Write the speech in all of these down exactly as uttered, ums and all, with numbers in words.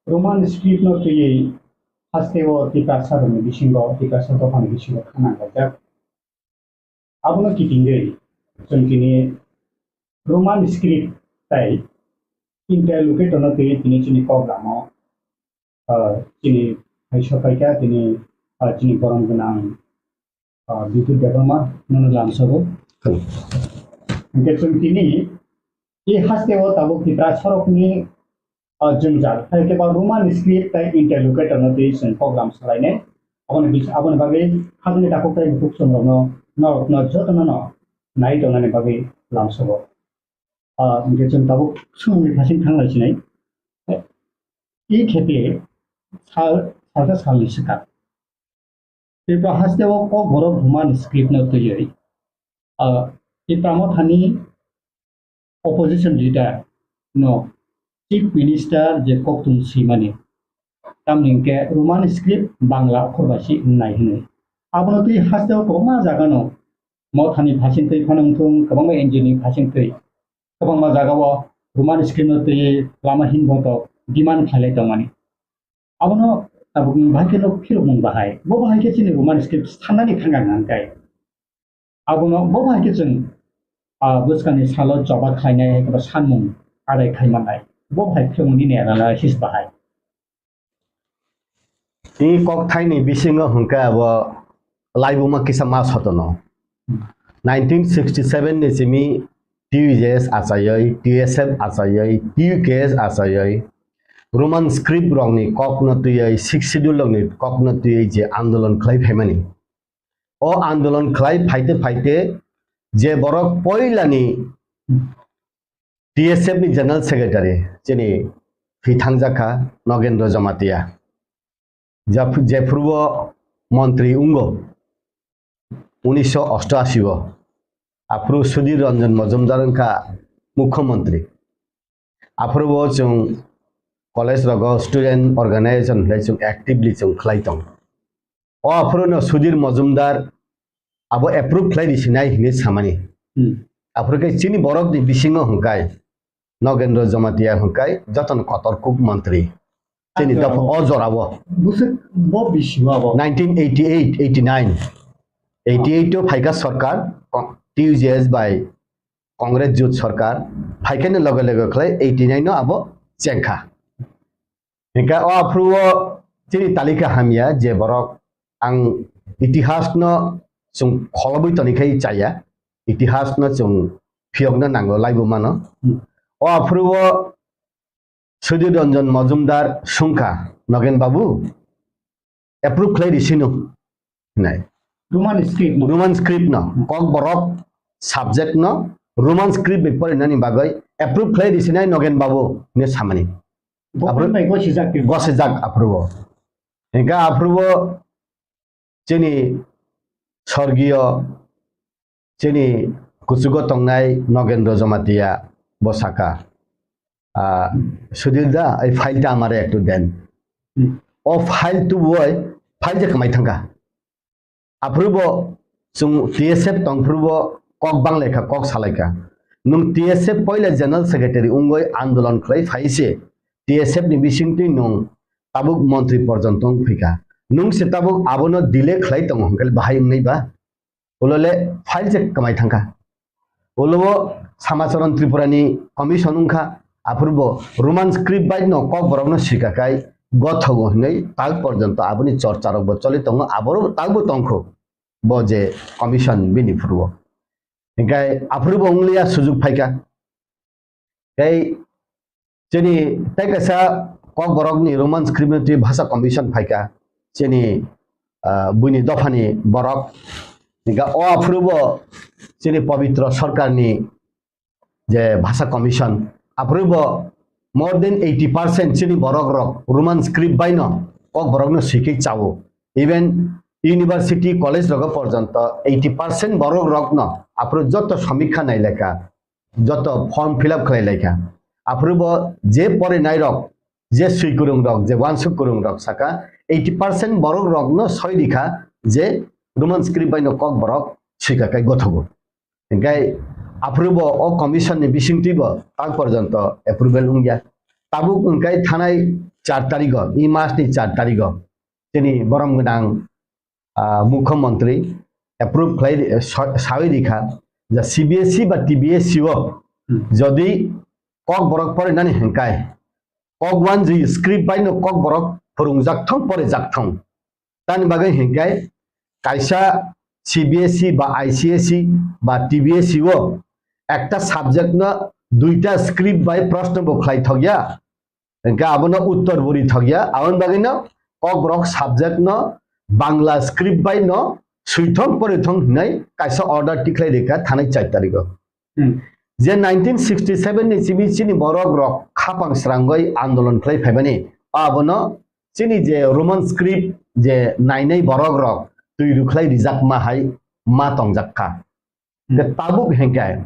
Roman script no twiwi hasteo Tiprasa rokni bisingo, Tiprasa dophani bisingo khana khaijak. Abono kitingwi chwng tini Roman script tai interlocutor no twiwi tini chini kok lama, ah, chini hai sopaikha tini, ah, chini borom gwnang, ah, Bipul Debbarma nono lamsogo. Hwnkhe chwng tini e hasteo tabuk Tiprasa rokni ah, jwngjal, hai khe ba Roman script tei interlocutor no twi chwng program salainai. Aboni bis-, aboni bagwi khajani takhuk tei bukhuk chwng rokno, norokno jotono no nai tongnani bagwi lamsogo. Ah, hwnkhe chwng tabuk swngmungni phasing thang lai sinai. E khepe sal, salsa salni swkang. Tripura hasteo Kokborok Roman script no twiwi, ah, Tipra Mothani opposition leader no Chief Minister je koktwmung swimani, tamni hwnkhe Roman script Bangla okhor bai si wngnai hwnwi. Abono twi hasteo kwbangma jaga no Mothani phasing twi phano wngthung, kwbangma N G O ni phasing twi kwbangma jaga o Roman script no twiwi lama hinboto demand khlailai tongmani. Abono tabukni bahai khe no phirokmung bahai. Bo bahai khe chini Roman script sanani thangkha hwnkhe. Abono bo bahai khe chwng, ah, bwskangni salo choba khlainai hai khe bo sanmung adai khai mannai. Bo bahai phirokmung nini analysis bahai. Tini kokthaini bisingo hwnkhe abo laibuma kisa ma sotono. Nineteen sixty seven ni simi T U J S achaiwi, T S F achaiwi, T U K S achaiwi, Roman script rokni kokno twiwi, Sixth Schedule rokni kokno twiwi je andolon khlai phaimani. O andolon khlai phaite phaite je borok poilani T S F ni General Secretary chini thwi thangjakha Nogendra Jamatia. Jap-, jephuru o montri wngo unisho osto ashi o. Aphuru Sudhir Ranjan Majumdar wngkha Mukhyamantri. Aphuru o chwng college rogo student organization hinwi chwng actively chwng khlai tong. O aphuru no Sudhir Majumdar abo approve khlai risinai hinwi samani. Hmm. Aphuru khe chini borokni bisingo hwnkhe Nogendra Jamatia hwnkhe jotono kotor kuk montri. Chini acha, dopha o jorao. Bwswk bo bisingo abo? Nineteen eighty eight, eighty nine. Eighty eight o phaikha sorkar, Ko-, T U J S bai Congress jut sorkar. Phaikhani loge loge khlai eighty nine o abo chengkha. Hingkhe o aphuru o chini talika hamya je borok ang itihas no chwng kholobwi tonikhai chaya, itihas no chwng phiyokna nango laibo mano. Hmm. O aphuru o Sudhir Ranjan Majumdar sungkha, Nogen Babu, approve khlai risino hinai. Roman script no. Roman script no. Hmm. Kokborok subject no Roman script bai porinani bagwi approve khlai risinai Nogen Babu hinwi samani. Government bai gosijak tei gosijak aphuru o. Hingkhe aphuru o chini sorgiyo chini kuchugo tongnai Nogendra Jamatia bo saka, "Ah, Sudhir da, ei file ta amare ektu den." Hmm. O file tubui file je kwmai thangkha. Aphuru bo chwng T S F tong phuru bo kok bang lai kha, kok sa lai kha. Nwng T S F poila General Secretary wngwi andolon khlai phai se T S F ni bisingtwi nwng tabuk montri porjonto wng phi kha. Nwng se tabuk abono delay khlai tongo hwnkhe bahai wngnai ba? Ulo le file se kwmai thang kha. Ulo o Samacharan Tripura ni commission wng kha, aphuru bo Roman script bai no Kokborok no sika khai gothogo hinwi tak porjonto aboni chorcha rok bo choli tongo, aboro tak bo tong kho bo je commission bini phuru o. Hinkhe aphuru bo wng liya sujuk phai kha. Tei chini tei kaisa Kokborok ni Roman script ni twi bhasha commission phai kha. Chini, ah, buini dopha ni borok. Hinkhe o aphuru bo chini Pabitra Sarkar ni je bhasha commission, aphuru bo more than eighty percent chini borok rok Roman script bai no Kokborok no swikhe chao. Even university, college rogo porjonto eighty percent borok rok no aphuru joto samikha nai lekha, joto form fill up khlai lekha. Aphuru bo je porinai rok, je swi kwrwng rok, je wansuk kwrwng rok saka eighty percent borok rok no soi rikha je Roman script bai no Kokborok swika kai gothogo. Hinkhe aphuru bo o commission ni bisingtwi bo tak porjonto approval wngya. Tabuk hinkhe thanai char tarigo, i mas ni char tarigo, chini borom gwnang, ah, mukhyamantri approve khlai, sa-, sawi rikha, ja C B S E ba T B S E o Hmm. jodi Kokborok porinani hinkai, Kokwanjwi script bai no Kokborok phwrwngjak thung, porijak thung. Tani bagwi hinkai kaisa C B S E ba I C S E ba T B S E o ekta subject no duita script bai proshno bo khlai thokya. Hinkai abono uttor bo ri thokya. Aboni bagwi no Kokborok subject no Bangla script bai no suithong porithong hinai kaisa order tikhlai rikha thanai char tarigo. Hmm. Je nineteen sixty seven ni simi chini borok rok khapang srangwi andolon khlai phaimani, abono chini je Roman script je nainai borok rok twi rwkhlai rijak ma hai ma tongjak kha. Hmm. Ke tabuk hinkai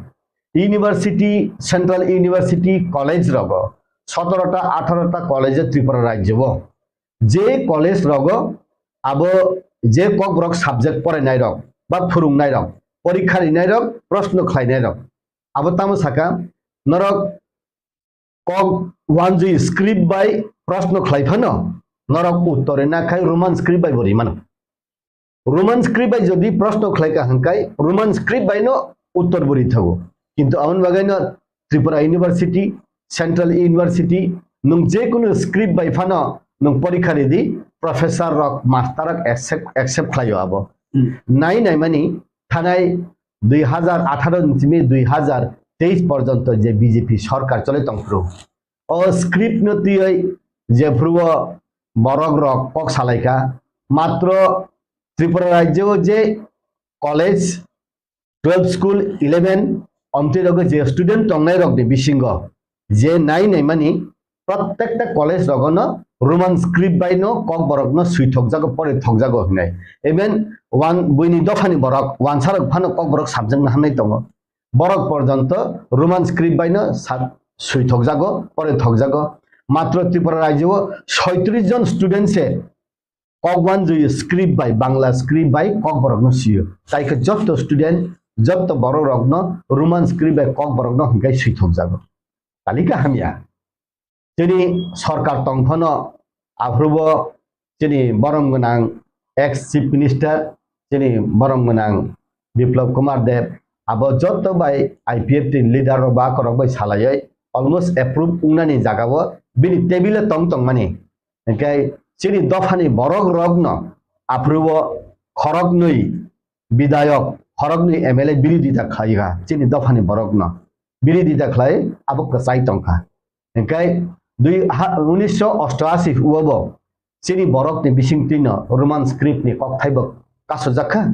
university, central university college rogo sotoro ta atharo ta college Tripura rajyo o je college rogo abo je Kokborok subject porainai rok ba phwrwngnai rok, porikha rinai rok, proshno khlainai rok, abo tamo saka norok Kokwanjwi script bai proshno khlai phano norok uttor rina khai Roman script bai bo rimano. Roman script bai jodi proshno khlai ka hwnkai Roman script bai no uttor bo ri thago. Kintu aboni bagwi no Tripura University, Central University, nwng je kunu script bai phano nwng porikha ridi, professor rok, master rok accept, accept khlaio abo. Hmm. Nai nai mani thanai dui hazar atharo ni simi dui hazar teis porjonto je B J P sorkar chole tongphuru, o script no twiwi jephuru o borok rok kok salaikha, matro Tripura rajyo o je college, twelve school, eleven, omtwi rogo je student tongnai rokni bisingo je nai naimani, prottekta college rogono Roman script bai no Kokborok no swi thokjago, pore thokjago hinai. Even wan-, buini dophani borok, wansa rok phano Kokborok subject no hamnai tongo. Borok porjonto Roman script bai no sa-, swi thokjago, pore thokjago. Matro Tripura rajyo o soitris jon student se Kokwanjwi script bai, Bangla script bai Kokborok no sio. Tai khe jotto student, jotto borok rok no Roman script bai Kokborok no hwnkai swi thokjago. Talika hamya. Chini sorkar tong phano aphuru bo chini borom gwnang ex chief minister, chini borom gwnang Biplab Kumar Deb, abo jotto bai I P F T ni leader rok ba korok bai salaiwi almost approve wngnani jaga o bini table o tong tongmani. Hingke chini dophani borok rok no aphuru o khoroknwi bidayok, khoroknwi M L A birodita khlai kha chini dophani borok no. Birodita khlai abo kwchai tong kha. Hingke dui ha, unisho ostoashi o bo chini borok ni bising twi no Roman script ni kokthai bo kasujak kha.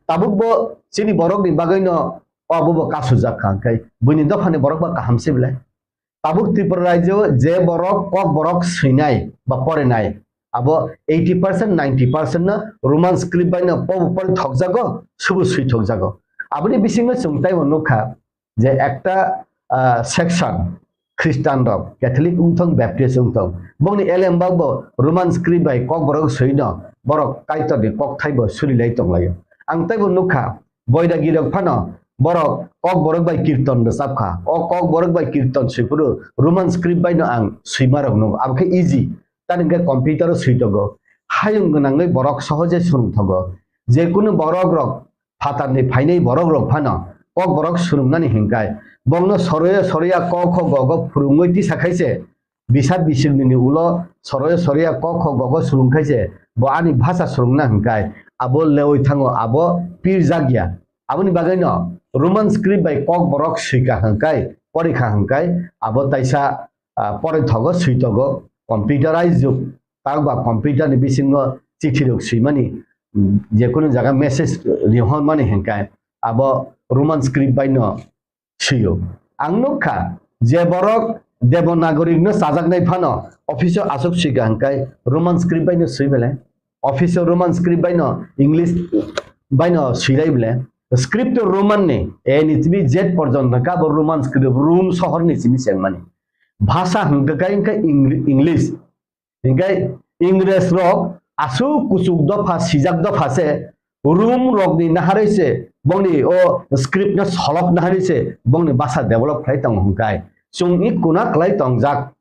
Tabuk bo chini borok ni bagwi no obo bo kasujak kha. Hingke buini dophani borok ba kaham se belai. Tabuk Tripura rajyo je borok Kokborok swinai ba porinai, abo eighty percent, ninety percent no Roman script bai no pobo pori thokjago, subu swi thokjago. Aboni bisingo chwng taibo nukha je ekta, ah, section Christian rok, Catholic wngthong, Baptist wngthong, bongni elembak bo Roman script bai Kokborok swi no borok Kaitor ni kokthai bo surilai tonglaio. Ang taibo nukha, Boiragi rok phano borok Kokborok bai kirton rwchap kha. O Kokborok bai kirton swiphuru Roman script bai no ang swima rok nugo. Abo khe easy. Tani hwnkhe computer o swi tongo. Hayung gwnangwi borok sohoje swrwng thogo. Je kunu borok rok phatar ni phainai borok rok phano Kokborok swrwngnani hinkai. Bongno soroya soroya ko kho go go phwrwngwi tisa khaise. Bisat bisingni ulo soroya soroya ko kho go go swrwng khaise, bo ani bhasha swrwngna hwnkai, abo lewi thango, abo pirjak ya. Aboni bagwino Roman script bai Kokborok swika hwnkai, porikha hwnkai, abo taisa, ah, porithogo, switogo, computerized jug, takba computer ni bisingo chithi rok swimani, mm, jekunu jaga message rihormani hwnkai, abo Roman script bai no swiyo. Ang nukha, je borok Devanagari no chajaknai phano office o aswk swika hwnkai Roman script bai no swi belai. Office o Roman script bai no, English bai no swirai belai. Script to Roman ni, A ni tini Z porjonto kha bo Roman script, Rome sohor ni simi chengmani. Bhasha hwnkha khe Eng-, English. Hinkhe Ingres rok aswk kuchuk dopha, sijak dopha se Rum rokni naharwi se bongni o script no solok naharwi se bongni basa develop khlai tongo hwnkhai. Chwng i kuna kwlai tongjak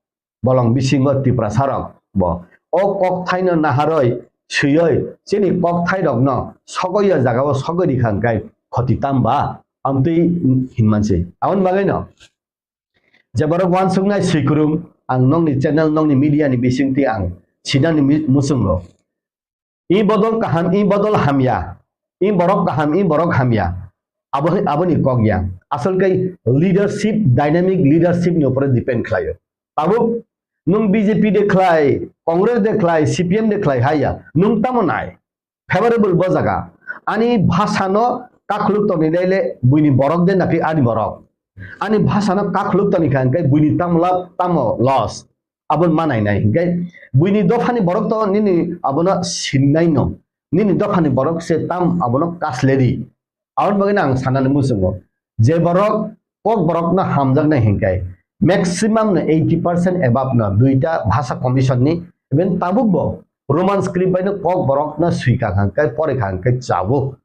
bolong bisingo Tiprasa rok. bo. O kokthaino naharwi swiwi chini kokthairokno sogwi o jagao sogwi rikha hwnkhe khoti tamba? Amtwi hinmansi. Aboni bagwino je borok uansuknai swikwrwng, ang nokni channel, nokni media ni bisingtwi ang sinani mi-, muchungo. I bodol kaham, i bodol hamya, i borok kaham, i borok hamya. Abo, aboni kok ya. Asol kai leadership, dynamic leadership ni upore depend khlaio. Tabuk nwng B J P de khlai, Congress de khlai, C P M de khlai haya. Nwng tamo nai? Favorable bo jaga. Ani bhasano kakhuluk toni naile buini borok de naki ani borok. Ani bhasano kakhuluk toni kha hwnkhe buini tamo lab, tamo loss. Aboni manai nai hwnkhe buini dophani borok to nini abono sinnai no. Nini dophani borok se tam abono kasleri. Aboni bagwi no ang sanani muchungo. Je borok kok borokno hamjaknai hwnkhe maximum no eighty percent above no duita bhasa commission ni, even tabuk bo Roman script bai no kok borokno swika hwnkhe, porikha hwnkhe chabo.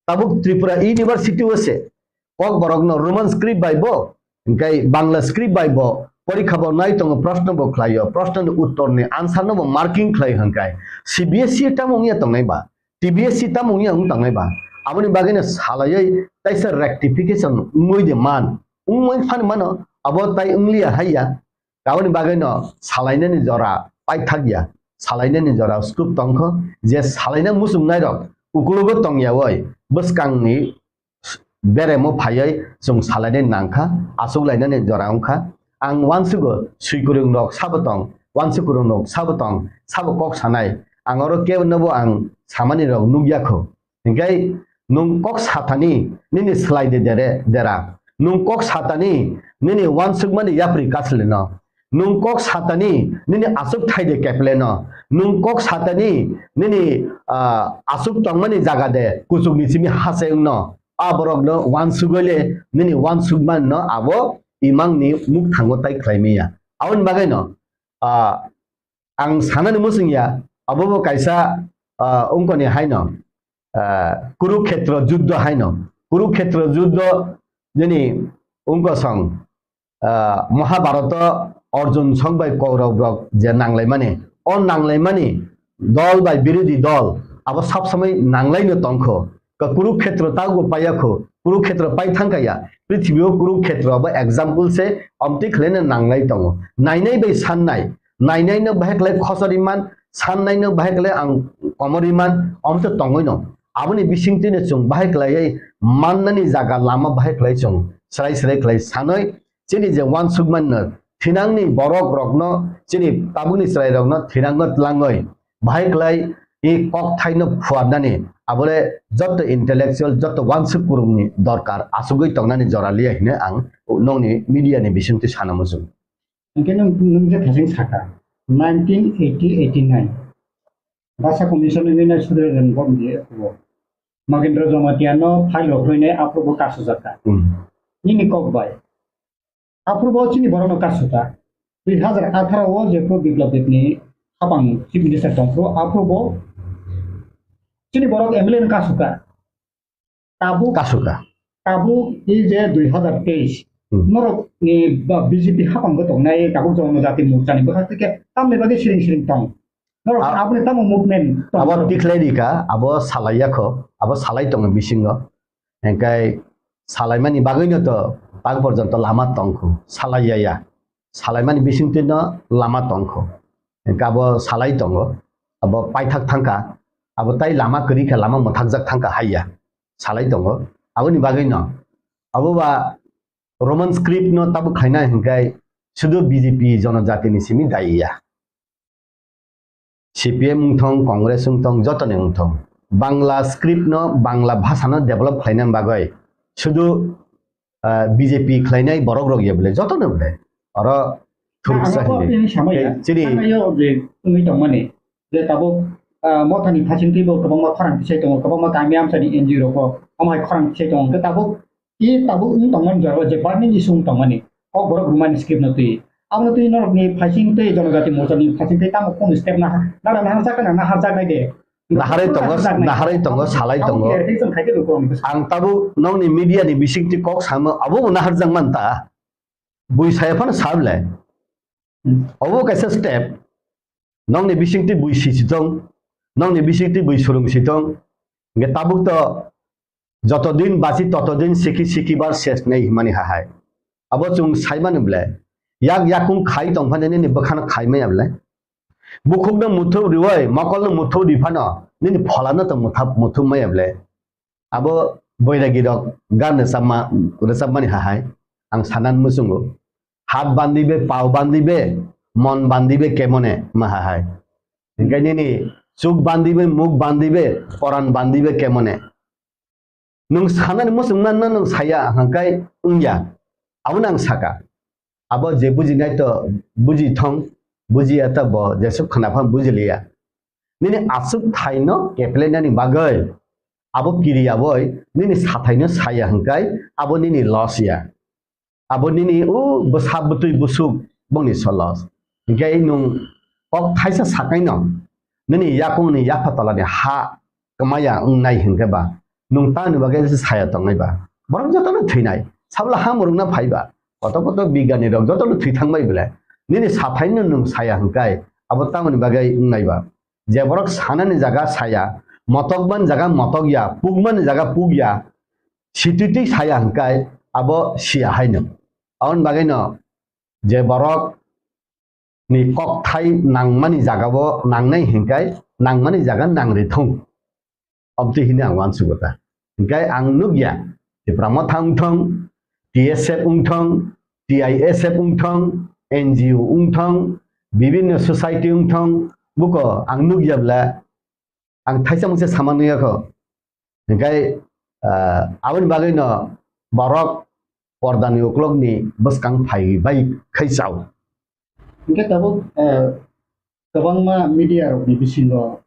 Tabuk Tripura University o se kok borokno Roman script bai bo, hwnkhe Bangla script bai bo porikha bo nai tongo, proshno bo khlaio, proshno ni uttor ni answer no bo marking khlai hwnkhe C B S E tamo wngya tongnai ba, T B S E tamo wngya wng tongnai ba, aboni bagwi no salaiwi taisa rectification wngwi de man, wngwi phani mano, abo tai wngliya haiya, aboni bagwi no salainani jora paithak ya, salainani jora scope tongkho, je salaina muchungnai rok ukulogo tongya oi bwskangni beremo phaiwi chwng salainai nangkha, achuklainani jora wngkha. Ang uansugo swikwrwng rok sabo tong, uansuk kwrwng rok sabo tong, sabo kok sanai. Ang oro kebo nobo ang samani rok nukya kho. Hinkhe nwng kok satani nini slai de dere, dera. Nwng kok satani nini uansukmani yapri kaslino. Nwng kok satani nini aswk thai de kepleno. Nwng kok satani nini, ah, aswk tongmani jaga de kuchukni simi hachengno. A borokno uansugwi le nini uansukmanno abo imangni mukthango tai khlai manya. Aboni bagwino, ah, ang sanani muchungya, abo bo kaisa, ah, wngkoni haino, ah, Kurukhetra juddho haino. Kurukhetra juddho nini wngkosong, ah, Mahabharata Arjun sok bai Kaurab rok je nanglaimani, o nanglaimani dol bai birodhi dol abo sab samai nanglaino tongkho. Ka Kurukhetra tago paiyakho, Kurukhetra pai thangkaya. Prithibi o Kurukhetra abo example se, omtwi khlaino nanglai tongo. Nainai bai sannai, nainaino bahai khlai khosoriman, sannaino bahai khlai ang komoriman, omtwi tongwino. Aboni bisingtwino chwng bahai khlaiwi mannani jaga lama bahai khlai chwng srai srai khlai sanwi, chini je uansukmanno thinangni borok rokno, chini tabukni chwrai rokno thinangno tlangwi bahai khlai i kokthaino phuarnani abole jotto intellectual, jotto uansuk kwrwngni dorkar achugwi tongnani jora liya hine ang nokni media ni bisingtwi sana muchung. Hingke nwng, nwng je thasing saka, nineteen eighty eighty nine Basa Commission ni nai sudre ren bom di o Magendra Jamatia no file rok rinai aphuru bo kasu jaka. Hmm. Nini kok bai. Aphuru bo chini borok no kasu ta. Dui hazar atharo o je pro Biplab Deb ni hapang chief minister tong phuru aphuru bo chini borok M L A no kasu ta. Tabuk, kasu ta. Tabuk i je dui hazar teis. Hmm. Norok ni ba B J P hapang bo tong nai tabuk Jonojati Morcha ni bwkhak tike tamni bagwi siring siring tong. Norok a-, aboni tamo movement tong abo norok. Tikhlai rika, abo salai yakho, abo salai tongo bisingo. Hingkai salaimani bagwino to tak porjonto lama tongkhu, salai ya ya. Salaimani bisingtwino lama tongkhu. Hingke abo salai tongo, abo paithak thangkha, abo tai lama kwrwi khe lama mwthakjak thangkha hai ya. Salai tongo. Aboni bagwino, abo ba Roman script no tabuk khaina hingkai sudu B J P Jonojati ni simi dai ya. C P M wngthong, Congress wngthong, jotoni wngthong. Bangla script no, Bangla bhasha no develop khlaina bagwi sudu, ah, B J P khlainai borok rok ya bole, jotono bole. Oro thuruksa hini. Chini wngwi tongmani je tabuk, ah, mothani phasing twibo kwbangma khorang tisai tongo, kwbangma kami amchani N G O rok bo omo hai khorang tisai tongo. Hwnkhe tabuk I tabuk wng tongmani jora je burning issue wng tongmani, kok borok rwmani script no twi. Abono twi norokni phasing tei Jonojati Morcha ni phasing tei tamo kunu step naha, nara naharjak na naharjaknai de. Naharwi tongo, naharjaknai. Naharwi tongo, salai tongo. Abo khe reaction khaikhe lukurokni bwskango. Ang tabuk nokni media ni bisingtwi kok samo, abo bo naharjak man ta. Bui saya phano sa bwle. Hmm. Obo kaisa step. Nokni bisingtwi bui sisi tong, nokni bisingtwi bui surung si tong. Hingke tabuk to joto din basi toto din siki siki bar ses nei himani hahai. Abo chwng saimani ble, yak yakung khai tongphani nini bwkhano khai maya ble. Bukhukno muthup riwi, mokolno muthup riphano nini pholano to muthup maya ble. Abo boiragi rok gan rwchapma, rwchapmani hahai ang sanan muchungo. Hat bandibe, pao bandibe, mon bandibe kemone ma hahai. Hingke nini chuk bandibe, muk bandibe, poran bandibe kemone. Nwng sanani muchungma no nwng saya hingkai wngya. Abono ang saka. Abo je bujinai to buji thong, bujiya to bo jesuk khna phan bujiliya. Nini asuk thaino keplenani bagwi, abo kiri aboi nini sathaino saya hingkai abo nini loss ya. Abo nini o bwsa bwtwi busuk bongni solos. Hingke nwng kok thaisa sakaino nini yakungni yapha tolani ha kwmaya wngnai hingke ba nwng tamni bagwi se saya tongnai ba? Borok jotono thwinai, sabla ha murungna phai ba? Koto koto bigyani rok jotono thwi thangbai belai. Nini sathaino nwng saya hingkai abo tamoni bagwi wngnai ba? Je borok sanani jaga saya, motokmani jaga motokya, pukmani jaga pukya, situitwi saya hingkai abo siya haino. Aboni bagwino je borok ni kokthai nangmani jagao nangnai hingkai nangmani jaga nangri thung. Obtwi hini ang uansugo ta. Hingkai ang nukya, Tipra Motha wngthong, T S F wngthong, T I S F wngthong, N G O wngthong, bibinno society wngthong, buko ang nukya bla ang thaisa mungsa sama nuyakho. Hingkai, ah, aboni bagwino borok pordani uklokni bwskang phai bai khai chao. Hingke tabuk, ah, kwbangma media rokni bisingo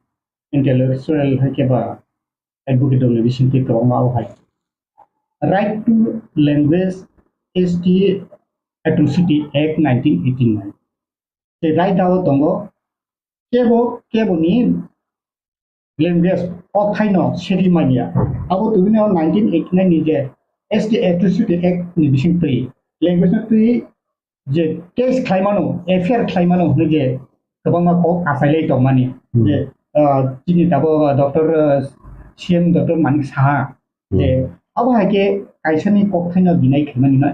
intellectual hai khe ba advocate rokni bisingtwi kwbangma o hai Right to Language S T Atrocity Act nineteen eighty-nine. Tei right dao tongo kebo keboni language o thaino sedi manya. Abo tubino nineteen eighty-nine ni je S T Atrocity Act ni bising twi language no twi je case khlaimano, F I R khlaimano hwnwi je kwbangma kok achailai tongmani. Hmm. Je, ah, chini tabuk, ah, Doctor, ah, C M Doctor Manik Saha je, hmm, abo hai khe kaisani kokthaino deny khlaimani no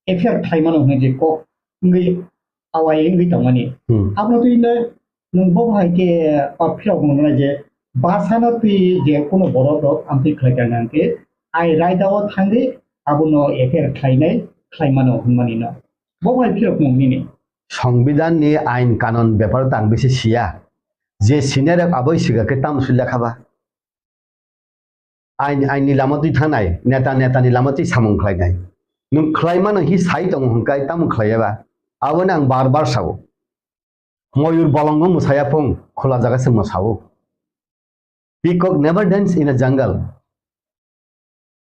F I R khlaimano hwnwi je kok wngwi awai wngwi tongmani. Hmm. Abono twi no nwng bo hai khe, ah, phirok mwngnai je basano twi je kuno borok rok amtwi khlai kha hwnkhe ai raida o thangwi abono F I R khlainai khlaimano hwnmani no. Bo bai phirok mung nini. Songbidan ni ain kanon bepar tang bisi siya. Je senior rok aboi siga ke tam sulya khaba. Ain, ain ni lama twi thangnai, neta, neta ni lama twi samung khlainai. Nwng khlai mano hi sai tongo hwnkai tamo khlai eba. Aboni ang bar bar sao. Moyur bolongo mwsaya phung, khula jaga se mwsao. Peacock never dance in a jungle.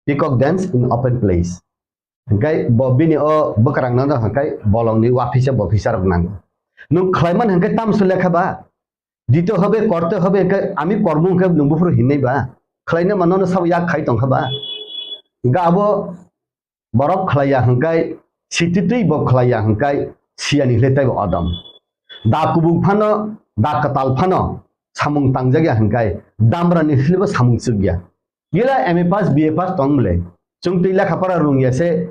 Peacock dance in open place. Hingkai bo bini o bwkrang no hingkai bolong ni wafisa bofisa rok nango. Nwng khlaiman hingkai tamso lekha ba? Dito hobe, korte hobe, hingkai ami kormo hingkai nwng buphuru hinnai ba? Khlaina mano no sabo yak khai tongkha ba? Hingkai abo borok khlaiya hingkai, sititwi bo khlaiya hingkai, siyani hile taibo odom. Da kubuk phano, da kwtal phano, samung tangjak ya hingkai, damra ni hile bo samung chuk ya. Gila M A pass, B A pass tong mle. Chwng twi lekha pora rung ya se,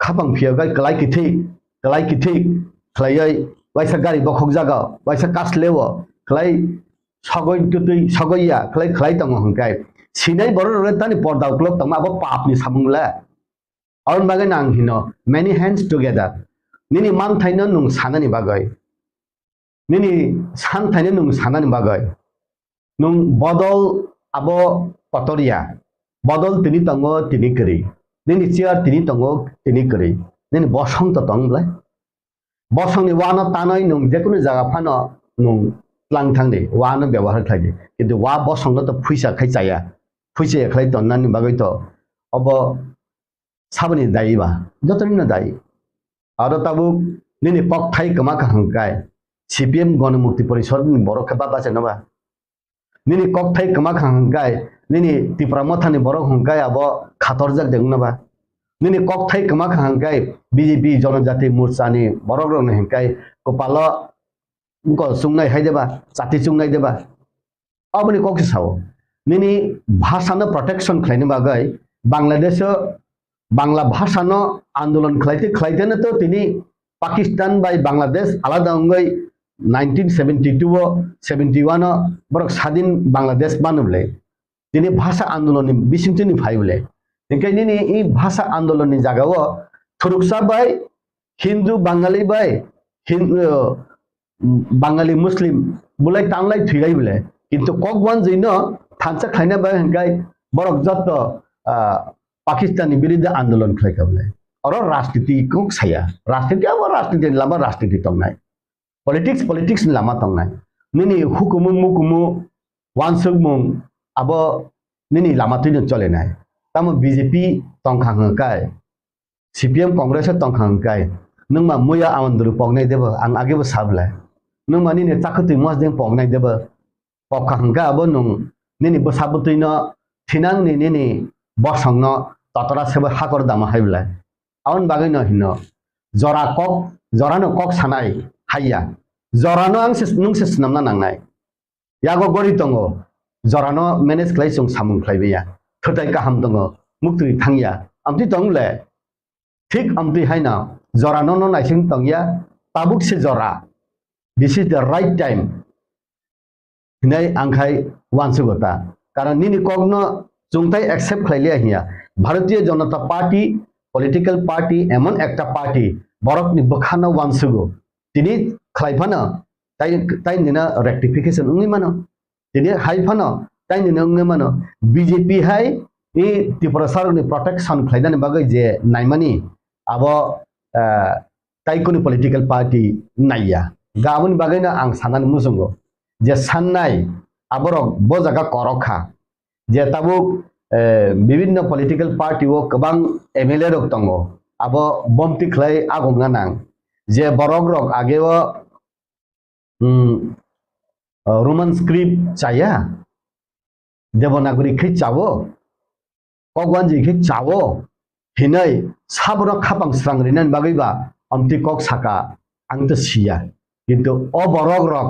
khapang phiya gai kwlai kithik, kwlai kithik khlaioi, waisa gari bokhok jaga, waisa kas lewo, khlai sogoi tutwi sogoi ya, khlai khlai tongo hingkai. Sinai borok rok tani porda uklok tongma abo pap ni samung le. Aboni bagwi no ang hino, many hands together. Nini manthaino nwng sanani bagwi. Nini santhaino nwng sanani bagwi. Nwng bodol abo kotor ya. Bodol tini tongo, tini kwrwi. Nini chair tini tongo, tini kwrwi. Nini bosong to tong bwlai. Bosongni wano tanwi nwng jekunu jaga phano nwng tlang thangdi, wano byabohar khlaidi. Kintu wa bosongno to phuisa khai chaya. Phuisa ya khlai tonnani bagwi to obo saboni dayi ba, jotonino dayi. Aro tabuk nini kokthai kwma kha hwnkhe C P M Ganamukti Porishad ni borok khe baba se no ba? Nini kokthai kwma kha hwnkhe nini Tipra Motha ni borok hwnkhe abo khatorjak de wngna ba? Nini kokthai kwma kha hwnkhe B J P Jonojati Morcha ni borok rok ni hwnkhe kwpalo wngkol chungnai hai deba, chati chungnai deba. Aboni kok se sao. Nini bhasha no protection khlaina bagwi Bangladesh o Bangla bhasha no andolon khlaite khlaite no to tini Pakistan bai Bangladesh alada wngwi nineteen seventy two o, seventy one o borok sadin Bangladesh manu le. Tini bhasha andolon ni bisingtwi ni phai le. Hinkhe nini i bhasha andolon ni jaga o thuruksa bai Hindu Bangali bai Hin-, uh, Bangali Muslim bulai tanglai thwilai bole. Kintu kok wanjwi no thansa khlaina bai hinkai borok jotto, ah, Pakistan ni biruddhe andolon khlai kha bole. Oro rajniti kok saya. Rajniti abo rajniti ni lama rajniti tongnai. Politics, politics ni lama tongnai. Nini hukumu mukumu wansukmung abo nini lama twino cholenai. Tamo B J P tongkha hwnkai. C P M Congress o tongkha hwnkai, nwngma muya amondru poknai debo, ang agebo sablai. Nwngma nini chakhwtwi mosdeng poknai debo, pokha hwnka abo nwng nini bwsa bwtwino thinangni nini bosongno totora sebo hakor dama hai bwlai. Aboni bagwino hino, jora kok, jorano kok sanai haiya. Jorano ang se, nwng se swnamna nangnai. Yago gori tongo, jorano manage khlai chwng samung khlai maya. Thwtai kaham tongo, muktwi thangya. Amtwi tong le, thik amtwi haino jorano no naising tongya, tabuk se jora. This is the right time. Hinai ang khai wansugo ta. Karon nini kokno chwngtai accept khlai liya hiya. Bharatiya Janata Party, political party, emon ekta party, borokni bwkhano wansugo. Tini khlai phano, tai, tai nina rectification wngwi mano. Tini hai phano, tai nina wngwi mano. B J P hai i Tiprasarokni protection khlainani bagwi je naimani, abo, eh, tai kunu political party naiya. Ga aboni bagwino ang sanani muchungo je sannai aborok bo jaga korok kha. Je tabuk, eh, bibinno political party o kwbang M L A rok tongo. Abo bomti khlai agungna nang. Je borok rok age o, hmm, Roman script chaya, Devanagari khe chawo, kok wanjwi khe chawo hinwi sabono khapang srang rinani bagwi ba amtwi kok saka ang to siya. Kintu o borok rok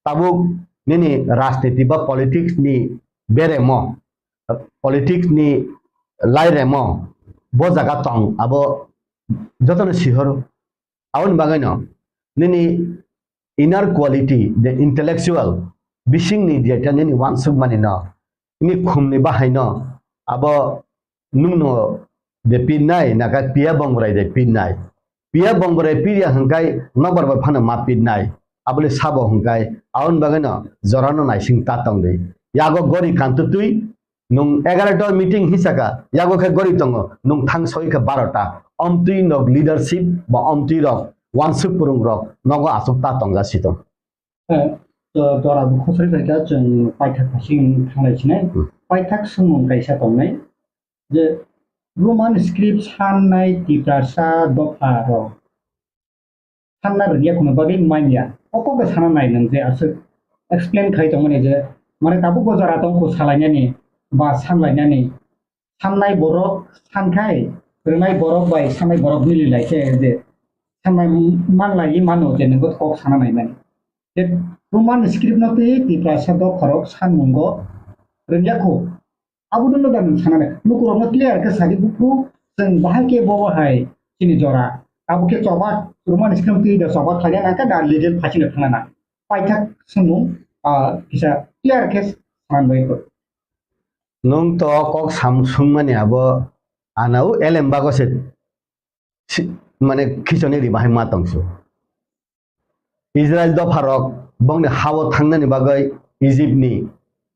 tabuk nini rajniti ba politics ni beremo, politics ni lairemo bo jaga tong abo jotono sihoro. Aboni bagwino nini inner quality, the intellectual, bisingni jeta nini wansukmani no, nini khumni bahaino abo nungno de pinnai, naka piya bongrai de pinnai. Piya bongrai pirya hwnkhe nokbar bai phano ma pinnai. Abole sabo hwnkhe aboni bagwino jorano naising ta tongdi. Yago gori kantutwi nwng egarota meeting hisaka, yago khe gori tongo, nwng thang soi khe barota. Omtwi nok leadership ba omtwi rok wansuk purung rok nogo aswk ta tongja sitong. Eh, to, tora bo khosoi bai kha chwng paithak phasing thanglai sinai. Hmm. Paithak swngmung kaisa tongnai je Roman script sannai Tiprasa dopha rok sanna rwngya kheno bagwi manya. O kok bai sana nai nwng je aswk explain khai tongmani je mane tabuk bo jora tong kho salainani ba sanlainani. Sannai borok sankhai rwnai borok bai sannai borok mili lai khe je sannai manlai mano je nwng kok sana nai mani. Je Roman script no twi Tiprasa dopha rok sanmungo rwngya kho. Abo dwno da nwng sanani. Lukurokno clear khe sadi buphuru chwng bahai khe bo hai chini jora. Abo khe choba Roman script twi da choba khlaina nangkha da legal phasino thangna nang. Paithak swngmung, ah, kisa clear khe sanani bai kho. Nwng to kok sam swngmani abo anao elem bago se si-, mane khichoni ri bahai ma tongsu. Israel dopharok bongni hao thangnani bagwi Egypt ni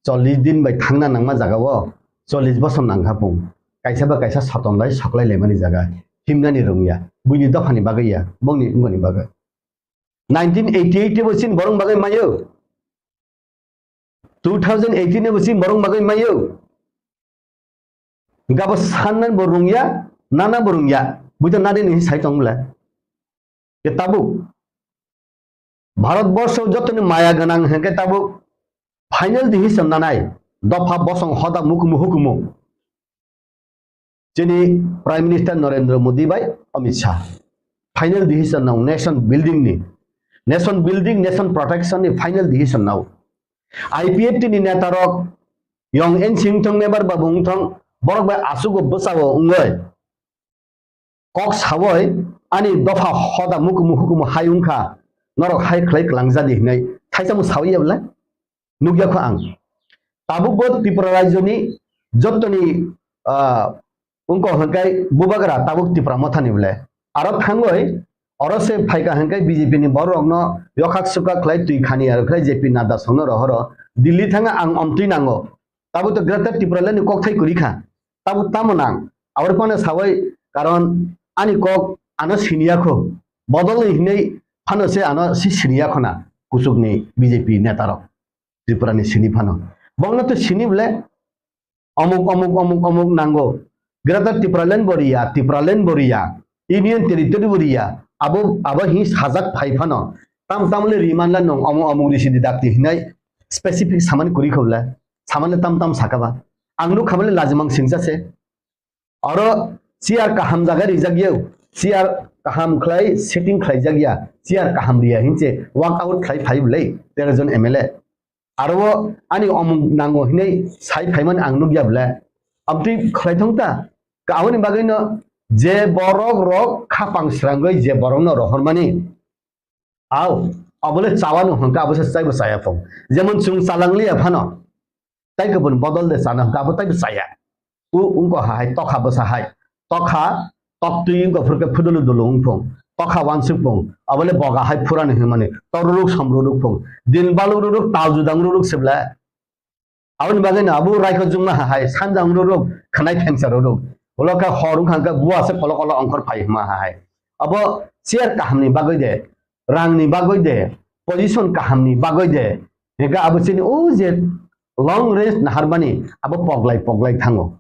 chollish din bai thangna nangma jagao chollish bosor nangkha pung. Kaisa ba kaisa soton lai soklai laimani jaga himnani rwngya. Buini dophani bagwi ya, bongni wngoni bagwi. Nineteen eighty eight bo chini borong bagwi mayo. Two thousand eighteen bo chini borong bagwi mayo. Gabo sannan bo rungya, nana bo rungya. Buita nadi ni sai tong le. Ke tabuk. Bharat borsho jotoni maya ganang hengke tabuk. Final decision nanai. Dopha bosong hoda mukumu hukumu. Chini Prime Minister Narendra Modi bai Amit Shah. Final decision nang nation building ni. Nation building, nation protection ni final decision nao. I P F T ni neta rok yong N C wngthong, member babu wngthong, borok bai asugo bwsao wngoi. Kok sawoi ani dopha hoda mukumu hukumu hai wngkha, norok hai khlai kwlangjadi hinwi thaisa mung sawi ya bwle? Nukya kho ang. Tabuk bo Tripura rajyoni jottoni, ah, wngkha hwnkhe bubagra tabuk Tipra Mothani bwle. Aro thangoi oro se phaikha hwnkhe B J P ni borok rokno yokhak sukhak khlai twi khani aro khlai J P Nadda songno rohoro Delhi thanga ang omtwi nango. Tabuk to Greater Tipraland ni kokthai kwrwi kha. Tabuk tamo nang? Aboni phano sawai, karon ani kok ano siniya kho. Bodol ni hinwi phano se ano si siniya khona kuchuk ni B J P neta rok. Tripura ni sini phano. Bongno to sini bole omuk, omuk, omuk, omuk nango. Greater Tipraland bo riya, Tipraland bo riya, Union Territory bo riya. Abo, abo hi sajak phai phano. Tam tam le riman la nong omuk, omuk risi di dakti hinai specific samani kuri khobla. Samani tam tam sakaba. Ang nuk khabale lajimang singsa se. Oro chair kaham jaga rijak yau. Chair kaham khlai setting khlai jak ya. Chair kaham riya hinse walk out khlai phai bwlai tero jon M L A. Aro ani omuk nango hinai sai phaiman ang nukya bwle. Amtwi khlai thong ta. Ka aboni bagwi no je borok rok khapang srangwi je borok no rohormani. Au, abole chawano hwnkha abo se chaibo chaya phung. Jemon chwng chalangliya phano. Tai kubun bodol de chana hwnkha abo taibo chaya. U ungko hai tokha bwsa hai. Tokha toktwi wngkha phurkhe phudulu dulu wngphung. Tokha wansuk phung. Abole boga hai phurani hwnmani. Toruruk somruruk phung. Din balururuk tal judang ruruk sibla. Aboni bagwi no abo raikho jungma hai sanjang ruruk khwnai phengsa ruruk. Ulo khe hor wngkha hwnkhe bua se kolo kolo ongkhor phai hwnma hai. Abo chair kahamni bagwi de, rangni bagwi de, position kahamni bagwi de. Hwnkhe abo chini o je long range naharmani abo poglai poglai thango.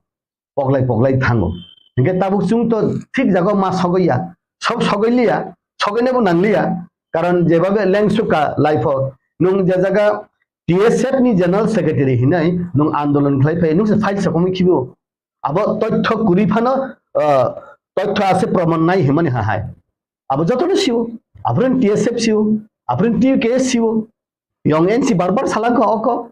Poglai poglai thango. Hingke tabuk chwng to thik jaga ma sogoi ya, sok sogoi liya, sogoi nebo nang liya. Karon jebabe lengsuka life o nwng je jaga T S F ni general secretary hinai nwng andolon khlai phai nwng se file sokomoi khibo. Abo tothyo kuri phano, ah, tothyo ase proman nai himani ha hai. Abo jotono siwo, aphuru T S F siwo, aphuru T K S siwo. Yong N C bar bar salangkha oko.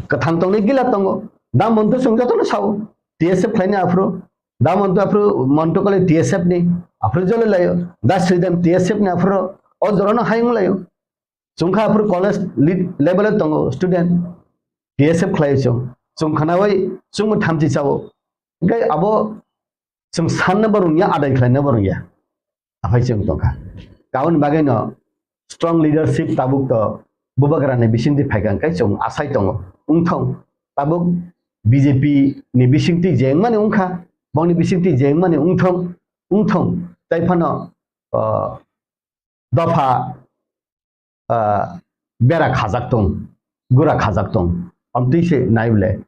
Kwthang tongnai gila tongo. Da monto chwng jotono sao. T S F khlaini aphuru. Da monto aphuru monto kole T S F ni. Aphuru jole laio. Da Sridham T S F ni aphuru. O jorano hayung laio. Chwngkha aphuru college lead level o tongo student. T S F khlaio chwng. Chwng khnaui chwngbo thamchi sao. Hingke abo chwng sanna bo rwngya, adai khlaina bo rwngya. Aphai chwng tongkha. Aboni bagwi no strong leadership tabuk to bubagra ni bisingtwi phaikha hwnkhe chwng asai tongo. Wngthong tabuk B J P ni bisingtwi je wngmani wngkha, bongni bisingtwi je wngmani wngthong, wngthong. Tai phano, ah, dopha ah, bera khajak tong, gura khajak tong. Amtwi se nai bole.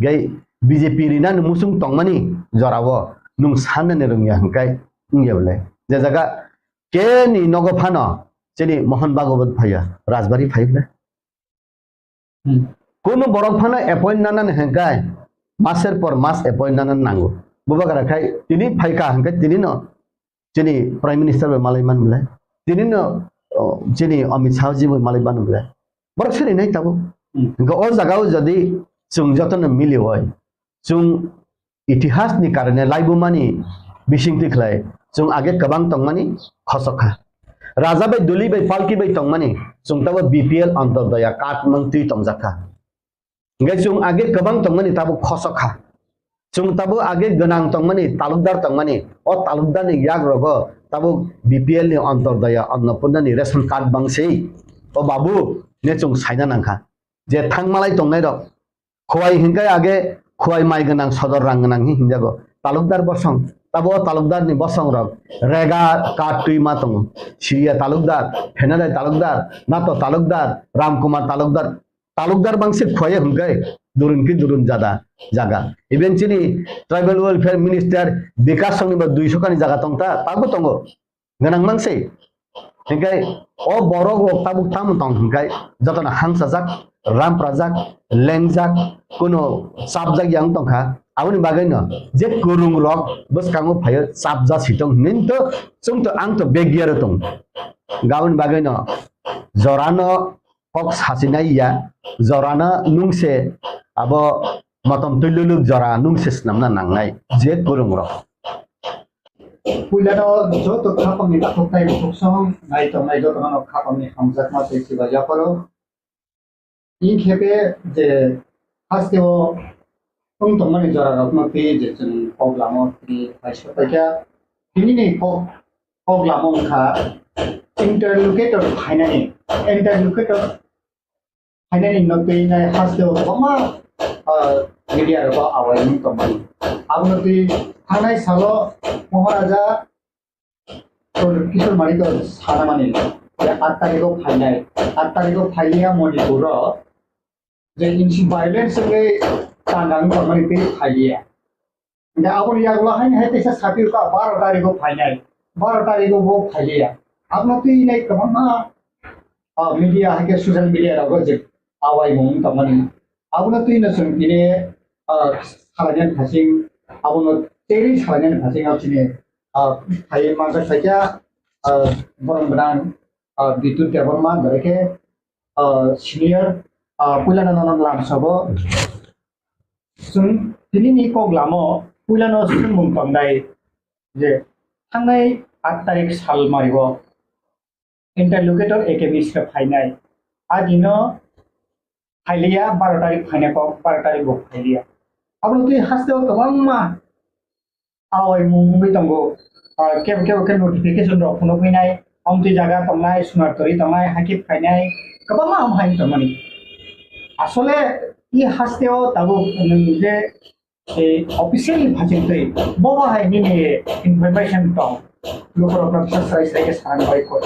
Gai B J P rina ni musung tongmani jorao nwng sanna ni rwngya hwnkhe wngya bole. Je jaga ke ni nogo phano chini Mohan Bhagwat phaiya, Rajbari phai bole. Hmm. Kunu borok phano appoint nana ni hwnkhe maser por mas appoint nana nango. Bubagra khai tini phaikha hwnkhe tini no chini Prime Minister bai malai man bole, tini no, o, chini Amit Shah ji bai malai man bole, borok siri nai tabuk. Hmm. Hingke o jaga o jodi chwng joto no mili oi, chwng itihas ni karone laibumani bisingtwi khlai, chwng age kwbang tongmani khosok kha. Raja bai duli bai palki bai tongmani, chwng tabo B P L Antodoya card mangtwi tongjak kha. Hingke chwng age kwbang tongmani tabuk khosok kha. Chwng tabuk age gwnang tongmani, talukdar tongmani, o talukdar ni yak rogo tabuk B P L ni Antodoya Annapurna ni ration card bangsi. O babu ne chwng saina nangkha. Je thangmalai tongnai rok, Khowai hingke age Khowai mai gwnang, sodor rang gwnang hi hingjago. Talukdar bosong, tabo o talukdar ni bosong rok rega card twi ma tongo. Siriya talukdar, Phenadai talukdar, Nato talukdar, Ramkumar talukdar, talukdar bangsi khwlaiya hwnkhe durun ki durun jada jaga. Even chini tribal welfare minister Bikash songni bo duiso kani jaga tongta, tabuk tongo. Gwnang mangsi. Hwnkhe o borok rok tabuk tamo tong hwnkhe jotono hangsajak, ramprajak, lengjak, kuno chapjak yang tongkha. Aboni bagwino je kwrwng rok bwskango phaio chapja sitong hinwi to chwng to ang to begya rw tong. Aboni bagwino jorano kok sachinai ya, jorano nungse abo motom twi luluk jora nungse swnamna nangnai je kwrwngrok. Puilano joto khapangni takhuk tei bukhuk song nai tongnai jotono khapangni hamjakma tei chiba yapharo. Inkhepe je hasteo wng tongmani jorarokno twi je chwng kok lamo tini kaisa paikha. Tinini kok, kok lamo wngkha interlocutor phainani, interlocutor phainani no twi nai hasteo kwbangma, ah, media rogo awai wng tongmani. Abono twi thangnai salo Maharaja Kishore Manik sanamani je aat tarikh o phainai, aat tarikh o phailiya Manipur o je insi violence wngwi tangdang tongmani tei phailiya. Hingke aboni yagulo haini hai teisa sapi ka baro tarikh o phainai, baro tarikh o bo phailiya. Abono twi nai kwbangma, ah, media hai khe social media rogo je awai mung tongmani. Abono twi no chwng tini, ah, salainani phasing, abono teri salainani phasing o chini, ah, phai manjak phaikha, ah, borok gwnang, ah, Bidyut Debbarma, berekhe, ah, senior, ah, puilano nono lamsabo. Chwng tinini kok lamo puilano swngmung tongdai je thangnai aat tarik sal mario interlocutor A K Mishra phainai. A dino phailiya, baro tarik phainai kok, baro tarik bo phailiya. Abono twi hasteo kwbangma awai mung wngwi tongo. Ah, kebo kebo khe notification rok phunuk phinai, omtwi jaga tongnai, Sunartori tongnai, hakhe phainai, kwbangma ham hai tongmani. Asole i hasteo tabuk nwng je, eh, officially phachingtwi bobo hai nini information tong, lukurokno bwsa srai srai khe sana bai kok.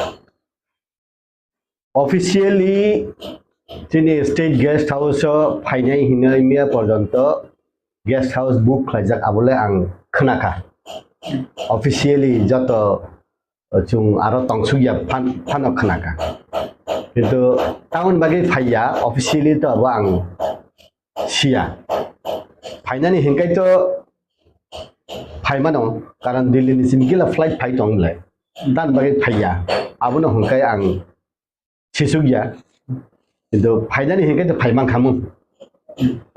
Officially chini state guest house o phainai hinwi miya porjonto guest house book khlaijak, abole ang khnakha. Officially joto chwng aro tongsukya phan-, phano khnakha. Kintu tamoni bagwi phaiya, officially to abo ang siya. Phainani hinkai to phaimano, karon Delhi ni simi kila flight phai tong le. Dan bagwi phaiya. Abono hinkai ang sisukya. Kintu phainani hinkai to phaiman khamu.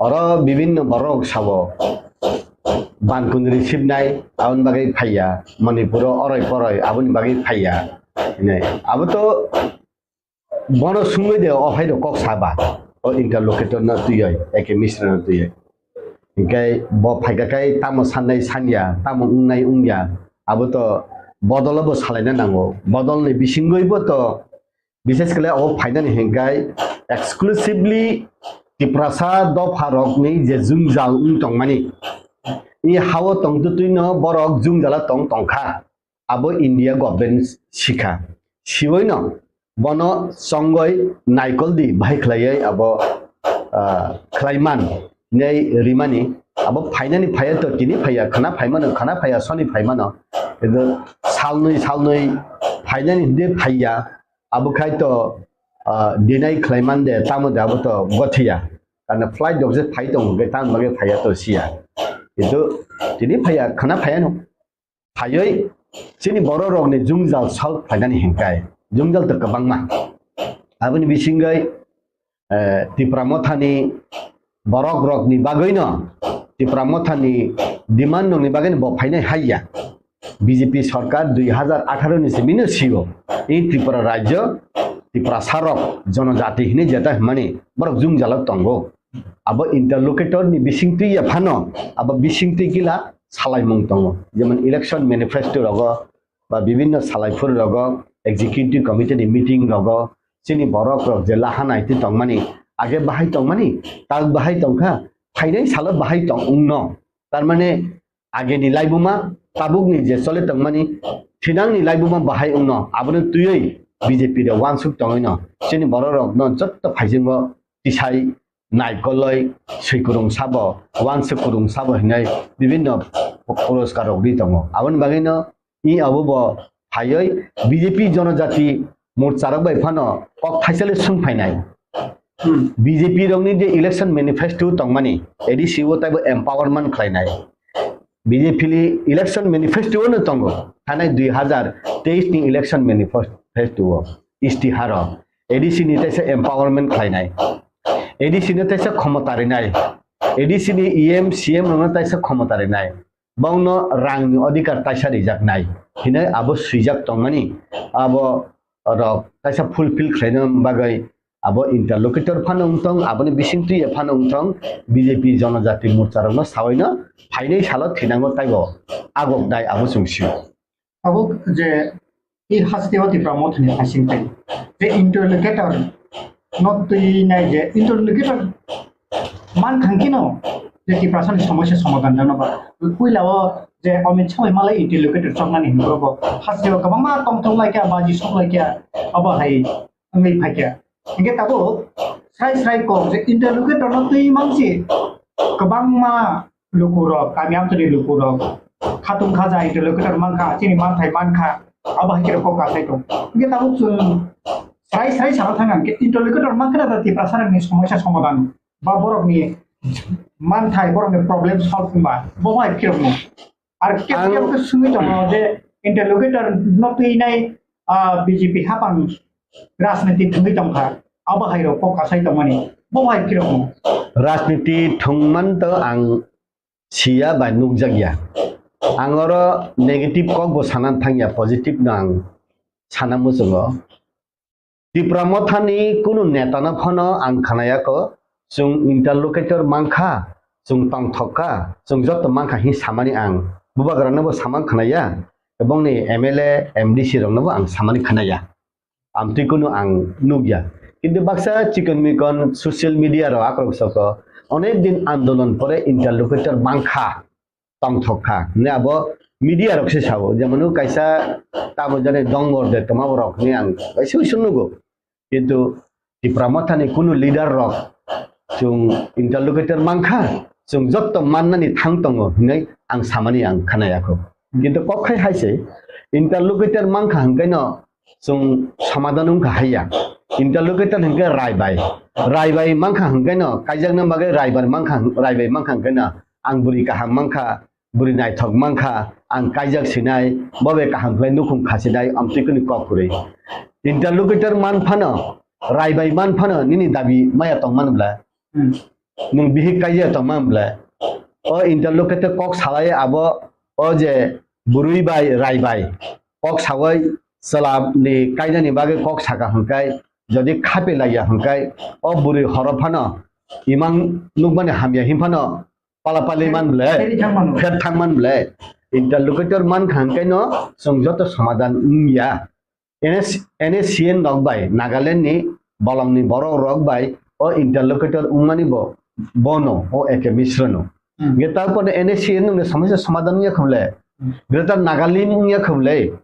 Oro bibinno borok sabo. Ban kundri sibnai, aboni bagwi phaiya. Manipuro oroi poroi, aboni bagwi phaiya. Hinai. Abo to Bono sungwi de o hai rok kok saba, o interlocutor no twiwi, A K Mishra no twiwi. Hinkhe bo phaikha khai tamo sannai sanya, tamo wngnai wngya, abo to bodolo bo salaina nango. Bodolni bisingwi bo to, bishesh khle o phainani hinkhai exclusively Tiprasa dopha rokni je jwngjal wng tongmani, i hao tongtwtwino borok jwngjala tong tongkha. Abo India government sikha. Siwai no bono chongoi naikol di bahai khlaiwi abo, ah, khlaiman hinwi rimani. Abo phainani phaiya to tini phaiya, khana phaimano, khana phaiya soni phaimano. Kintu salnwi salnwi phainani hwnkhe phaiya. Abo khai to, ah, deny khlaiman de tamo de abo to gothiya. Karna flight rok je phai tongo hwnkhe tamo bagwi phaiya to siya. Kintu tini phaiya, khana phaiya no. Phaiwi chini borok rokni jwngjal solve khlainani hinkhai, jwngjal to kwbangma. Aboni bisingwi, eh, Tipra Mothani borok rokni bagwino, Tipra Mothani demand rokni bagwino bo phainai haiya. B J P sorkar dui hazar atharo ni simino sio. I Tripura rajyo, Tiprasa rok, jonojati hinwi jeta hwnmani borok jwngjalo tongo. Abo interlocutor ni bisingtwi ya phano, abo bisingtwi kila salaimung tongo. Jemon election manifesto rogo ba bibinno salaiphuru rogo, executive committee ni meeting rogo, chini borok rok je laha naitwi tongmani, age bahai tongmani, tak bahai tongkha, phainai salo bahai tong wngno. Tar mane ageni laibuma, tabukni je chole tongmani, thinangni laibuma bahai wngno, abono twiwi B J P de wansuk tongwino, chini borok rokno jotto phaisingo tisai naikoloi swikwrwng sabo, wansuk kwrwng sabo hinwi bibinno puroskar rok ri tongo. Aboni bagwino i abo bo phaiwi B J P Jonojati Morcha rok bai phano kok thaisale swng phainai. Hmm. B J P rokni je election manifesto tongmani, A D C o taibo empowerment khlainai. B J P ni election manifesto no tongo, thanai dui hazar teis ni election manifesto o, istihar o. A D C ni taisa empowerment khlainai, A D C no taisa khomota rinai, A D C ni E M, C M rokno taisa khomota rinai, bongno rangni odhikar taisa rijaknai hinwi abo swijak tongmani, abo rok taisa fulfill khlaina bagwi abo interlocutor phano wngthong, aboni bisingtwi phano wngthong, B J P Jonojati Morcha rokno sawaino phainai salo thinango taibo agoknai abo chwng sio. Abo je i hasteo Tipra Mothani hasing tei je interlocutor no twi nai je interlocutor man thangkino je Tiprasani somosya somadhan jano ba puila o je Amit Shah bai malai interlocutor choknani hinwi bo hasteo kwbangma tongthok laikya baji sok laikya abo hai wngwi phaikya. Hingke tabuk srai srai kok je interlocutor no twi mansi kwbangma lukurok, kami amchani lukurok, khatung khaja interlocutor mankha, chini manthai mankha, abo hai khe kok kasai tong. Hingke tabuk chwng srai srai sana thang hingke interlocutor mankha na Tiprasa ni somosya somadhan ba borok ni manthai, borok ni problem solve wngba bo hai phirok no. Ar kep Ang kep khe sungwi tongo je interlocutor no twi nai, ah, B J P hapang rajniti thwngwi tongkha. Abo hai rok kok kasai tongmani. Bo hai phirok no. Rajniti thwngman to ang siya bai nukjakya. Ang oro negative kok bo sana thangya, positive no ang sana muchungo. Tipra Mothani kunu netano phano ang khnayakho, chwng interlocutor mankha, chwng tongthok kha, chwng joto mankha hwnwi samani ang. Bubagrano bo samang khnaya, bongni M L A, M D C rokno bo ang samani khnaya. Amtwi kunu ang nukya. Kintu baksa chikon mikon social media rok akorok soko onek din andolon pore interlocutor mankha. Tongthok kha hwnwi abo media rok se sao, jemon kaisa tamo jani dongor de tongma borok hwnwi ang kaisa uisu nugo, kintu Tipra Mothani kunu leader rok chwng interlocutor mankha, chwng jotto mannani thang tongo hwnwi ang samani ang khnayakho, kintu kok khai hai se interlocutor mankha hwnkhe no chwng somadhan wngkha haiya. Interlocutor hwnkhe raibai. Raibai mankha hwnkhe no kaijakna bagwi raibai mankha, raibai mankha hwnkhe no ang bwrwi kaham mankha, bwrwi naithok mankha, ang kaijak sinai, bo bai kaham khlai nukhung khasinai, amtwi kwnwi kok kwrwi. Interlocutor man phano, raibai man phano nini dabi maya tongmani bwla. Hmm. Nwng bihik kaijak tongmani bwla. O interlocutor kok salai abo o je bwrwi bai raibai kok sawai chwla ni kainani bagwi kok saka hwnkhai, jodi khape laiya hwnkhai, o bwrwi horo phano imang nukmani hamya hwn phano pala pali man bwle, Pheri thang mano. Pher thang man bwle. Interlocutor man kha hwnkhai no chwng joto somadhan wngya. N S, N S C N rok bai Nagaland ni bolong ni borok rok bai o interlocutor wngmani bo, bono, o A K Mishra no. Hmm. Ge ta pore N S C N no somosya somadhan wngya kha bwle. Hmm. Greater Nagaland wngya kha bwle.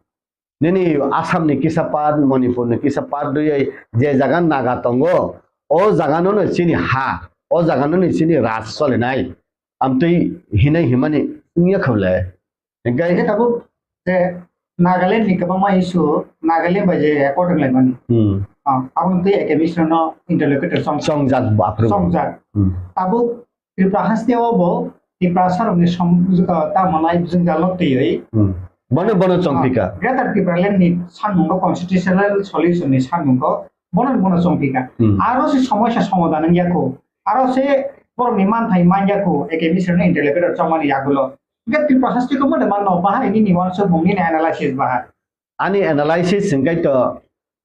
Nini Assam ni kisa part, Manipur ni kisa part rwi je jaga Naga tongo, o jaga no no chini ha, o jaga no no chini raj solinai. Amtwi hinai himani wngya kha bwle. Hingke Hingke tabuk je Nagaland ni kwbangma issue, Nagaland bai je accord wnglaimani. Hmm. Ah, aboni twi A K Mishra no interlocutor chong-, Chongjak bo aphuru. Chongjak. Hmm. Tabuk Tripura haste o bo Tiprasa rokni som-, ah, tamo nai jwngjal no twiwi. Hmm. Bono, bono chongpika. Ah, Greater Tipraland ni sanmungo constitutional solution ni sanmungo bono, bono chongpika. Hmm. Aro se somosya somadhan wngya kho. Aro se borokni manthai manya kho, A K Mishra no interlocutor chongmani yagulo. Hingke Tripura haste ko mode manno bahai nini wansukmung nini analysis bahai. Ani analysis hingke to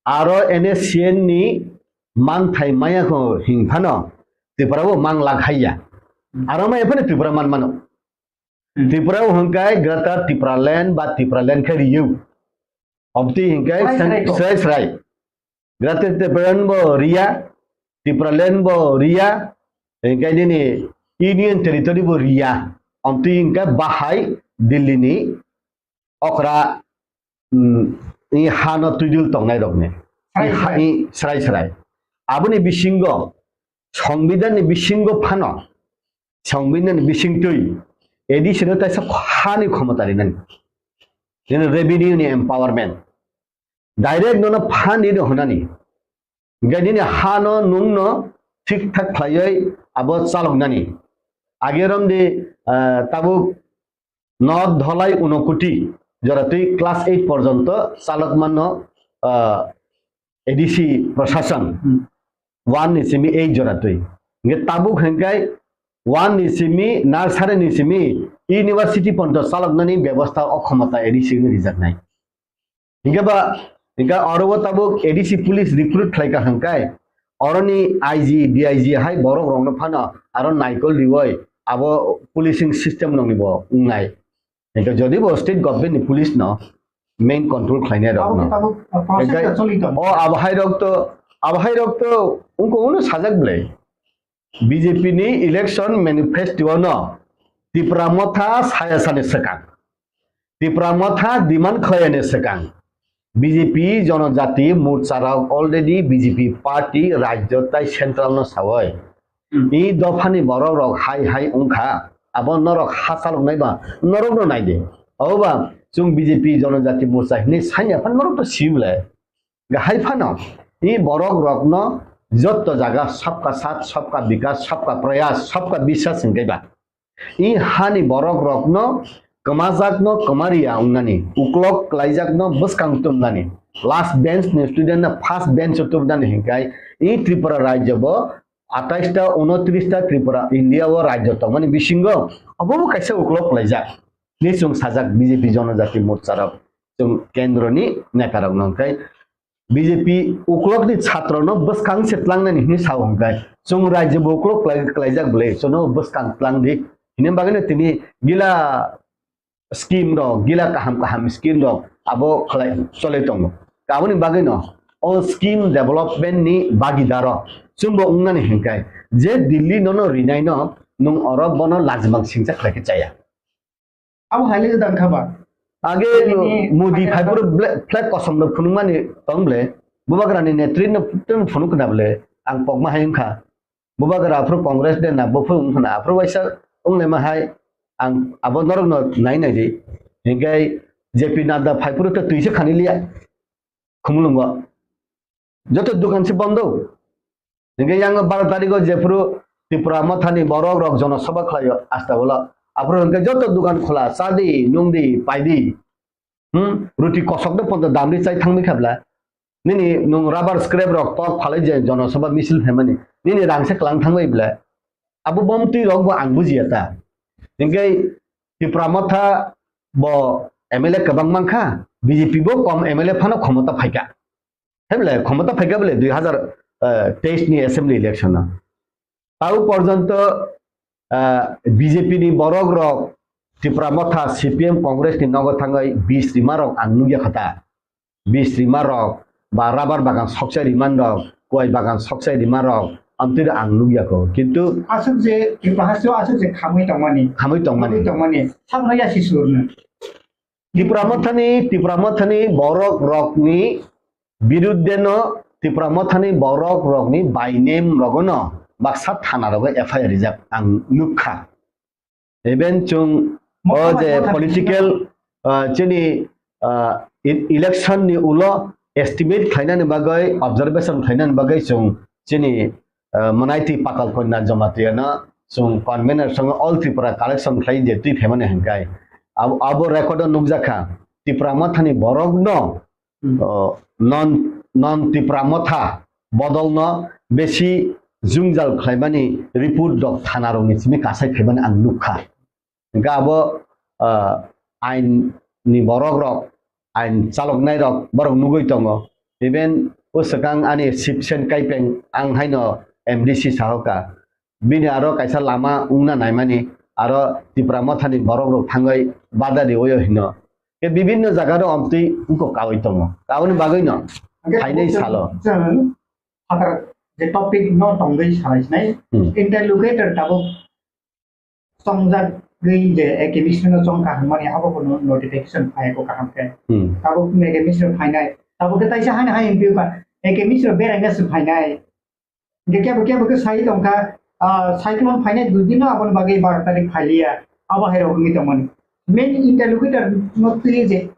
aro N S C N ni manthai maya kho hing phano Tripura bo mang lak haiya. Hmm. Aro maya phano Tripura man mano. Hmm. Tripura bo hingke Greater Tipraland ba Tipraland khe riyo. Obti hingke Srai srai ko. Srai srai. Greater Tipraland bo riya, Tipraland bo riya, hingke nini Union Territory bo riya. Obti hingke bahai Delhi ni okra, mm, i hano twidul tongnai rokni. Srai I ha-, srai. I srai srai. Aboni bisingo, Songbidan ni bisingo phano, Songbidan ni bisingtwi, A D C no taisa hani khomota rinani. Nini revenue ni empowerment. Direct nono hani no hwnani. Hingke nini hano nungno thik thak khlaiwi abo chaloknani. Age romdi, ah, tabuk North Dholai Unakoti, joratwi class eight porjonto chalok manno, ah, A D C prosason Hmm. one ni simi eight jora twi. Hingke tabuk hingke one ni simi nursery ni simi university ponto chaloknani bebostha o khomota A D C ni rijaknai. Hingke ba, hingke oro o tabuk A D C police recruit khlai ka hingke oroni I G, D I G hai borok rokno phano aro naikol riwoi abo policing system nokni bo wngnai. Hingke jodi bo state government ni police no main control khlainai rok Abo no. Tabuk, uh, process Hingke ta choli tongo. O abo hai rok to, abo hai rok to ungko uno sajak ble. B J P ni election manifesto no Tipra Motha saya sani swkang. Tipra Motha demand khlaiyani swkang. B J P Jonojati Morcha rok already B J P party rajyo tai central no sawoi. Hmm. I dophani borok rok hai hai wngkha. Abo norok ha chaloknai ba norok no naidi. Oba chwng B J P Jonojati Morcha hinwi sanya phan norok to sible. Hai phano i borok rokno jotto jaga sabka saath, sabka bikas, sabka prayas, sabka biswas hingke ba. I hani borok rokno kwmajakno kwmariya wngnani, uklok kwlaijakno bwskang tumnani, last bench ni student no first bench o tumnani hingkai i Tripura rajyo bo atais ta, unotris ta Tripura India o rajyo tongmani bisingo obo bo kaisa uklok kwlaijak. Ni chwng sajak B J P Jonojati Morcha rok, chwng kendro ni neta rok no hingkai B J P uklok ni chhatro no bwskang se tlangnani hinwi sao hingkai. Chwng rajyo bo uklok kwlai-, kwlaijak bwle, chwngno bwskang tlang di. Hini bagwi no tini gila scheme rok, gila kaham kaham scheme rok abo khlai chole tongo. Aboni bagwi no o scheme development ni bagidaro chwngbo wngnani hingkai je Delhi nono rinai no nwng oro bono lajimang singcha khlai khe chaya. Abo hai le dang kha ba? Age Tini Modi haiya phaiburu ble-, flag kosom rok phunukmani tong ble. Bubagrani netri no tong phunuk khna ble. Ang pokma hai wngkha. Bubagra aphuru Congress de na, buphuru wngkha na. Aphuru waisa wnglaima hai ang abo norok no nai nai di. Hingkai J P Nadda phaiburu to twi se khani liya. Khumulwngo. Joto dukan se bondo. Hingke yang baro tarigo jephuru Tipra Mothani borok rok jonosabha khlaio asta ulo. Aphuru hingke joto dukan khola, chadi, nungdi, paidi. Hmm? Ruti kosok de ponto damri chai thangmi khabla. Nini nung rubber scrap rok tok phalai je jonosabha misil phaimani. Nini rangse klang thangbai bla. Abo bomtwi rok bo ang bujiya ta. Hingke Tipra Motha bo M L A kwbang mankha, B J P bo kom M L A phano khomota phaikha. Hemle khomota phaikha bole dui hazar teis ni assembly election o. Tau porjonto, ah, B J P ni borok rok Tipra Motha, C P M, Congress ni nogo thangwi bis rima rok ang nukya kha ta. Bis rima rok ba rubber bagan sokchai rima rok, kuai bagan sokchai rima rok, amtwi ang nukya kho. Kintu aswk je Tripura hasteo aswk je khamwi tongmani. Khamwi tongmani. Khamwi tongmani. Sabno yasi surno. Tipra Mothani, Tipra Mothani borok rokni birudde no, Tipra Mothani borok rokni by name rogono baksa thana rogo F I R rijak ang nukha. Even chwng o je political, ah, chini, ah, e-, election ni ulo estimate khlainani bagwi, observation khlainani bagwi chwng chini, ah, Manaiti Patal Kanya Jamatia no chwng convener song All Tripura collection khlai je twi phaimani hwnkai. Abo, abo record o nukjakha Tipra Mothani borok no Hmm. O, non, non Tipra Motha bodolno besi jwngjal khlaimani report rok thana rokni simi kasai phaimani ang nukha. Hingkhe abo, ah, ain ni borok rok, ain chaloknai rok borok nugwi tongo. Even o swkang ani Sipsen Kaipeng ang haino M D C sahoka. Bini aro kaisa lama wngna naimani, aro Tipra Mothani borok rok thangwi bada riwi hino. Khe bibinno jaga rok omtwi wngkok kawi tongo. Aboni bagwi no Hingkhe phainai tabuk salo. Chwng phatar je topic no tongwi salai sinai, Hmm. Interlocutor tabuk chongjagwi je A K Mishra no chong kaham mani abo bo no-, notification phai ko kaham khe. Hmm. Tabuk A K Mishra phainai. Tabuk khe taisa haino hai M P ka A K Mishra beraina se phainai. Hingke kebo kebo khe sai tongkha, ah, cyclone phainai dui din no aboni bagwi baro tarik phailiya, abo hai rok wngwi tongmani. Main interlocutor no twi je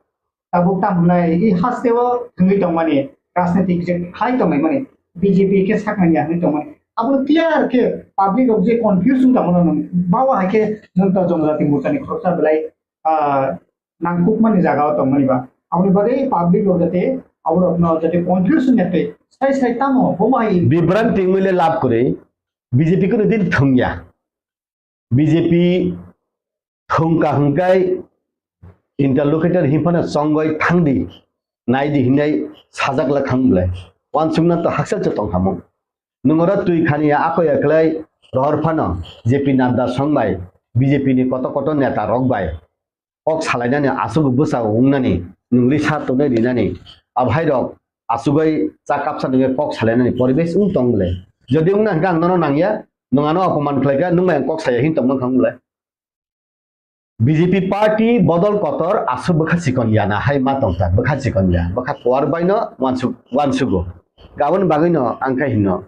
tabuk tam hwnai, i haste o thwngwi tongmani, rajnitik je khlai tongmani, B J P khe saknani ya hwnwi tongmani. Abo clear khe public rok je confuse wng tongmano nwng, bawa hai khe nwng to Jonojati Morcha ni khoroksa belai, ah, nangkukmani jaga o tongmani ba. Aboni bagwi public rok jate Aborokno jate conclusion ya tei sai sai tamo bo mai. Bibranti wngwi le lab kwrwi, B J P kunu din thwngya. B J P thwngka hwnkhe interlocutor hinphano chongoi thangdi, naidi hinai sajak la khang bwle. Wansukna to hakchal se tongkha mo. Nwng oro twi khani ya ako ya khlai rohor phano J P Nadda song bai, B J P ni koto koto neta rok bai kok salainani aswk bwsa wngnani, nwng risa tonwi rinani. Abhairok asugwi cha kapsa nungwi kok salainani poribesh wng tong bwle. Jodi wngna hwnkhe ang nono nangya, nwng ano opoman khlaikha, nwng bai ang kok saya hin tongmang kha wng bwle. B J P party bodol kotor aswk bwkha chikon ya na hai ma tongkha, bwkha chikon ya, bwkha kuar baino wansuk-, wansugo. Aboni bagwino ang khe hino,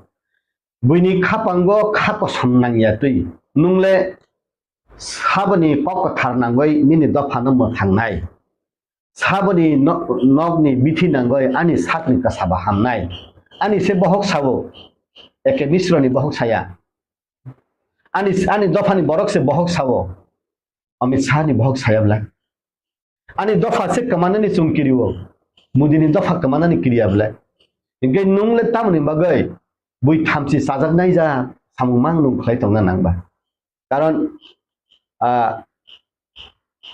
buini khapango kha kosom nangya twi, nwng le saboni kok kwthar nangwi nini dophano mwthangnai. Saboni no-, nokni bithi nangoi ani sakni kwsaba hamnai. Ani se bohok sao, Eke Misroni bohok saya. Ani, ani dophani borok se bohok sao, Amit Shahni bohok saya bwle. Ani dopha se kwmanani chwng kirio, Modini dopha kwmanani kiriya bwle. Hinkhe nwng le tamoni bagwi bui thamchi chajaknai ja samung mang nwng khlai tongna nang ba? Karon, ah,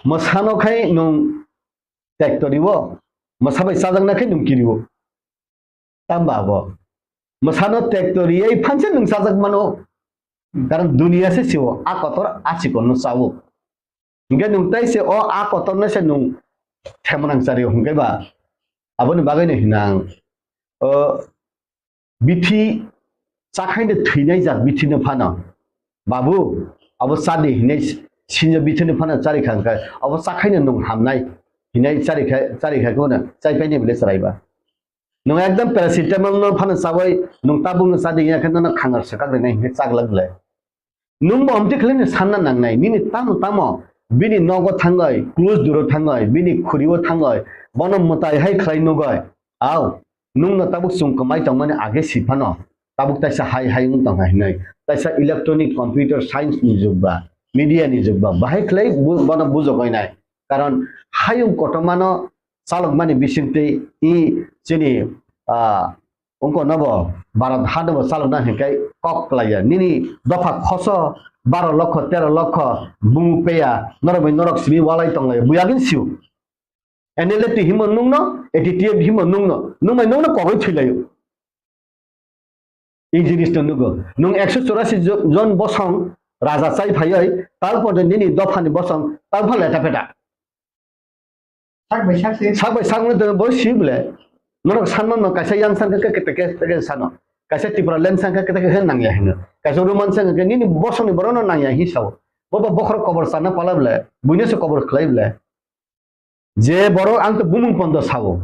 mwsano khai nwng tektoriwo, mwsa bai chajakna khai nwng kiriwo. Tamba abo. Mwsano tektoriwi phanse nwng chajak mano. Karon duniya se siwo, a kotor a chikonno chawo. Hinkhe nwng tai se o a kotorno se nwng themonang chario hinkhe ba. Aboni bagwino hinang. O bithi chakhaino thwinai jak bithino phano, "Babu, abo chadi," hinai sinjo bithino phano charikha hwnkhe, "Abo chakhaino nwng hamnai," hinai charikha, charikha khe uno chaipaini bwle chwraiba. Nwng ekdom paracetamol no phano chawi nwng tabuk no chadi ya khe nono khangar swkak rinai hinkhe chaglak bwle. Nwng bo omtwi khlai no sanna nangnai, nini tamo tamo bini nogo thangoi, close duro thangoi, bini khuriwo thangoi, bono mwtai hai khlai nugoi. Au, nwng no tabuk chwng kwmai tongmani age si phano, tabuk taisa hai hai wng tongkha hinoi. Taisa electronic computer science ni jug ba, media ni jug ba, bahai khlai bu-, bono bujogoi nai. Karon hayung kotorma no chalokmani bisingtwi i chini, ah, ungko nobo Bharat hano bo chalokna hinkai kok klaiya. Nini dopha khoso baro lokho, tero lokho bumu peya, norok bai norok simi walai tonglaiya. Buyagin siu. N L F T himo nungno, A T T F himo nungno, nungbai nungno kogoi thwilaio. I jinis no nugo. Nwng ekso chorasi jo-, jon bosong raja chai phaioi, tal porte nini dophani bosong, tal pha leta peta. Sak bai sak se. Sak bai sak no bo si bole. Norok sanma no kaisa yang sang khe kete kete sano. Kaisa Tipra land sang khe kete kete nangya hino. Kaisa Roman sang khe nini bosongni borok no nangya hi sao. Bo bo bokhorok kobor sana pala bole. Buino se kobor khlai bole. Je borok ang to bumung pondo sao.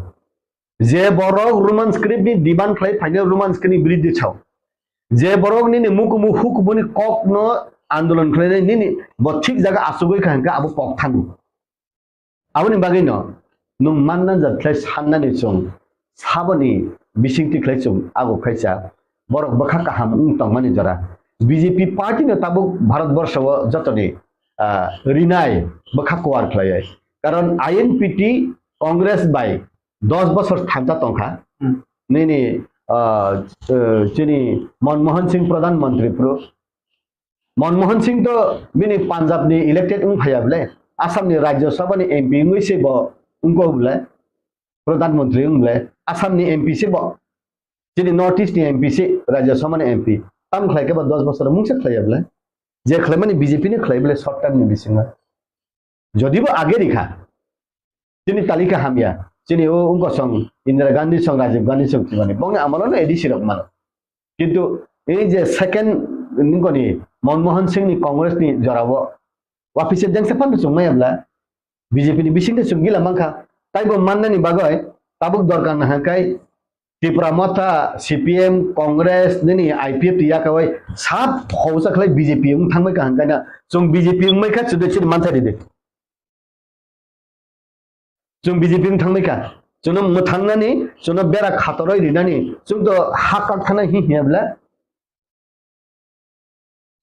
Je borok Roman script ni demand khlai phaino Roman script ni biridhi sao. Je borok nini mukumu hukumu ni kok no andolon khlai nini bo thik jaga asugui kha hwnkhe abo kok thango. Aboni bagwi no nwng manna jat khlai sannani chwng saboni bisingtwi khlai chwng abo khaisa borok bwkha kaham wng tongmani jora. B J P party no tabuk Bharat borsho o jotoni, ah, rinai bwkha kuar khlaiwi. Karon I N P T Congress bai dos bosor thansa tongkha. Hmm. Nini, ah, eh, chini Manmohan Singh Pradhan Mantri phuru. Manmohan Singh to bini Punjab ni elected wng phaiya bole. Assam ni Rajya Sabha ni M P wngwi se bo wngkok bole. Pradhan Mantri wng bole. Assam ni M P se bo. Chini North East ni M P se, Rajya Sabha ni M P. Tam khlai khe ba dos bosor mungsa khlaiya bole. Je khlaimani B J P ni khlai bole short term ni bisingo. Jodi bo age rikha, chini talika hamya, chini o wngkosong Indira Gandhi song, Rajiv Gandhi song thwimani, bongni amolo no A D C rok mano. Kintu ei je second nungkoni Manmohan Singh ni Congress ni jorao wapisa dengsa phano chwng maya bla, B J P ni bisingtwi chwng gila mankha. Taibo mannani bagwi tabuk dorkar nahakhe Tipra Motha, C P M, Congress, nini I P F T yakawai sab khausa khlai B J P wng thangbai kaham kaina. Chwng B J P wngmai kha chwdwi chwdwi manthai ridi. Chwng B J P wng thangbai kha. Chwngno mwthangnani, chwngno bera khatoroi rinani, chwng to ha kak thana hi hiya bla.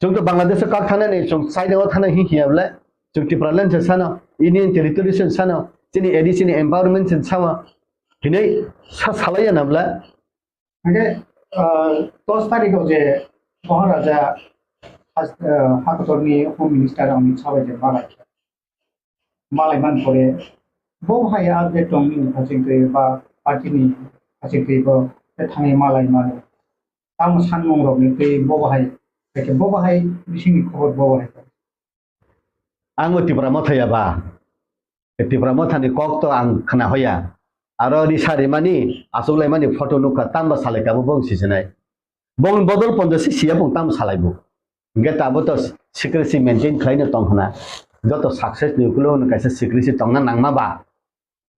Chwng to Bangladesh o kak thanani, chwng China o thana hi hiya bla. Chwng Tipraland se sano, Union Territory se sano, chini A D C ni empowerment se sama. Hinwi sa salaiya nabla? Hingke, ah, dos tarikh o je Maharaja has-, ah, hakotorni Home Minister Amit Shah bai je malai kha. Malai man pore, bo hai update tong nini haching twi ba party ni haching twi bo thani malai mano. Tamo sanmung rok ni twi bo hai, bo hai bisingni khobor bo hai. Ang bo Tipra Motha ya ba? Tipra Motha ni kok to ang khna hoya. Aro risa rimani, aswk laimani photo nukha, tamo salai kha bo bong sisinai. Bong bodol pondo si siya bong tamo salai bo. Hingke tabo to secrecy maintain khlaino tong khna. Joto success ni ukulo no kaisa secrecy tongna nangma ba.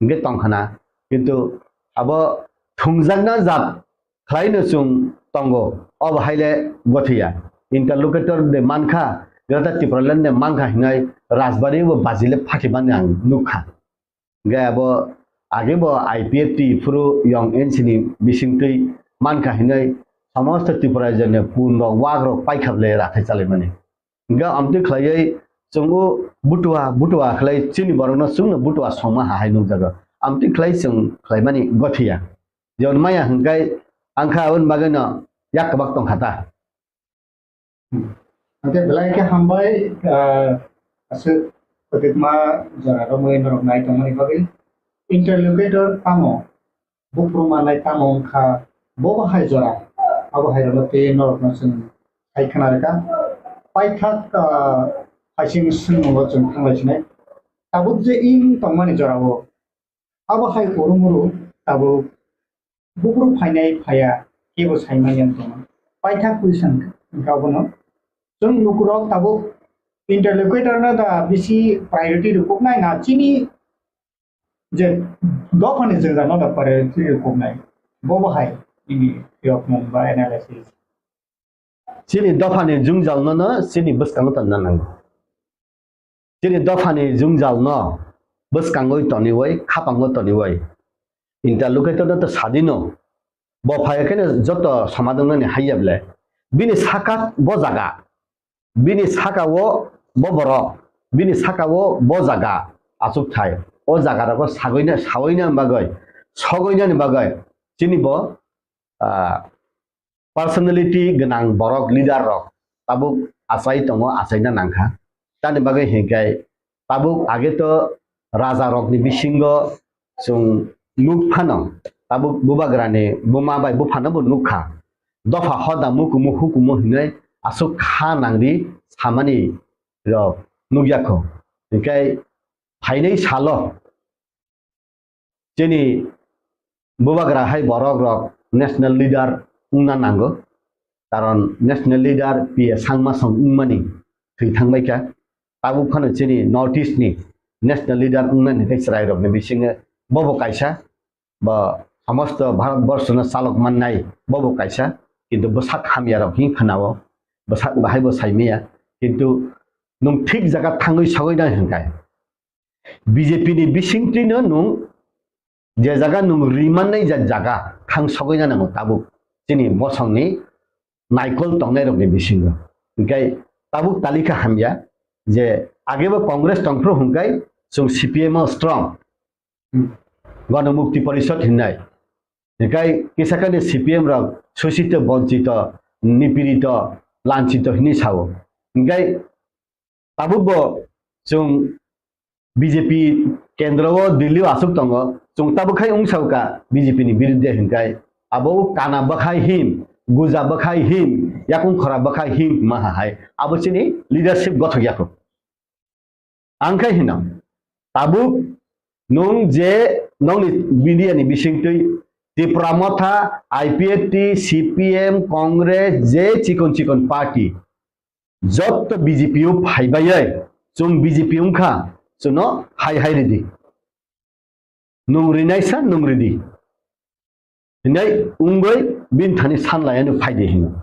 Hingke tong khna. Kintu abo thungjakna jat khlaino chwng tongo. Obo haile gothiya. Interlocutor de mankha, Greater Tipraland de mankha hinai Rajbari bo bajile phatimani ang nukha. Hingke abo age bo I P F T phuru yong N C ni bisingtwi mankha hinai somosto Tripura jene pun rok wak rok paikha le rathai chalaimani. Hingke amtwi khlaiwi chwng o butua, butua khlai chini borokno chwngno butua songma ha hai nukjago. Amtwi khlai chwng khlaimani gothiya. Jemon maya hingkai angkha aboni bagwino yak kwbak tongkha ta. Hingke belai khe hambai, ah, aswk kwtwkma jora romwi norok nai tongmani bagwi. Interlocutor tamo? Buphuru manai tamo wngkha, bo bo hai jora, abo hai rokno tei norokno chwng hai khna rwkha. Paithak, ah, phaising swngmungo chwng thanglai sinai. Tabuk je wng tongmani jorao, abo hai urumuru tabuk buphuru phainai phaiya, kebo saimanya wng tongma. Paithak question wngkha obono. Chwng lukurok tabuk interlocutor no da bisi priority rwkuknai na chini je dophani jwngjal no da priority rwkuknai, bo bo hai nini phiyokmung ba analysis? Chini dophani jwngjal no no chini bwskango tonna nango. Chini dophani jwngjal no bwskangoi toniwoi, khapango toniwoi. Interlocutor no to sadino. Bo phai khe no joto somadon nani haiya ble. Bini saka bo jaga. Bini saka o bo borok. Bini saka o bo jaga. Achuk thai. O jaga rogo sagoina, saoina bagoi. Sogoina ni bagoi. Chini bo, ah, personality gwnang borok, leader rok tabuk achai tongo, achaina nangkha. Tamni bagwi hinkhe tabuk age to raja rokni bisingo chwng nuk phano tabuk bubagrani buma bai buphano bo nukha. Dopha hoda mukumu hukumu hinwi aswk kha nangri samani rok nukya kho. Hinkhe phainai salo chini bubagra hai borok rok national leader wngna nango, karon national leader P A Sangma song wngmani thwi thangbaikha. Tabuk phano chini North East ni national leader wngnani tei chwrai rokni bisingo bobo kaisa, bo somosto Bharat borshono chalok mannai bobo kaisa, kintu bwsak hamya rok hin khanao, bwsak bahai bo saimaya, kintu nwng thik jaga thangwi sogwi nai hwnkhe. B J P ni bisingtwino nwng je jaga nwng rimannai ja-, jaga thang sogwi na nango tabuk chini bosongni naikol tongnairokni bisingo. Hinkhe tabuk talikha hamya je agebo Congress tongphru hwnkhe chwng C P M o strong. Ganamukti Porishad hinnai. Hinkhe kisakani C P M rok sosito, bonchito, nipirito, lanchito hinwi sao. Hinkhe tabukbo chwng B J P kendro o, Delhi o aswk tongo, chwng tabuk khai wngsa wngkha B J P ni birudde hinkhai, abo kana bwkhai hin, guja bwkhai hin, yakung khora bwkhai hin hima hai, abo chini leadership gothok yakho. Ang khai hino, tabuk nwng je nongni media ni bisingtwi Tipra Motha, I P F T, C P M, Congress, je chikon chikon party, jotto B J P o phaibai, chwng B J P wngkha, chwngno hai hai ridi. Nwng rinaisa nwng ridi. Hinai wngwi bini thani sanlaiano phaidi hino.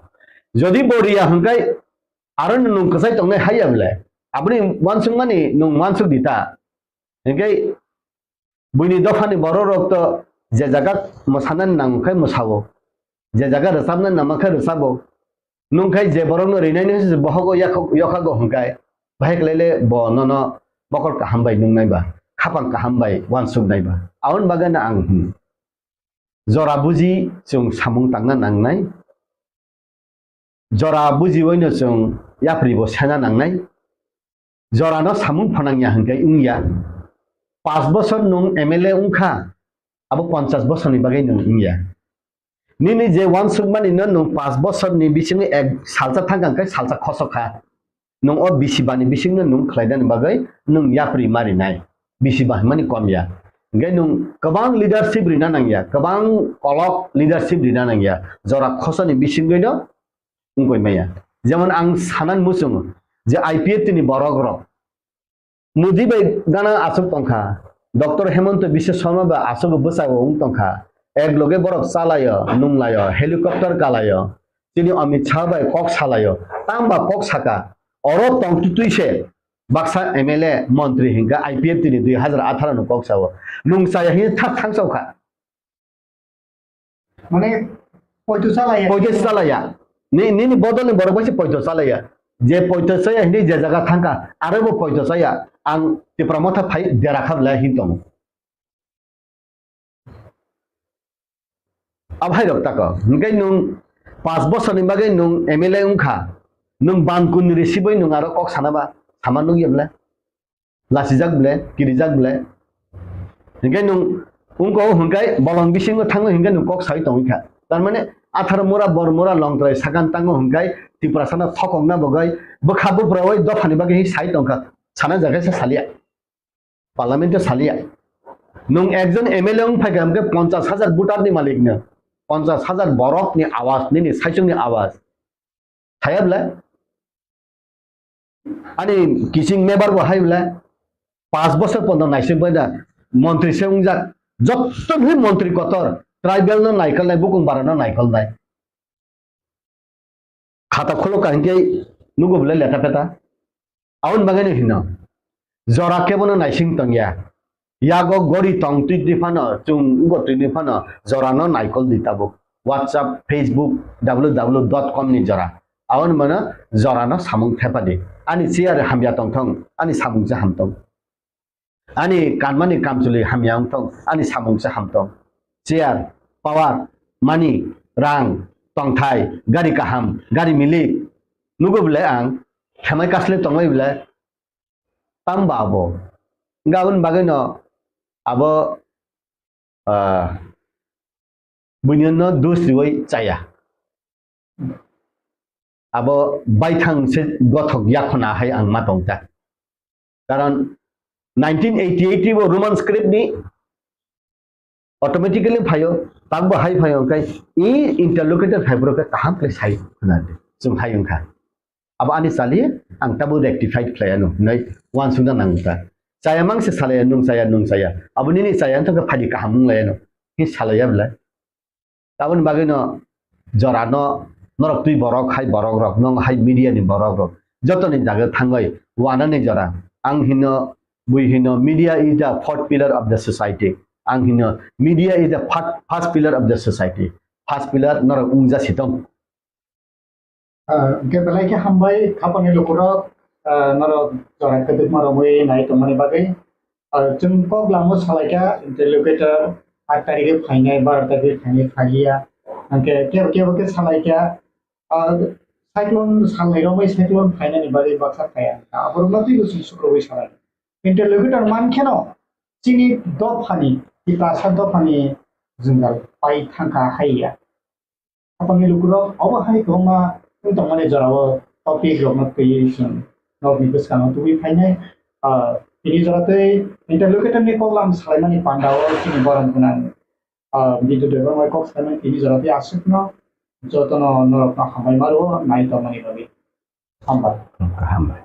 Jodi bo riya hwnkhe aro nwng kwchai tongnai haiya bwle. Aboni uansukmani nwng uansuk di ta. Hinkhe buini dophani borok rok to je jaga mwsanani nang khe mwsao, je jaga rwchabnani nang khe rwchabo. Nwng khai je borokno rinaino se bohogo yakhok-, yokhago hwnkhe, bahai khlaile bo nono mokol kaham bai nungnai ba, khapang kaham bai uansuknai ba. Aboni bagwino ang hwn, Jora buji chwng samung tangna nangnai. Jora bujiwino chwng yapri bo sena nangnai. Jorano samung phanangya hwnkhe wngya. Pas bosor nwng M L A wngkha, abo ponchas bosorni bagwi nwng wngya. Nini je uansukmani no nwng pas bosorni bisingo ek salsa thangkha hwnkhe salsa khosokha. Nwng o bisi bani bisingno nwng khlaidani bagwi nwng yapri marinai. Bisi ba hwnmani komya. Hwnkhe nwng kwbang leadership rina nangya, kwbang kolok leadership rina nangya. Jora khosani bisingwino wngkoi maya. Jemon ang sanan muchungo je I P F T ni borok rok Modi bai gana aswk tongkha, Doctor Hemanta Biswa Sarma bai aswk bwsao wng tongkha, ek loge borok chalaio, nunglaio, helicopter kalaio, chini Amit Shah bai kok salaio, tangba kok saka, oro tongtwtwi se baksa M L A, montri hinkha I P F T ni dui hazar atharo ni kok sao, nung chaya hini thak thang saokha. Mane, poito chalaya. Poito chalaya. Ni, nini bodol ni borok bai se poito chalaya. Je poito chaya hini je jaga thangkha, aro bo poito chaya. Ang Tipra Motha phai dera kha bwlai hin tongo. Abhai rok tako. Hingke nung pas bosor ni bagwi nung M L A wngkha. Nung ban kun ni risiboi nung aro kok sana ba, sama nung ya bwlai. Lasijak ble, kirijak ble. Hinkhe nwng wngkha o hwnkhai bolong bisingo thango hinkhe nwng kok sai tongwi kha. Tar mane atharo mura, bor mura, longtrai sakan tango hwnkhai Tiprasano thokokna bagwi bwkha buphrawi dophani bagwi sai tongkha. Sana jaga se salia. Parliament o salia. Nwng ekjon M L A wng phaikha hwnkhe ponchas hajar voter ni malik no. Ponchas hajar borok ni awaz, nini saichung ni awaz. Thaya bwle? Ani kiching mebar bo hai bwle? Pas bosor pondo naising bai da montri se wngjak. Jotto bhi montri kotor, tribal no naikol nai, bukung bara no naikol nai. Khata kholo kahingke nugo bwle leta peta. Aboni bagwi no hino. Jora kebono naising tongya. Yago gori tong twi twi phano, chwng ugo twi twi phano, jorano naikol di tabuk. WhatsApp, Facebook, W W W dot com ni jora. Aboni mano jorano samung thepa di. Ani chair hamya tongthong, ani samung se hamtong. Ani kanmani kamchwlwi hamya wngthong, ani samung se hamtong. Chair, power, money, rang, tongthai, gari kaham, gari milik. Nugo bwle ang, khemai kasle tongbai bwle, tamo ba abo. Hingke aboni bagwino abo, ah, buinino dos riwi chaya. Abo baithang se gothok yakhona hai ang ma tongta. Karon nineteen eighty-eight bo Roman script ni automatically phaio, tangbo hai phaio, hingke i interlocutor phaibrok khe kaham khe sai khna di. Chwng hai wngkha. Abo ani chali ang tabo rectified khlai ano, hinwi uansukna nang ta. Chaya mang se salaya, nung chaya, nung chaya. Abo nini chaya wngkha khe phadi kaham wng lai ano. Hi salaya bwlai. Aboni bagwino jorano norok twi borok hai borok rok, nong hai media ni borok rok jotoni jaga thangwi wanani jora. Ang hino, bui hino, media is the fourth pillar of the society. Ang hino, media is the fir-, first pillar of the society. First pillar norok wngja sitong. Ah, hingke belai khe hambai, khapangni lukurok, ah, norok jora kwdwkma romwi nai tongmani bagwi. Ah, chwng kok lamo salaikha, interlocutor aat tarikhe phainai, baro tarikhe phainai, phaiya. Hingke kebo kebo khe salaikha, ah, cyclone salnai romwi cyclone phainani bagwi baksa phaiya. Aborokno twibo chwng sukrubwi salai. Interlocutor mankheno chini dophani, Tiprasa dophani jwngjal pai thangkha haiya. Khapangni lukurok obo hai kwbangma wng tongmani jorao topic rokno twiwi chwng nokni bwskango tubui phainai. Ah, tini jora tei interlocutor ni koklam salaimani pandao chini borom gwnang, ah, Bidyu Debbarma kok salaimani tini jora tei aswkno jotono norokno hambai ma rwo nai tongmani bagwi. Hambai. Hambai.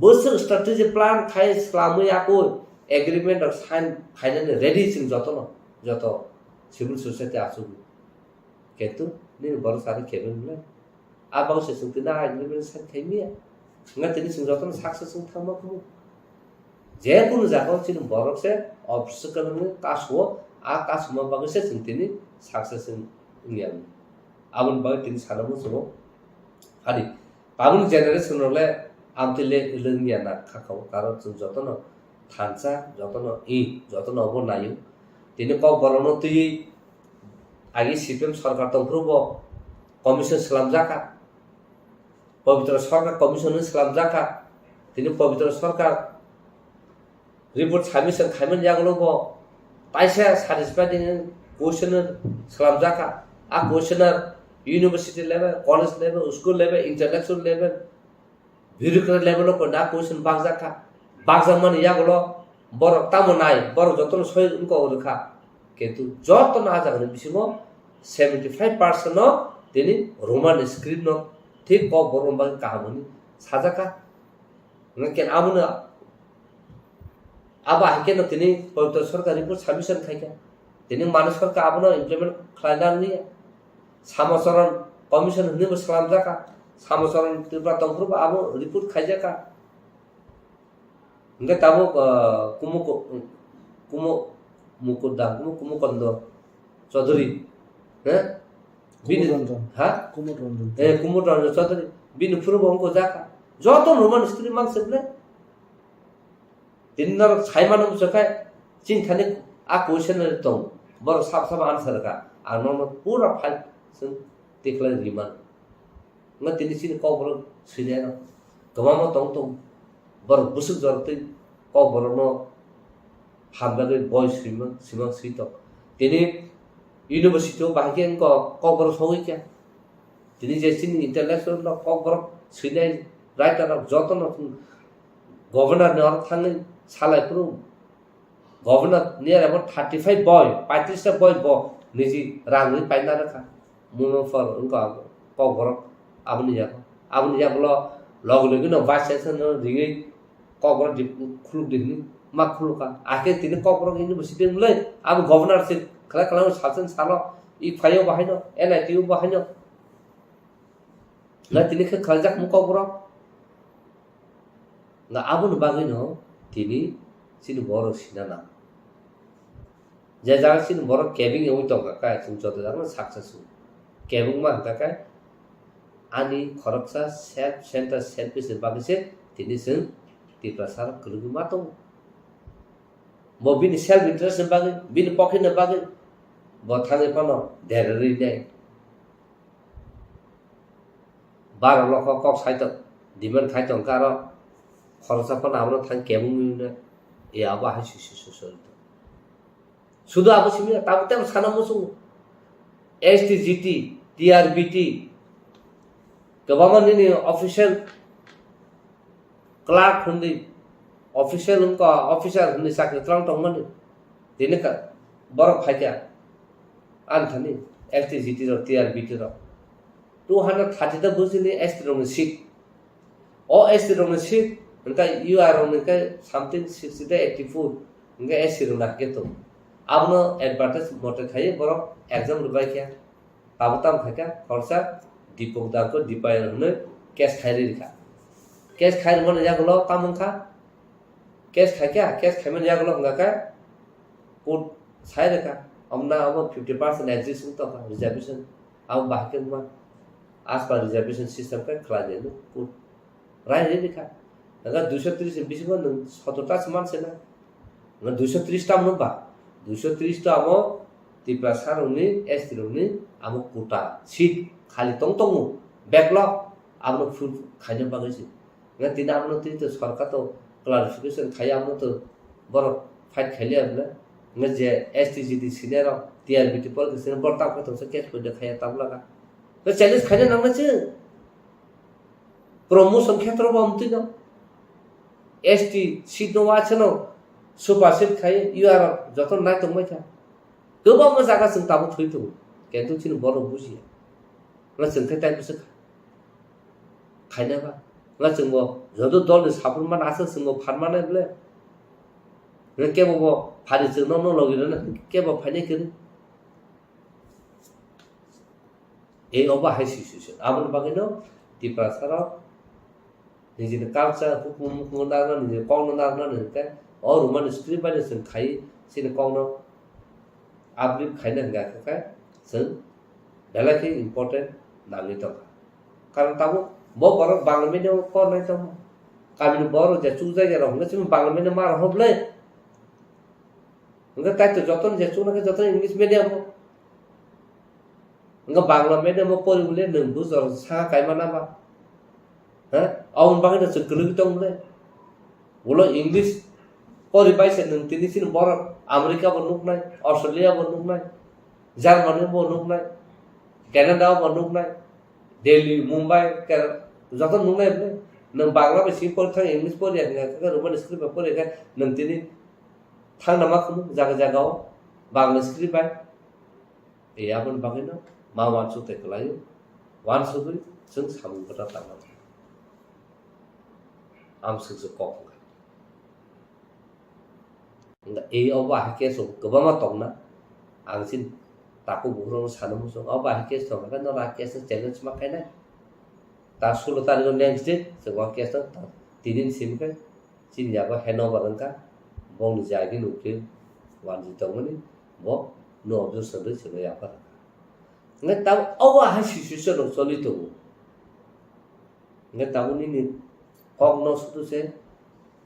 Bwswk strategy plan khai swlamwi akoi agreement rok sign khainani ready chwng jotono, joto civil society achugwi. Kintu nini borok sari kebeng le. A bagwi se chwng tini a agreement sign khai miya. Wngkha tini chwng jotono success wng thangma kubu. Je kunu jaga o chini borok se obstacle wngwi kasu o, a kasuma bagwi se chwng tini success wng, wngya. Aboni bagwi tini sana muchungo. Hadi, tabukni generation rok le amtwi le wngya na kha kha o, karon chwng jotono thansa, jotono i, jotono obo naio. Tini Kokborokno twiwi agi C P M sorkar tongphuru bo commission swlamjakha. Pabitra Sarkar commission hwnwi swlamjakha. Tini Pabitra Sarkar report submission khaimani yagulo bo taisa satisfied hwnwi questionnaire swlamjakha. A questionnaire university level, college level, school level, intellectual level, bureaucrat level o koina question bakjak kha. Bakjak mani yagulo borok tamo nai, borok jotono soi wngkok rwkha. Kintu jotono ah jagani bisingo seventy five percent no tini Roman script no thik Kokborok bagwi kaham hwnwi sajak kha. Hwnkhe abono Abo hai kheno tini Pabitra Sarkar report submission khai kha. Tini Manik Sarkar abono implement khlaina nangya. Samacharan commission hwnwi bo swlamjak kha. Samacharan Tripura tongphuru bo abo report khaijak kha. Hwnkhe tabuk, ah, Kumo ko-, Kumo Mukunda, Kumo, Kumo Kondo Chaudhary, he? Bini, Kumud Ranjan. Ha? Kumud Ranjan. Eh, Kumud Ranjan Chaudhary. Bini phuru bo wngkha jak kha. Joto Roman script mang se ble. Tini norok sai mano bwswk khe, chini thani a question no tong, borok sab sab answer kha, ang nono pura file chwng tikhlai ri mano. Wngkha tini chini Kokborok swinai no kwbangma tong tong, borok bwswk jorok twi Kokborok no hamjagwi boi swimang swimang swi tong. Tini university o bahai khe wngkha Kokborok sogwi kha. Tini je chini intellectual rok, Kokborok swinai writer rok joto no governor ni oro thangwi salai phuru governor ni aro bo thirty five boi, paitris ta boi bo niji rang ri paina rwkha. Muno phor wngkha Kokborok aboni yago. Aboni yagulo logi logi no vice chancellor no ringwi Kokborok di khuluk di hwnwi ma khuluk kha. Akhe tini Kokborok university wngmulai abo governor se khlai khlai sal sal salo i phaio bahaino N I T o bahaino. Na tini khe khlaijak mung Kokborok. Na aboni bagwino tini chini borok sina nang. Je jaga chini borok kebeng wngwi tongkha khe chwng joto jagano success wngo. Kebengma hwnkha khe ani khoroksa self center selfish ni bagwi se tini chwng Tiprasa rok kwrwngwi ma tongo. Bo bini self interest ni bagwi, bini pocket ni bagwi bo thangwi phano derarwi nai. Baro lokho kok sai tong, demand khai tong khe aro khoroksa phano abono thang kebengwi hwnwi e abo hai sui sui sui sui tong. Sudu abo simi ya, tabuk tei sana muchungo. S T G T, T R B T, kwbangma nini official clerk hwnwi, official wngkha, officer hwnwi chakri twlang tongmani. Tini ka-, borok phaikha, ani thani S T G T rok, T R B T rok. Two hundred thirty ta bujili S T rokni seat. O S T rokni seat, hwnkhe U R rokni khe something sixty ta eighty four, hwnkhe S T rokni hakhe tongo. Abono advertise mote khaiwi borok exam rwbaikha. Abo tamo khaikha, khoroksa Deepak Dangko Deepayan hwnwi case khai rikha. Case khai rwmani yagulo tamo wngkha? Case khaikha, case khaimani yagulo wngkha khe court sai rikha. Omna abo fifty percent exist wng tongkha, reservation. Abo bahai khe wngma as per reservation system khe khlai nai court. Rai rwi rikha. Nangkha duiso tris ni bisingo nwng sotor ta se man se na. Nangkha duiso tris ta mano ba? Duiso tris ta amo Tiprasa rokni, S T rokni amo quota seat khali tong tongo. Backlog abono full khaina bagwi se. Nangkha tini abono tini to sorkar to clarification khai abono to borok fight khailiya bwle. Nangkha je S T G T senior rok, T R B T politician borok tamo khe tongsa case poito khaiya tabla kha. Nangkha challenge khaina nangna se. Promotion khetra bo amtwi no S T seat no waisa no super seat khai U R joto nai tongbai kha. Kwbangma jaga chwng tabuk thwi tongo. Kintu chini borok bujiya. Wngkha chwng khe tai bwswk khaina ba. Wngkha chwng bo joto dol ni support mana aswk chwng bo phan manai bwle. Wngkha kebo bo phari chwng no no logi rwna kebo phainai kwrwi. Ei obo hai situation. Aboni bagwino Tiprasa rok nijini culture hukumu mukumu narwkna, nijini kokno narwkna hwnkhe o Roman script bai chwng khai chini kokno uplift khaina hwnkha khe chwng belai khe important nangwi tongkha. Karon tabuk bo borok Bangla medium o pornai tongma. Kamini borok je chukjak ya rok hwnkhe chini Bangla medium ma rok hoblai. Hwnkhe tai to jotono je chuknai khe jotono English medium o. Hwnkhe Bangla medium o pori bole nwng bujor sa kaima na ba? Ha? Aboni bagwi no chwng kwlwgwi tong bole. Ulo English pori bai se nwng tini chini borok America bo nuknai, Australia bo nuknai, Germany bo nuknai, Canada bo nuknai, Delhi, Mumbai, Kerala, joto nuknai bole. Nwng Bangla bai simi pori thang, English pori ya hwnkha khe, Roman script bai pori ya khe, nwng tini thangna ma khunu jaga jaga o Bangla script bai. E aboni bagwi no ma uansuk tei kwlai o. Uansugwi chwng samung kwtal tangma. Amswk se kok wngkha. Hwnkhe e obo ahai case rok kwbangma tongna. Ang chini takhuk bukhuk rokno sana muchung. Obo ahai case tongkha khe norok a case no challenge ma khainai. Ta sulo tarikh o next day chwng o case no ta tini ni simi khe chini yago handover wngkha. Bongni jagini ukil wanjwi tongmani bo no objection rwi chwngno yaphar wngkha. Hwnkhe tabuk obo ahai situation rok choli tongo. Hwnkhe tabuk nini kokno sudu se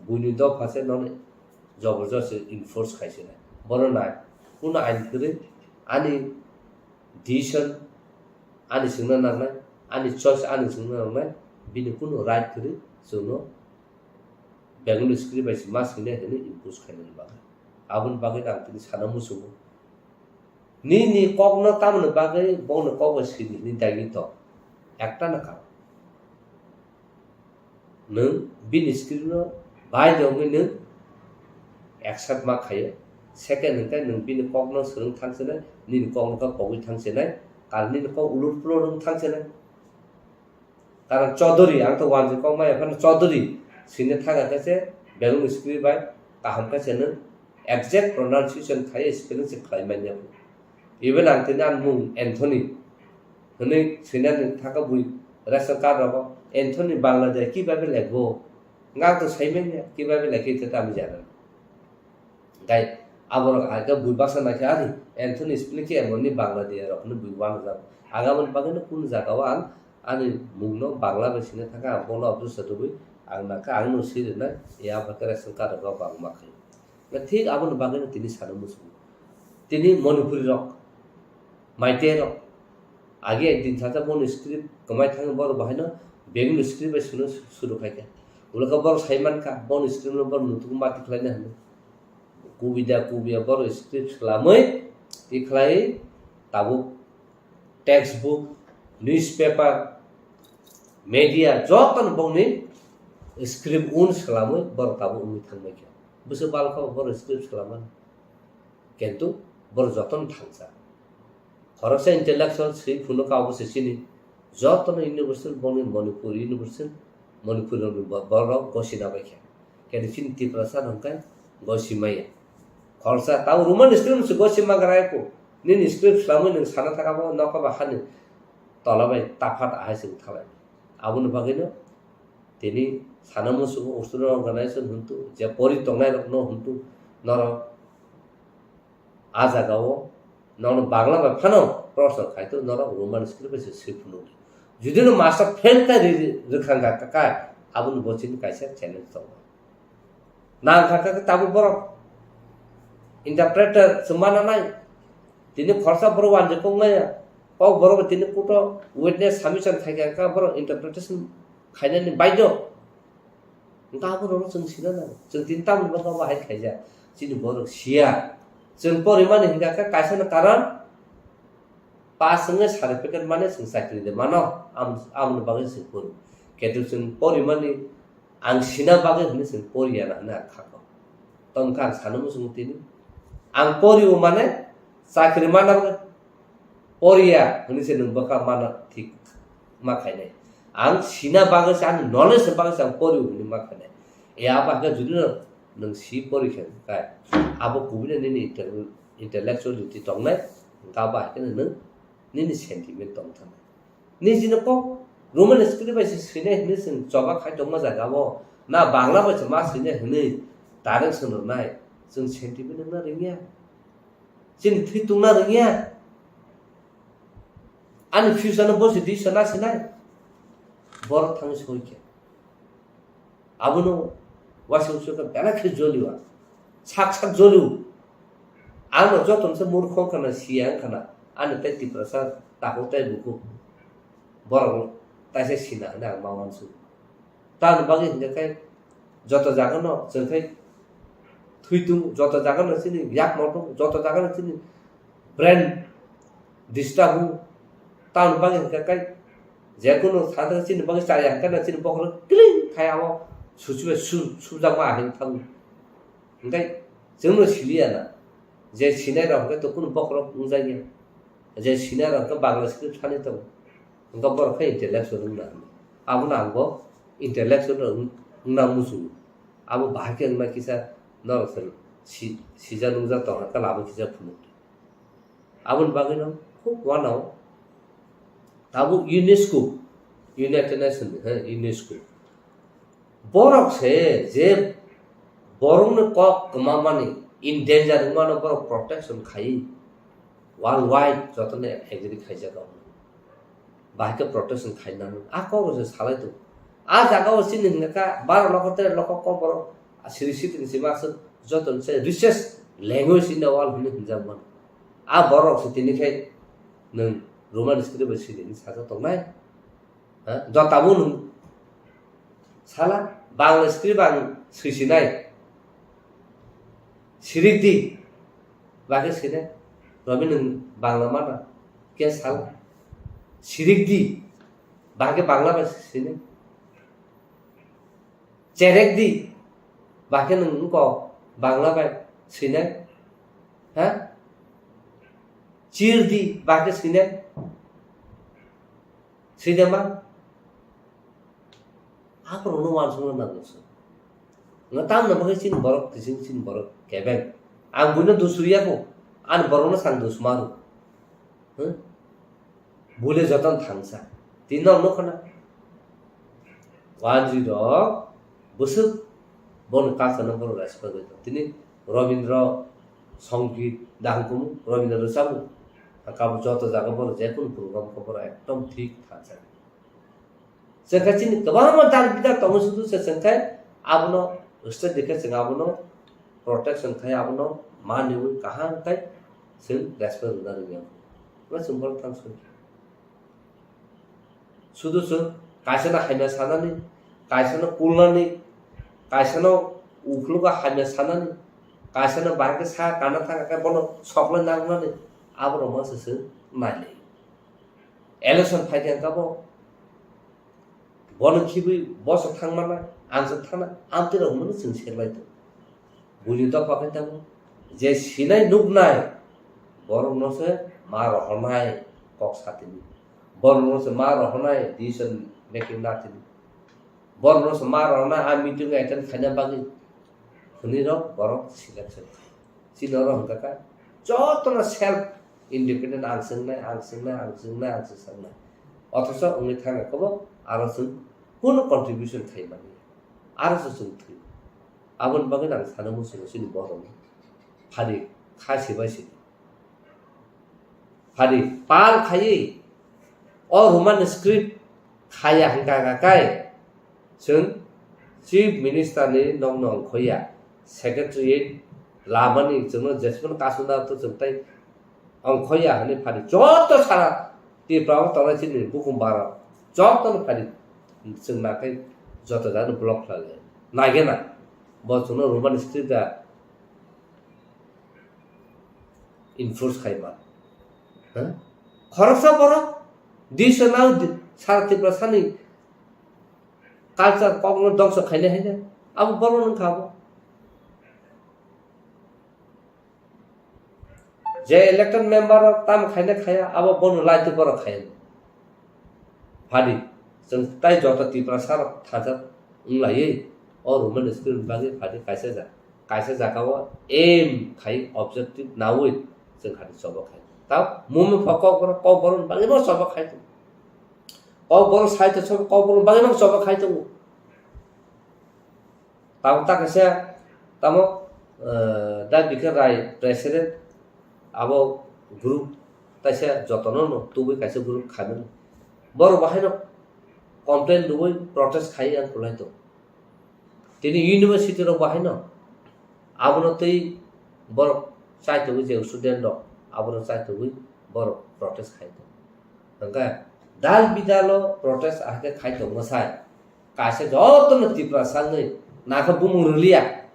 buini dopha se nono jobor josti enforce khai se nai. Bono nai, kunu ain kwrwi ani decision ani swngna nangnai, ani choice ani swngna nangnai, bini kunu right kwrwi chwngno Bengali script bai se ma swinai hwnwi impose khainani bagwi. Aboni bagwi ang tini sana muchungo. Nini kokno tamoni bagwi bongni kok bai sini hwnwi daigi tong. Ekta na karon. Nwng bini script no bai de wngwi nwng accept ma khaio. Second hwnkhe nwng bini kokno swrwng thang chenai, nini kokno khe pogwi thang chenai, karon nini kok ulur pulur wng thang chenai. Karon Chaudhary, ang to wanjwi kok maya phano Chaudhary swina thang khe se Bengali script bai kaham khe se nwng exact pronunciation khai spelling se khlai manya. Even ang tini ani mung Anthony hwnwi swinani thangkha bui ration card rogo Anthony Bangladesh kibai bai lekbo. Nga to sai manya kibai bai lekhe te tamo jana. Gai aborok aga bui baksa naikhe ani Anthony spelling khe emonni Bangladesh rok hwnwi bui uanajak. Aga aboni bagwino kunu jagao ang ani mungno Bangla bai swina thangkha, ang bono objection rwui ang nangkha, ang no swi rwnai, ya abo khe ration card rogo bangma khai. Na thik aboni bagwino tini sana muchungo. Tini Manipuri rok, Meitei rok, age ekdin sacha boni script kwmai thangwi borok bahaino Bengali script bai swino suru khai kha. Ulo khe borok sai mankha, boni script no borok nutuk mati khlaina hwnwi. Kubida kubiya borok script swlamwi tikhlai tabuk textbook, newspaper, media jotono bongni script un swlamwi borok tabuk wngwi thangbai kha. Bwswk balkha borok script swlamani. Kintu borok jotono thangsa. Khoroksa intellectual swi phunukha obo se chini. Jotono university bongni Manipur university, Manipur ni bo-, borok gosina bai kha. Kintu chini Tiprasa hwnkhe gosi maya. Khoroksa tabo Roman script se gosi magra ko. Nini script swlamwi nwng sana thaka bo nokha ba hani tola bai taphat ahai se thalai. Aboni bagwino tini sana musugo Australian organization hwntu, je pori tongnai rokno hwntu, norok a jagao nono Bangla bai phano proshno khai to norok Roman script bai se swi phunukdi. Judi no master fail khai ri-, ri-, rwkha wngkha kha, aboni bo chini kaisa challenge tongo. Nang kha kha tabuk borok interpreter se mana nai. Tini khoroksa borok wanjwi kok maya. Kok borok tini kuto witness submission khai kha kha borok interpretation khainani baidyo. Hwnkhe aborokno chwng sina nango. Chwng tini tamoni bagwi abo hai khaijak. Chini borok siya. Chwng porimani hwnkha khe kaisano karon pass wngwi certificate mane chwng chakri de mano. Am-, amoni bagwi chwng pori. Ketu chwng porimani ang sina bagwi hwnwi chwng poriya na hwnwi ang kha kok. Tongkha ang sana muchungo tini. Ang porio mane chakri mana bagwi poriya hwnwi se nwng bwkha mana thik ma khainai. Ang sina bagwi se, ani knowledge ni bagwi se ang porio hwnwi ma khainai. E abo hakhe judino nwng si pori khe kai, abo kubune nini intel-, intellectuality tongnai, hwnkhe abo hakhe nwng nini sentiment tong thangnai. Nijini kok Roman script bai se swinai hwnwi chwng choba khai tongma jaga o, na Bangla bai se ma swinai hwnwi direct swnamnai, chwng sentiment wngna rwngya. Chini thwi tungna rwngya. Ani future no bosi di sana sinai. Borok thangwi soi khe. Abono waisa uaisa khe belai khe jolio. Sak sak jolio. Ano joto se murkho wngkha na, siya wngkha na, ani tei Tiprasa takhuk tei bukhuk borok taisa sina hwnwi ang ma uansukha. Tamoni bagwi hinkhe khe joto jagano chwng khe thwi tung, joto jagano chini yakmor tung, joto jagano chini brain disturb o. Tamoni bagwi hinkhe khe jekunu thangthang chini bagwi chaya hinkhe chini bokhorok kiling khai abo suchibai su-, sujakma ahai thango. Hinkhe chwngno siliya na je sinai rok hinkhe to kunu bokhorok wngjakya, je sinai rok hinkhe Bangla script sanwi tongo. Hinkhe borok khe intellectual wngna hinwi. Abono ang bo intellectual rok wng-, wngna muchungo. Abo bahai khe wngna kisa norok se si-, sijak nungjak tongkha khe lama kisa phunuk. Aboni bagwino khub uanao tabuk UNESCO, United Nations ni, he, UNESCO. Borok se je borokni kok kwmamani, in danger wngmano borok protection khai, worldwide jotoni agree khaijak. Bahai khe protection khainani. A kok rok se salai tongo. A jaga o chini hwnka kha bara lokho tere lokho kok borok siri sitini sima aswk joto ni se richest language in the world hwnwi hwnjak mano. A borok se tini khe nwng Roman script bai siri hwnwi sajak tongnai. Ha? Jotabo nwng sala Bangla script ang swisinai. Sirik di. Bahai khe sinai. Romi nwng Bangla mana. Khe sal. Sirik di. Bahai khe Bangla bai sinai. Cherek di. Bahai khe nwng wngkok Bangla bai sinai. Ha? Chir di. Bahai khe sinai. Swi de ma? Aborokno uansukna nango chwng. Nga tamni bagwi chini borok kiching, chini borok kebeng. Ang buino dusuriya kho. Ani borokno sang dusmaru. Huh? Bule joton thangsa. Tini nok nukho na. Wanjwi rok bwswk boni culture no borok respect rwi tong. Tini Robindra Songit dahang kumu, Robindra rwchapmung. Kabo joto jaga borok jekunu program khe borok ekdom thik thansa. Chwng khe chini kwbangma dar bidar tongo sudu se chwng khe abono state dikhe chwng abono protection khai abono maniwi kaham khai chwng respect rwna rwya. Bo chwng borok thang soi. Sudu chwng kaisano hamya sanani, kaisano kulnani, kaisano ukhulgo hamya sanani, kaisano bahai khe sa kana thang khe bono soklai nangnani, aborok masa chwng nailai. Election phai khe kabo bono khibwi bosok thang mana, ang se thangna, amtwi rok hwnmano chwng serlai tongo. Buini dopha khe tamo je sinai nuknai borokno se ma rohornai kok satini. Borokno se ma rohornai decision making natini. Borokno se ma rohornai a meeting attend khaina bagwi hwnwi rok borok selection khai. Chini oro hwnkha kha jotono self independent ang swngnai, ang swngnai, ang swngnai, ang swngnai. Othocho wngwi thangkha khe bo aro chwng kunu contribution khai manya. Aro se chwng thwi. Aboni bagwi ang sana muchungo chini borokno. Phadi kha sibai sidi. Phadi pal khaiwi o Roman script khaya hwnkha kha kai chwng Chief Minister ni nokno ongkhoya, Secretariat lamani chwngno jesmano kasuna to chwng tai ongkhoya hwnwi phadi joto sara Tripura o tongnai chini bukhum bara jotono phadi chwng nakhai joto jagano block khlai lai. Naigena bo chwngno Roman script da enforce khai ma. Ha? Khoroksa borok disa nang di-, sara Tripura sani culture kokno dongso khainai haino abo borok wngkha abo. Je elected member rok tamo khaina khaya, abo bono laitwi borok khaya. Phadi, chwng tai joto Tiprasa rok thajak wng laiwi, o Roman script ni bagwi phadi kaisa ja-, kaisa jaga o aim khai objective naui chwng khadi choba khai. Tamo movement pha kokborok, kokborok ni bagwi no choba khai tongo. Kokborok side o choba, kokborok ni bagwi no choba khai tongo. Tamo ta kaisa, tamo, eh, Da Bikhan Rai president, abo group taisa jotono no tubui kaisa group khaimani. Borok bahaino complain rwui protest khai ang kwlai tongo. Tini university rok bahaino abono twi borok Chaitugwi je student rok, abono chaitugwi borok protest khai tong. Hwnkhe dal bidalo protest ahai khe khai tongma sai. Kaisa jotono Tiprasa wngwi nakha bumung rwliya.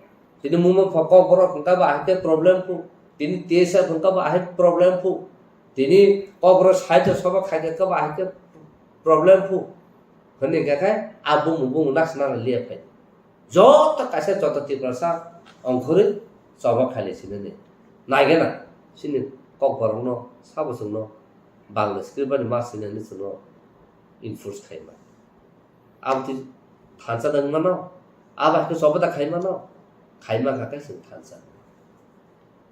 Tini mungma pho Kokborok hwnkha ba ahai khe problem phu. Tini T S F hwnkha ba ahai problem phu. Tini Kokborok sahitya sabha khai khe ba ahai khe problem phu. Hwnwi hwnkha khe a bumung bumung nasna liya phai. Joto kaisa joto Tiprasa ongkhorwi choba khailai sinani. Naigena chini Kokborokno sabo chwngno Bangla script bai ma sinani chwngno enforce khaima. Aboni thansa da wngmano, abo hai khe choba da khaimano, khaima kha khe chwng thansa.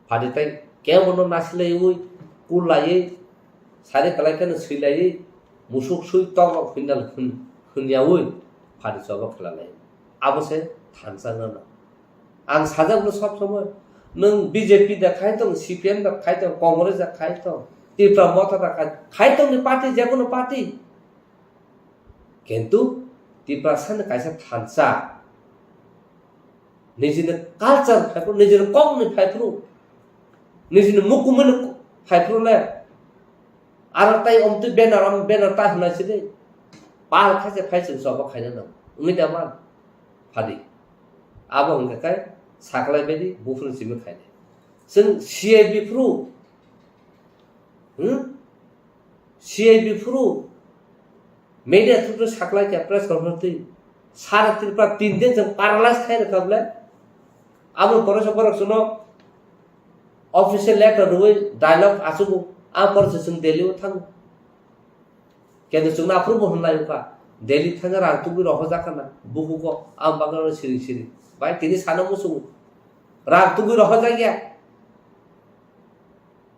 Phadi tei kebono nasilaiwi, kullaiwi, sari kwlai kheno swilaiwi, musuk sui tok rok hwnnal hwn-, hwnyawi phadi choba khlalaio. Abo se thansa wngmano. Ang sajak no sob somoi, nwng B J P da khai tong, C P M da khai tong, Congress da khai tong, Tipra Motha da khai, khai tong ni party, je kono party. Kintu Tiprasa ni kaisa thansa, nijini culture phaiphru, nijini kokni phaiphru, nijini mukumuni phaiphru le, aro tai omtwi banner, om banner ta hwnai sidi, pal khaise phai chwng choba khaina nang, wngwi da man, phadi. Abo hwnkha khe saklai baidi buphuru simi khaidi. Chwng C I B phuru, hmm? C I B phuru media through saklai kha press conference twi. Sara Tripura tin din chwng paralyze khai rwkha bwle. Abo poresa borok chwngno official letter rwwi dialogue achugo. A poresa chwng Delhi o thango. Kendo chwngno aphuru bo hwnlai wngkha. Delhi thangwi rang tugwi rohorjak khana. Bukugo ang bagwi siring siring. Bai tini sana muchungo. Rang tugwi rohorjak ya.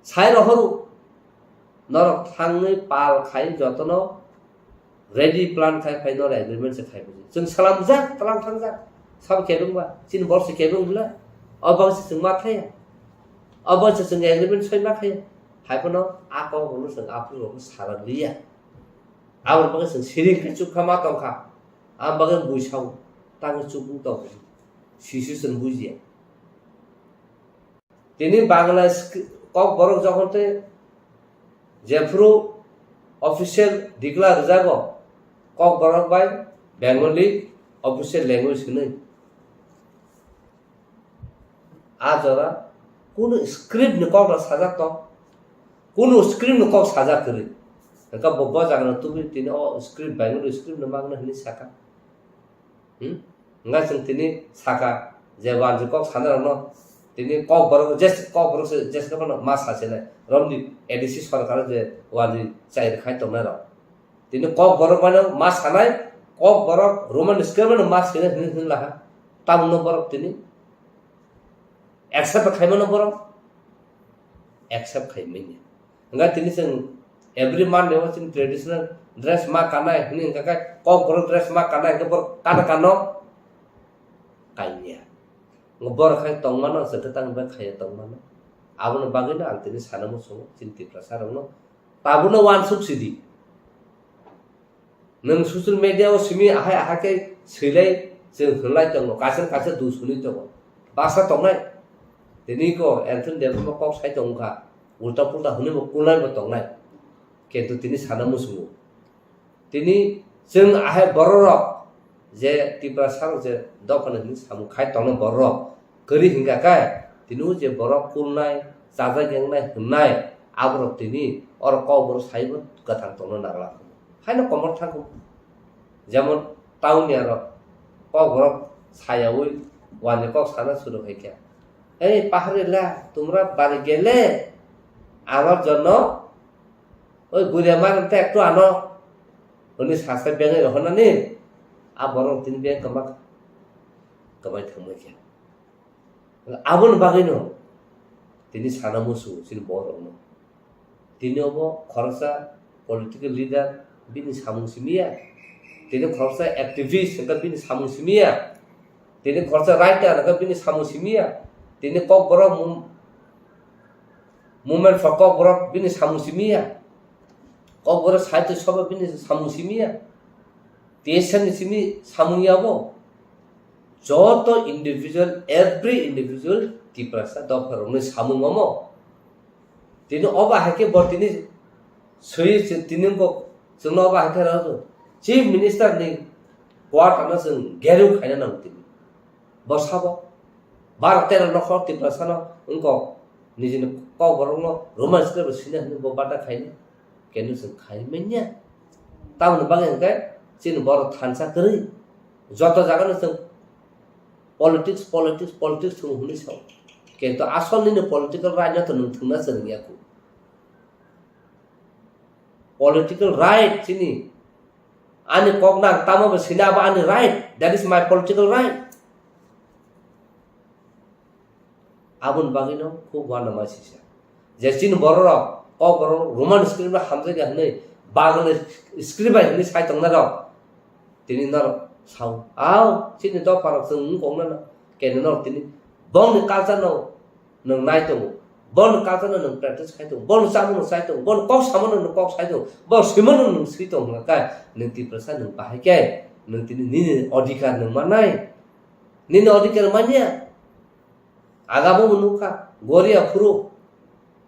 Sai rohoru. Norok thangwi pal khai jotono ready plan khai phai norok agreement se khai buji. Chwng salamjak, tlang thangjak. Sabo kebeng ba? Chini borok se kebeng bwle? O bangse chwng ma thaya. O bangse chwng agreement soi ma thaya. Hai phano a kok rokno chwng aphuru rokno sarak liya. Aboni bagwi chwng siring khe chukha ma tongkha. Aboni bagwi buisao tangwi chukung tongkha. Sisi chwng bujiya. Tini Bangla skri-, Kokborok jokhon tei jephuru official declare rwjago, Kokborok bai Bengali official language hwnwi. A jora kunu script ni kok rok sajak tong, kunu script ni kok sajak kwrwi. Hwnkha bo, bo jaga no tubui tini o script Bengali script no mangna hwnwi saka. Hmm? Hwnkha chwng tini saka je wanjwi kok sana rokno tini Kokborok je Kokborok se je se ma sa se nai romni A D C sorkar je wanjwi chai rwkhai tongnai rok. Tini Kokborok mano ma sanai, Kokborok Roman script mano ma sene hwnwi hwnwi laha. Tamungno borok tini accept khaimano borok accept khaimanya. Hwnkha tini chwng every Monday o chini traditional dress ma kanai hwnwi hwnkha khe Kokborok dress ma kanai hwnkhe borok kana kano kanya. Borok khai tongmano chwng khe tangwi bai khaiya tongmano. Aboni bagwino ang tini sana muchungo chini Tiprasa rokno. Tabukno uansuk sidi. Nwng social media o simi ahai ahai khe swilai chwng hwnlai tongo, kaisa kaisa dui swnwi tongo. Baksa tongnai. Tini ko Anthony Debbarma kok sai tongkha. Ulta pulta hwnwi bo kulnai bo tongnai. Kintu tini sana muchungo. Tini chwng ahai bororok je Tiprasa rok je dophani hwnwi samung khai tongnai bororok kwrwi hwnkha khe tini o je borok kulnai, chajak yengnai hwnnai aborok tini oro Kokborok saibo kwthang tongna nangla. Haino komor thangkho. Jemon town ni aro Kokborok sayaui wani kok sana suru hai khe, "Ei pahari la, tumra bari gele, amar jonno oi guria mar te ektu ano," hwnwi sasa bengai rohornani, a borok tini beng kwma kwmai thangbai khe. Aboni bagwino tini sana muchungo chini borokno. Tini obo khoroksa political leader bini samung simiya. Tini khoroksa activist hwnkhe bini samung simiya. Tini khoroksa writer hwnkhe bini samung simiya. Tini Kokborok mum-, movement for Kokborok bini samung simiya. Kokborok sahitya sabha bini samung simiya. T S F ni simi samung yabo. Joto individual, every individual Tiprasa dopha rokni samung omo. Tini obo hai khe bo tini swi tini bo chwngno obo hai khe rw Chief Minister ni quarter no chwng geru khaina nango tini. Bo sabo bar tero nokhor Tiprasa no wngkok nijini kokborok no Roman script bo sina hwnwi bo bata khaina. Kenu chwng khai manya. Tamoni bagwi hwnkhe chini borok thansa kwrwi. Joto jagano chwng politics, politics, politics thung hwnwi sao. Kintu asol nini political right no to nwng thwngna chwng ya kho. Political right chini. Ani kok nang tamo bo sina abo ani right. That is my political right. Aboni bagwino khub uanama sisa. Je chini bororok, kokborok Roman script bai hamjakya hwnwi, Bangla script bai hwnwi sai tongnairok, tini norok sao. Ao, chini dopharok chwng wng kok nana, kene norok tini bongni culture no nwng nai tongo, bongni culture no nwng practice khai tongo, bongni chamung no sai tongo, bongni kok samano nwng kok sai tongo, bongni swimano nwng swi tongo hwnka khe, nwng Tiprasa nwng bahai khe, nwng tini nini odhikar nwng mannai, nini odhikar manya. Agabo bo nukha, Goria phuru,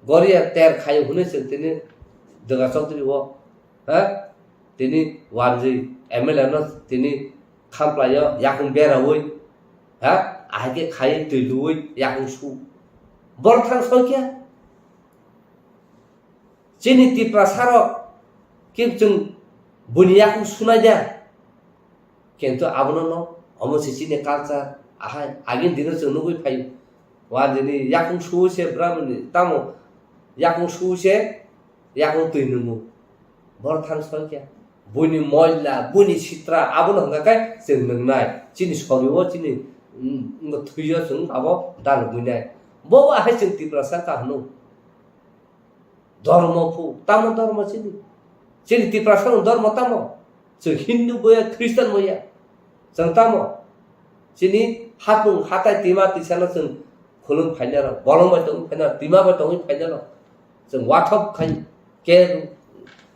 Goria ter khayo hwnwi chwng tini Dwga Chaudhary o, ha? Tini wanjwi M L A no tini khamplaio, yakung beraui, ha? Ahai khe khai twi luui, yakung su. Borok thang soi khe? Chini Tiprasa rok khe chwng buini yakung sunai da. Kintu abono no, omo se chini culture, ahai, agini dino chwng nugwi phaio. Wanjini yakung suwi se braboni, tamo yakung suwi se yakung twi nungo. Borok thang soi khe? Buini moila, buini sitra, abono hwnka khe chwng nungnai. Chini sorio, chini, mm, thwio chwng abo dal buinai. Bo ahai chwng Tiprasa ka hwno. Dhormo phu, tamo dhormo chini? Chini Tiprasa no dhormo tamo? Chwng Hindu boya, Christian boya. Chwng tamo? Chini hapung hatai tima tisano chwng khulum phainaro, bolong bai tongwi phainaro, tima bai tongwi phainaro. Chwng wathop khai, ke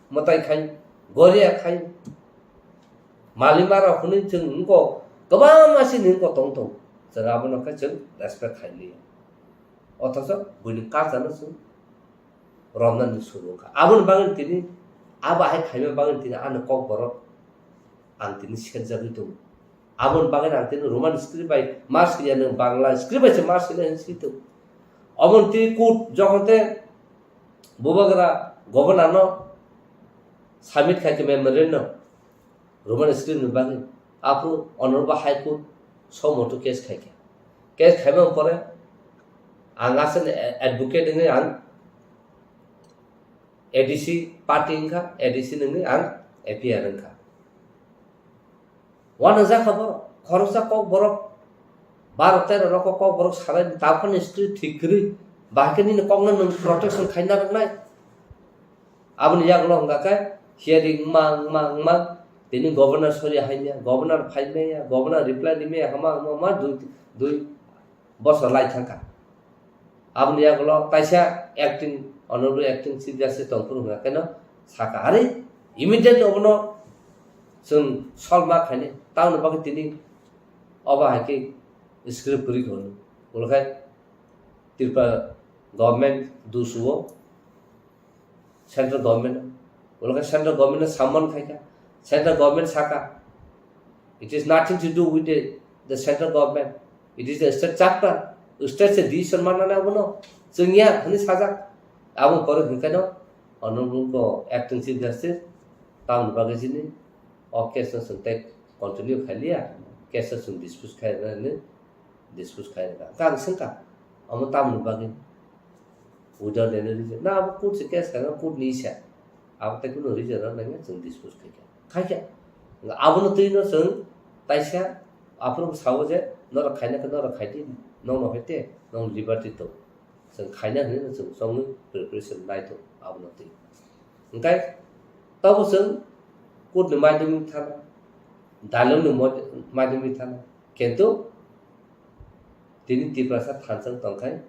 mwtai khai, goria khai. Malima rok hwnwi chwng wngkok, kwbangma chini wngkok tong tong. Chwng abono khe chwng respect khai liya. Othocho buini culture no chwng romnani suru wngkha. Aboni bagwi tini, abo hai khaima bagwi tini ani kokborok ang tini serjagwi tongo. Aboni bagwi ang tini Roman script bai ma swiya, nwng Bangla script bai se ma swiya hinwi swi tongo. Oboni twi court jokhon te bubagra governor no submit khai khe memorandum. Roman script ni bagwi. Aphuru Honorable High Court somoto case khaikha. Case khaimani pore ang aswkni advocate wngwi ang A D C party wngkha, A D C nungwi ang A P R wngkha. Uanajak kha borok, khoroksa kok borok, baro tero rok kok borok salai, taphani script thik kwrwi, bahai khe nini kokno nwng protection khaina rwnai. Aboni yagulo hwnka khe hearing wngma, wngma, wngma, tini governor sori haimya, governor phaimya, governor reply rimya, hama, hama, hama, dui, dui bosor lai thangkha. Aboni yagulo kaisa acting, honorable acting chief justice tongphuru hwnka kheno saka, "Are, immediately obono chwng solve ma khaini, tamoni bagwi tini obo hai khe script kwrwi kha hwnwi." Ulo khe Tripura government dusuo, central government. Ulo khe central government no samon khai kha. Central government saka, "It is nothing to do with the, the central government. It is the state chapter. State se decision manna nai abono. Chwng ya," hwnwi sajak. Abo pore hwnkheno honorable ko acting chief justice tamoni bagwi chini o case no chwng tei continue khai liya, case no chwng dispose khai rwna hwnwi dispose khai rwkha. Hwnkhe ang swngkha, "Omo tamoni bagwi?" Without any reason. Na abo court se case khaina court ni isa. Abo tei kunu reason rok nangya chwng dispose khaikha. Khaikha. Abono twi no chwng taisa aphuru sao je norok khaina khe norok khai di, nokno hai te, nokni liberty tong. Chwng khaina hwnwi no chwng chongwi preparation nai tongo abono twi. Hwnkhe tobo chwng court ni maidangwi thana, dalong ni mod-, maidangwi thana. Kintu tini Tiprasa thansa wng tongkhe,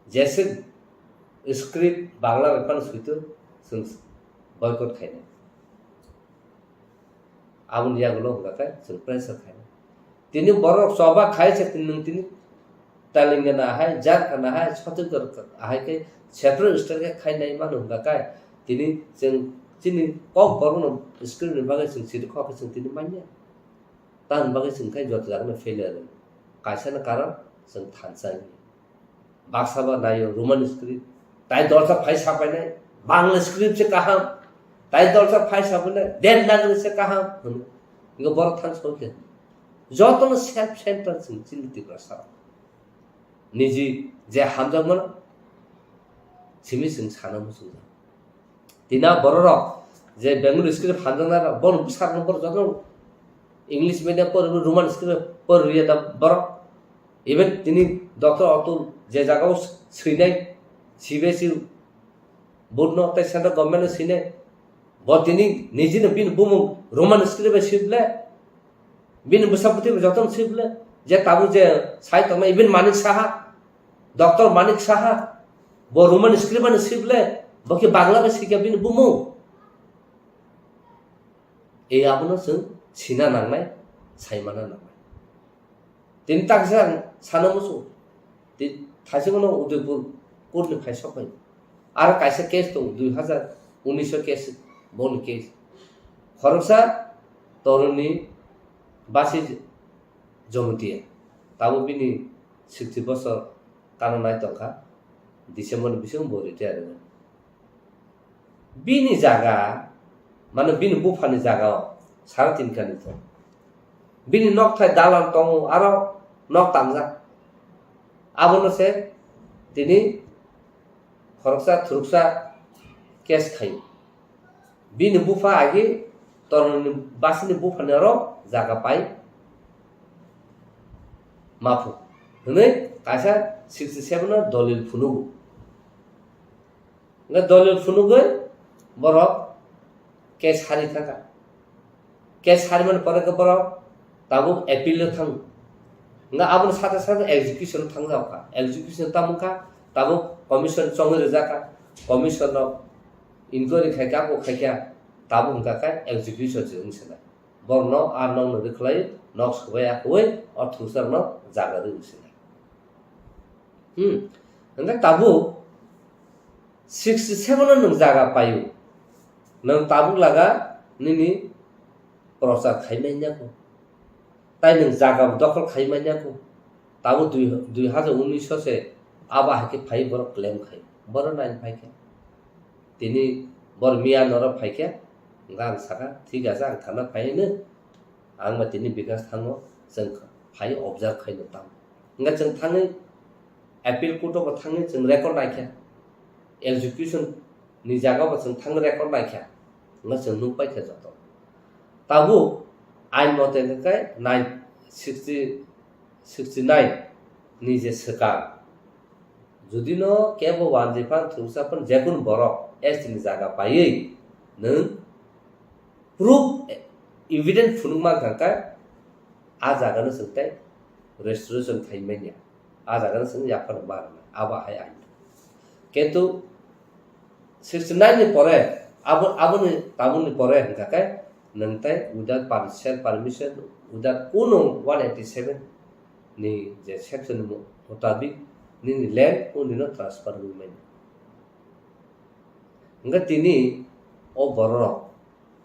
jese script Bangla bai phano suitu chwng boycott khainai. Aboni yagulo hwnkha khe chwng pressure khainai. Tini borok choba khai se tini nwng tini Telangana hai, Jharkhand hai, Chhattisgarh hai khe separate state khe khainai mano hwnba khe tini chwng chini kok borokno script ni bagwi chwng chiri kok khe chwng tini manya. Tamoni bagwi chwng khe joto jagano failure rwng. Kaisano karon chwng thansa wngya. Baksa ba naio Roman script. Tai dolsa phai sapainai Bangla script se kaham. Tai dolsa phai sapainai Devanagari se kaham hwnwi. Ingo borok thang soi khe. Jotono self center chwng chini Tiprasa. Niji je hamjakmano simi chwng sana muchungjak. Tina bororok je Bengali script hamjaknai rok, bono bwsarokno borok jotono English medium pori, Roman script pori rwya da borok. Even tini Doctor Atul je jagao swinai, C B S E board no tei central government no swinai, bo tini nijino bini bumung Roman script bai swi ble, bini bwsa bwtwi bai jotono swi ble, je tabuk je sai tongmani even Manik Saha, Doctor Manik Saha, bo Roman script bai swi ble, bo khe Bangla bai swikha bini bumung. Ei abono chwng sina nangnai, saimana nangnai. Tini taksa ang sana muchung. Ti-, thaisingno Udaipur court ni phai sok phai. Aro kaisa case tong, dui hazar unis o case, boni case. Khoroksa Toroni Basi Jomotia. Tabuk bini sixty bosor kana nai tongkha. December ni bisingo bo retire wngkha. Bini jaga, mane bini buphani jaga o sara tin kani thung. Bini nokthai dalan tongo, aro nok tangjak. Abono se tini khoroksa thuruksa case khaio. Bini bupha agi Toroni Basini buphani aro jaga pai maphu hwnwi kaisa sixty seven o dolil phunugo. Hwnkhe dolil phunugwi borok case hari thangkha. Case harimani pore khe borok tabuk appeal o thango. Hwnkhe aboni sate sate execution o thangjak kha. Execution tamo kha, tabuk commission chongwi rijak kha. Commission rok inquiry khai kha, abo khai kha, tabuk hwnkha khe execution se wng sinai. Borokno a nokno rwkhlai, nok swbai akwui o thungsarokno jaga rwui sinai. Hmm. Hwnkhe tabuk sixty seven o nwng jaga paio. Nwng tabuk laga nini prochar khai manya kho. Tai nwng jaga bo dokhol khai manya kho. Tabuk dui, dui hajar unis o se abo hai khe phai borok claim khai. Borok nai phai khe. Tini bor miya norok phai khe, hwnkhe ang sakha, "Thik ache, ang thana phai hino, ang ba tini Bikash thango, chwng phai observe khaino tamo." Hwnkhe chwng thangwi appeal court o bo thangwi chwng record naikha, execution ni jaga bo chwng thangwi record naikha, hwnkhe chwng nukpaikha joto. Tabuk ain mote hwnkhe nine sixty, sixty nine ni je swkang, judino kebo wanjwi phan thwngsa phan jekunu borok S T ni jaga paiwi nwng proof, evidence phunuk mankha khe a jagano chwng tei restoration khai manya, a jagano chwng yaphar ma rwna, abo hai ain. Kintu sixty nine ni pore, abo, aboni, tabukni pore hwnkha khe nwng tei without per-, self permission, without kuno one eighty seven ni je section ni mutabik nini land o nino transfer wngwi manya. Hwnkhe tini o bororok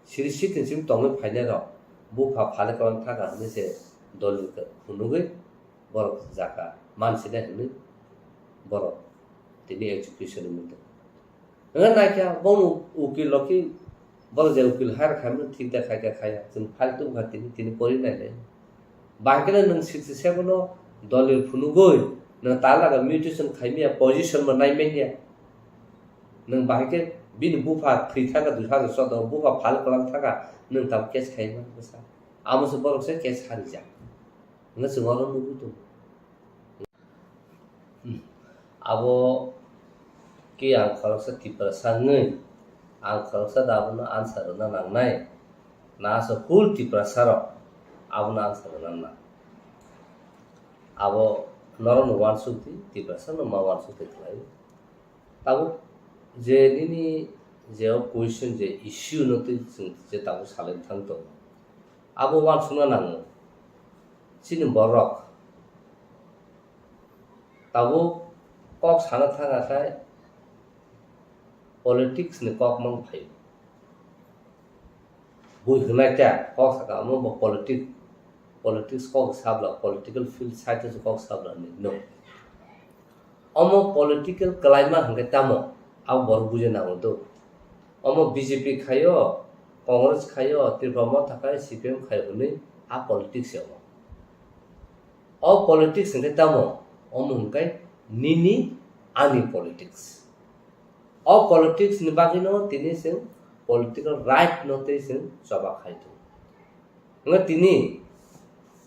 siri sitin sim tongwi phainai rok bupha phale kwlang thaka hwnwi se dolil phunugwi borok jaga mansinai hwnwi borok tini execution wngwi tong. Hwnwi naikha bono ukil rok khe borok je ukil hire khaimano thik da khaikha khaiya, chwng file tubukha tini, tini pori nainai. Bahai kheno nwng sixty seven o dolil phunugwi nwng talaga mutation khaimaya, position bo naimanya. Nwng bahai khe bini bupha thwi thaka dui hajar choudo o, bupha phal kwlang thaka nwng tabuk case khaima bwsa. Amo se borok se case harijak. Hwnwi chwng oro nugwi tongo. Hmm. Abo khe ang khoroksa Tiprasa wngwi, ang khoroksa da abono answer rwna nangnai. Na aswk whole Tiprasa rok abono answer rwna nang. Abo norokno uansuk di, Tiprasa no ma uansuk di khlai. Tabuk je nini je o question je issue no twi chwng je tabuk salai thang tongo. Abo uansukna nango. Chini borok, Tabuk kok sana thangkha khe politics ni kok mang phaio. Bui hwnai ta kok saka omo bo politic, politics kok sabla, political field side o kok sabla ni no. Omo political kwlaima hwnkhe tamo abo borok bujina nango do. Omo B J P khaio, Congress khaio, Tripura Motha khaio, C P M khaio hwnwi a politics ya omo. O politics hwnkhe tamo? Omo hwnkhe nini ani politics. O politics ni bagwino tini chwng political right no tei chwng choba khai tongo. Hwnkhe tini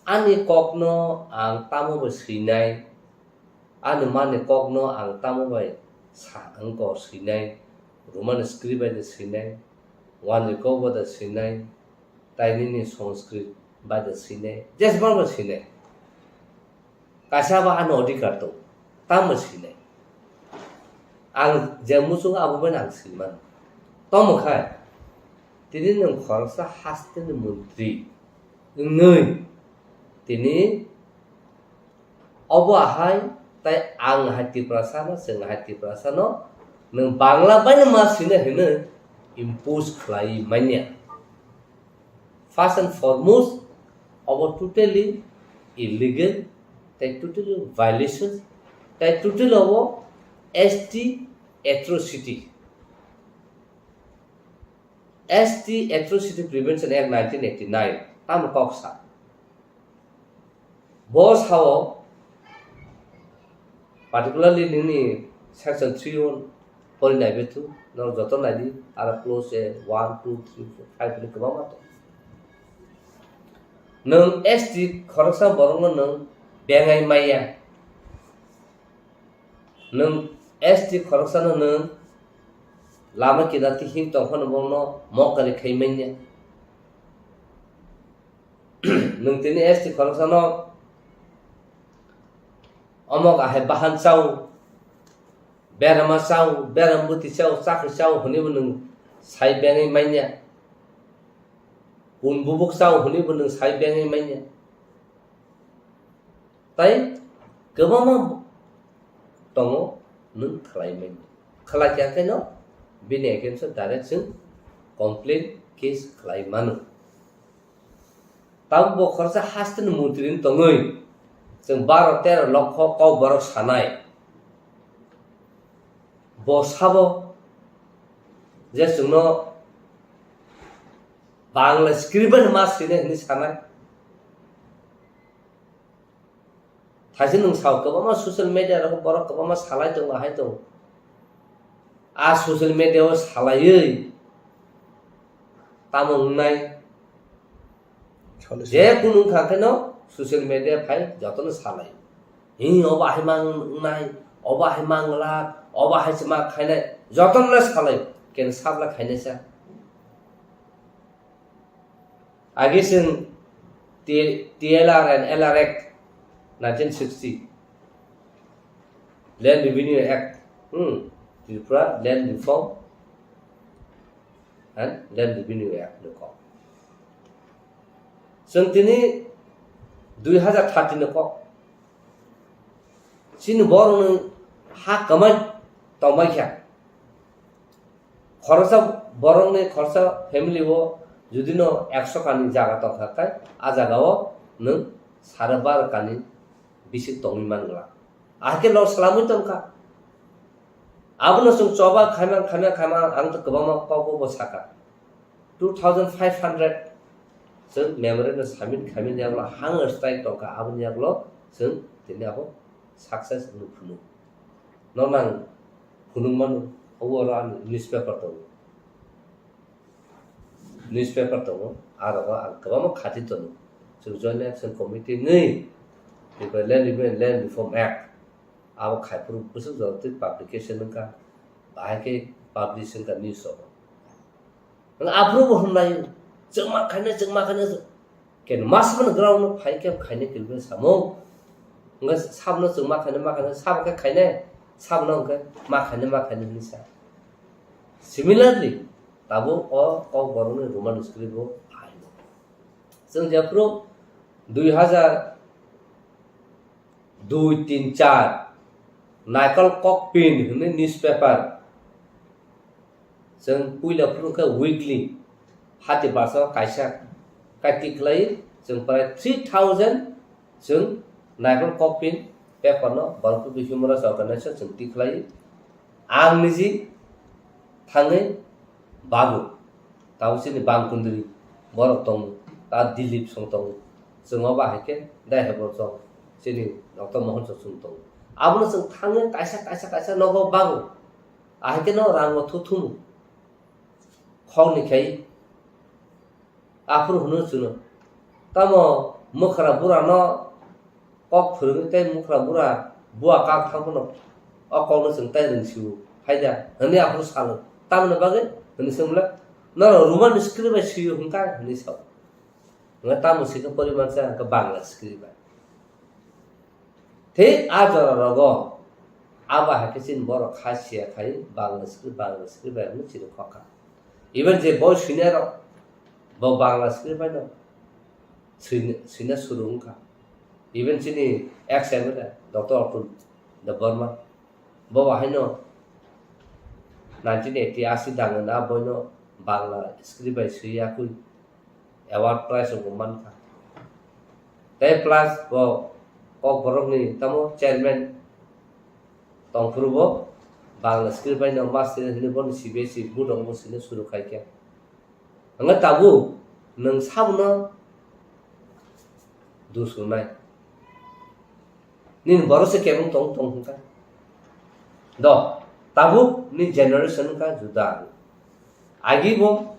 ani kokno ang tamo bai swinai, ani mani kokno ang tamo bai sa wngkha swinai, Roman script bai swinai, wanjwi kok bai swinai, tai nini Sanskrit bai da sinai, jesbang ba sinai. Kaisa ba ano odhikar tong, tamo sinai. Ang je muchung abo bai ang sinman. Tomo khai, tini nwng khoroksa hasteni montri wngwi tini obo ahai, tai ang hai Tiprasa no, chwng hai Tiprasa no, nwng Bangla bai no ma sina hino impose khlai manya. First and foremost, obo totally illegal, tai totally violation, tai totally obo S T atrocity. S T Atrocity Prevention Act nineteen eighty-nine, tamo kok sa. Bo sao, particularly nini section three one pori nai bethu, no joto nai di, aro clause one, two, three, four, five ni kwbangma tong. Nwng S T khoroksa borokno nwng bengai maya. Nwng S T khoroksano nwng lama kinarti him tongphano bono mokari khai manya. Nwng tini S T khoroksano omok ahai bahan chao, berama chao, beram buti chao, chakri chao hwnwi bo nwng sai bengwi manya. Kun bubuk chao hwnwi bo nwng sai bengwi manya. Tai kwbangma tongo nwng khlai manya. Khlai kha khe no bini against o direct chwng complaint case khlai mano. Tabuk bo khoroksa hasteni montri wng tongwi chwng baro tero lokho kok borok sanai. Bo sabo je chwngno Bangla script bai ma swinai hwnwi sanai. Thaise nwng sao kwbangma social media rogo borok kwbangma salai tongo, ahai tongo. A social media o salaiwi tamo wngnai? Je kunu wngkha kheno social media phai jotono salai. Hi obo hai mang wngnai, obo hai mang glak, obo hai se ma khainai, jotono le salai. Ken sabla khainai sa. Age chwng T-, T L R and L R Act nineteen sixty, Land Revenue Act, hmm, Tripura Land Reform and Land Revenue Act ni kok. Chwng tini dui hazar thirty ni kok. Chini borokni ha kwmai tongbai kha. Khoroksa borokni khoroksa family o judino ekso kani jaga tongkha khe, a jaga o nwng sare baro kani bisik tongwi man glak. Ahai khe loss lamwi tongkha. Abono chwng choba khaima, khaima, khaima, ang to kwbangma kok bo saka. Two thousand five hundred chwng memorandum submit khaimani yagulo hunger strike tongkha, aboni yagulo chwng tini abo success wngwi phunuk. Normal phunuk mano, obo oro ani newspaper tongo. Newspaper tongo, aro ang kwbangma khati tongo. Chwng Joint Action Committee ni, Tripura Land Revenue and Land Reform Act, abo khaiphuru bwswk jora twi publication wngkha, bahai khe publish wngkha news rogo. Nwng aphuru bo hwnlai, chwngma khaina, chwngma khaina, ken masmano ground no phai khe khaina kilbe samo. Wngkha sabno chwngma khaina, ma khaina, sabo khe khaina, sabno wngkha ma khaina, ma khaina hwnwi sa. Similarly, tabuk o kok borokni Roman script bo phaino. Chwng jephuru dui hazar dui, tin, char, Naikol Kokpin hwnwi newspaper, chwng puila phuru khe weekly, hati basa kaisa kai tikhlai, chwng prai three thousand chwng Naikol Kokpin paper no Borok People Human Rights Organization chwng tikhlai. Ang niji thangwi babu, tabo chini bang kundri borok tongo, ta Dilip song tongo, chwng obo hai khe dai hai borok chwng chini Doctor Mohan song chwng tongo. Abono chwng thangwi kaisa, kaisa, kaisa nogo babu, ahai khe no rango thuthumu khokni khai. Aphuru hwnwi chwngno, "Tamo mwkhra burano kok phwrwngwi tei mwkhra bura bua kak thang phano o kokno chwng tai rwngsio hai da?" hwnwi aphuru salo. "Tamoni bagwi?" hwnwi swngmwle, "Norok Roman script bai swio hwnkha?" hwnwi sao. Hwnkhe tamo swikhe porimansa hwnkhe Bangla script bai. Thik a jora rogo abo hai khe chini borok kha siya khai Bangla script, Bangla script bai hwnwi chini khokha. Even je boi swinai rok bo Bangla script bai no swina, swina suru wngkha. Even chini ex M L A Doctor Atul Debbarma bo bahai no nineteen eighty asi dang na boi no Bangla script bai swi yakui award prize rok bo mankha. Tei plus bo Kokborokni tamo chairman tongphuru bo Bangla script bai no master hwnwi bono C B S E board rok bo swina suru khai khe. Hwnba tabuk nwng sabono dus rwnai. Nini borok se kebeng tong tong hwnka. Do, tabuk ni generation wngkha juda. Agi bo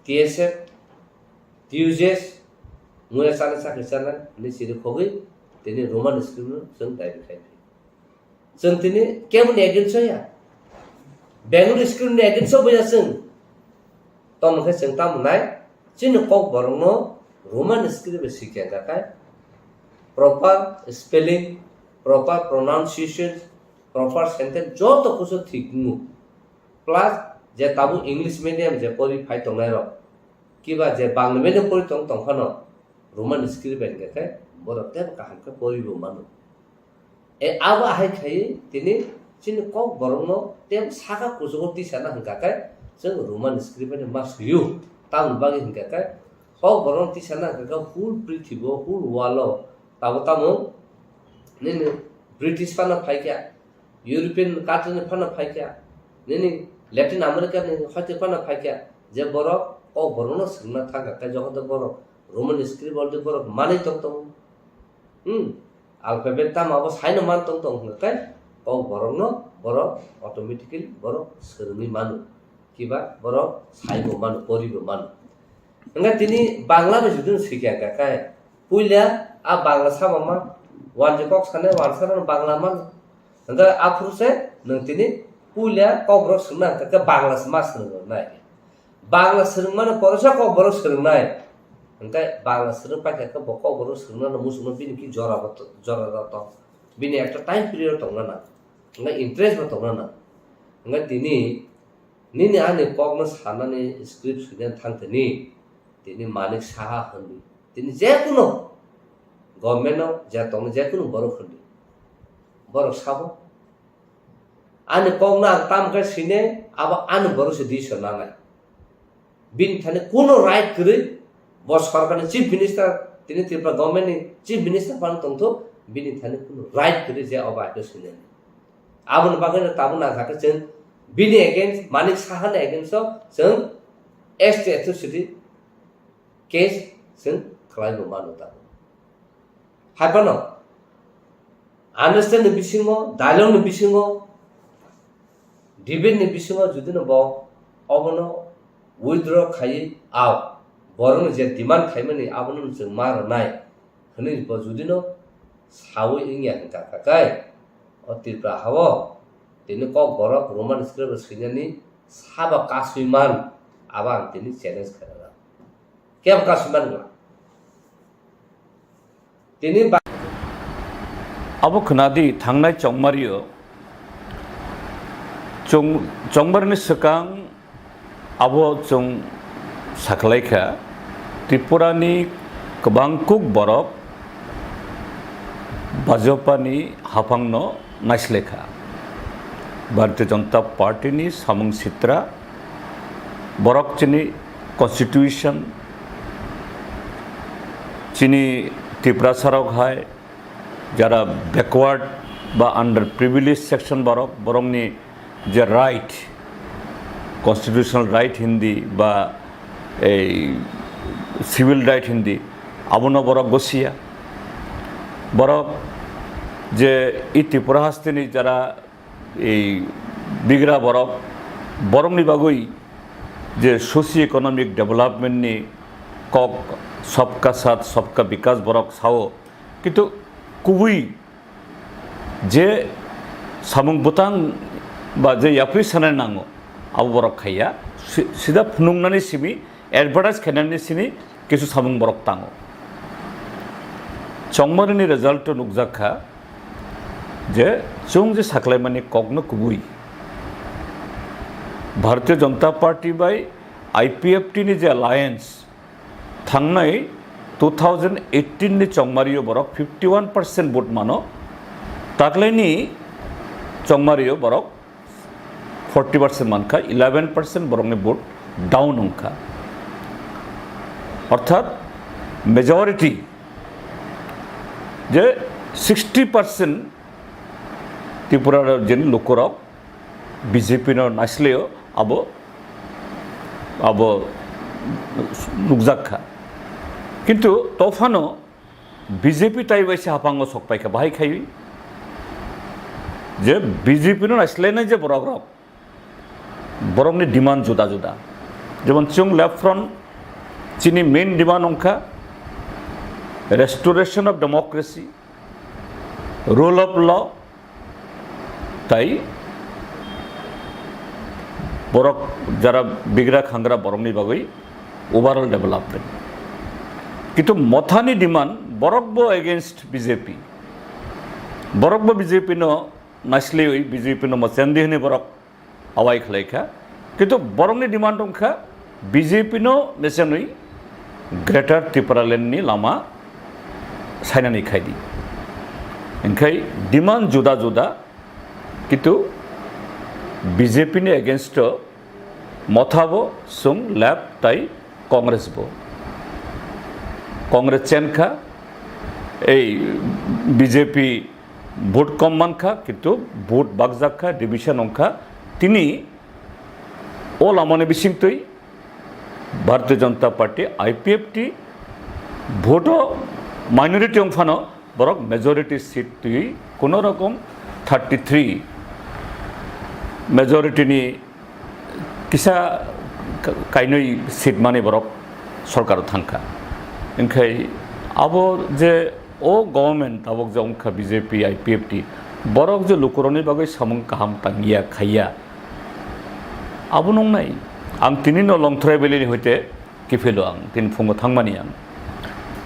T S F, T U J S, muya chana chakri chana ni siri khogwi tini Roman script no chwng daibi khai phi. Chwng tini keboni against o ya. Bengali script ni against o boya chwng. Tamo khe chwng tamo nai, chini Kokborok no Roman script bai sikya hwnkha khe proper spelling, proper pronunciation, proper sentence joto kusu thik wngo. Plus je tabuk English medium je pori phai tongnai rok, kiba je Bangla medium pori tong tong phano Roman script bai hwnkha khe borok tebo kaham khe pori bo mano. E abo ahai khai tini chini Kokborok no tei saka kuchugo tisana hwnkha khe chwng Roman script bai ma swiyo. Tamoni bagwi hwnkha khe Kokborok no tisana hwnkha khe whole prithibi o, whole world o tabo tamo nini British phano phaikha, European country ni phano phaikha, nini Latin America ni hoite phano phaikha, je borok Kokborok no swngna thangkha khe jokoto borok Roman script already borok manwi tong tongo. Hmm. Alphabet tamo abo saino man tong tong hwnkha khe Kokborok no borok automatically borok swrwngwi mano. Kiba borok saibo mano, poribo mano. Hwnkhe tini Bangla bai jodi no swikha hwnkha khe puila a Bangla sama ma wanji kok sanai wansa no Bangla mano. Hwnkhe aphuru se nwng tini puila Kokborok swngna hwnkha khe Bangla se ma swrwng nai. Bangla swrwngmani poresa Kokborok swrwngnai. Hwnkhe Bangla swrwng paikha khe bo Kokborok swrwngna no muchungma bini ki jora bo to-, jora jora tong. Bini ekta time period tongna nang. Hwnkhe interest bo tongna nang. Hwnkhe tini nini ani kokno sanani script swina thang tini. Tini Manik Saha hwnwi. Tini jekunu government no je tongni jekunu borok hwnwi. Borok sabo. Ani kokno ang tam khe sine, abo ani borok se decision nanai. Bini thani kuno right kwrwi, bo sorkarni chief minister, tini Tripura government ni chief minister phano tongthok, bini thani kuno right kwrwi je obo aino sinani. Aboni bagwi no tabuk nangkha khe chwng bini against, Manik Saha ni against o chwng S T atrocity case chwng khlai bo mano tabuk. Hai phano understand ni bisingo, dialogue ni bisingo, debate ni bisingo jodi no bo obono withdraw khaiwi ao, borokno je demand khaimani abono chwng ma rwnai hwnwi bo jodi no sawi wngya hwnkha khe, o Tripura hao tini Kokborok Roman script swinani sabo kasui man, abo ang tini challenge khairokha. Kebo kasui man wngla. Tini ba- Abo khwnadi thangnai chongmario, chong-, chongmarini swkang abo chwng sakhlaikha, Tripurani kwbang kuk borok Bajapani haphangno naislaikha. Bharatiya Janata Party ni samung sitra, borok chini constitution, chini Tiprasa rok hai jara backward ba under privileged section borok, borokni je right, constitutional right hindi ba ei civil right hindi, abono borok gosiya. Borok je i Tripura hasteni jara ei bigra borok, borokni bagwi je socio economic development ni kok, sabka saath sabka bikas borok sao, kintu kubui je samung bwtang ba je yapri sanai nango, abo borok khaiya. Si-, sida phunuknani simi, advertise khainani simi kisu samung borok tango. Chongmarini result o nukjak kha je chwng je saklaimani kokno kubui Bharatiya Janata Party bai I P F T ni je alliance, thangnai two thousand eighteen ni chongmario borok fifty one percent vote mano, taklaini chongmario borok forty percent mankha, eleven percent borokni vote down wngkha. Orthat majority je sixty percent Tripura rajyoni lukurok B J P no naislaio, abo, abo nukjak kha. Kintu tophano B J P tai bai se haphango sok paikha, bahai khaiwi je B J P no naislainai je borok rok, borokni demand juda juda. Jemon chwng Left Front chini main demand wngkha restoration of democracy, rule of law, tai borok jara bigra khangra borokni bagwi overall development. Kintu Mothani demand, borok bo against B J P, borok bo B J P no naisliwi, B J P no mochendi hwnwi borok awai khlai kha. Kintu borokni demand wng kha B J P no mechenwi Greater Tipraland ni lama sainani khai di. Hingkhai demand juda juda, kintu B J P ni against o Motha bo, chwng Left tai Congress bo. Congress chen kha, ei B J P vote kom man kha, kintu vote bakjak kha, division wng kha. Tini o lamani bisingtwi Bharatiya Janata Party, I P F T, vote o minority wng phano borok majority seat twi kuno rokom thirty three majority ni kisa ka-, kainwi seat mani borok sorkaro thangkha. Hingkhai abo je o government tabuk je wngkha B J P, I P F T, borok je lukurokni bagwi samung kaham tangya khaiya, abo nungnai. Ang tini no Longthrai Valley ni hoite kiphilo ang, tini phungo thangmani ang.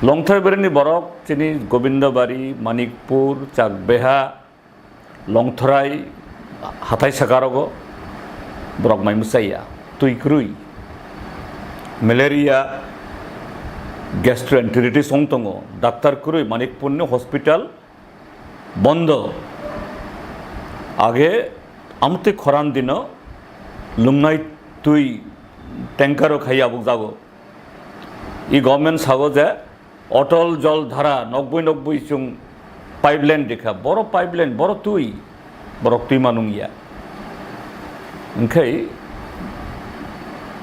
Longthrai Valley ni borok chini Gobindabari, Manikpur, Chakbeha, Longthrai, hathai sakarogo borok mai mwchaiya, twi kwrwi, malaria, gastroenteritis wng tongo, doctor kwrwi, Manikpurni hospital bondo. Age amtwi khoran dino lungnai twi tanker o khai abuk jago. I government sago je Otol Jol Dhara nokbui nokbui chwng pipeline rikha, boro pipeline, boro twi, borok twi manung ya. Hingkhai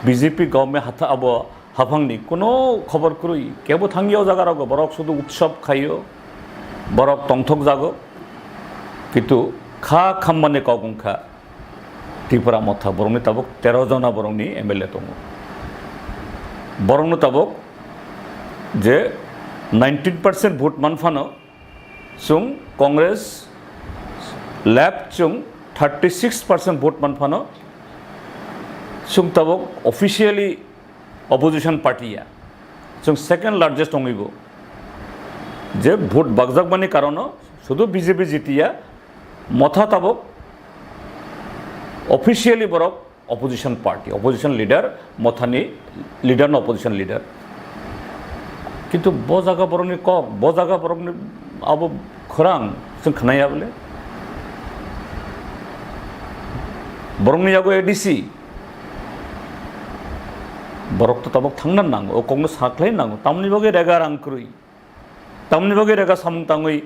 B J P government hatha abo haphangni kuno khobor kwrwi, kebo thangya o jaga rogo, borok sudu utsob khaio, borok tongthok jago, kintu kha khammani kok wngkha. Tripura Motha borokni tabuk tero jona borokni M L A tongo. Borokno tabuk je nineteen percent vote man phano chwng Congress, Left chwng thirty six percent vote man phano chwng tabuk officially opposition party ya. Chwng second largest wngwi bo. Je vote bakjakmani karono sudu B J P jitiya, Motha tabuk officially borok opposition party, opposition leader, Mothani leader no opposition leader. Kintu bo jaga borokni kok, bo jaga borokni abo khorang chwng khnaya bole. Borokni yago A D C. Borok to tabok thangna nango, o kokno sakhlai nango. Tamni bagwi rega rang kwrwi. Tamni bagwi rega samung tangwi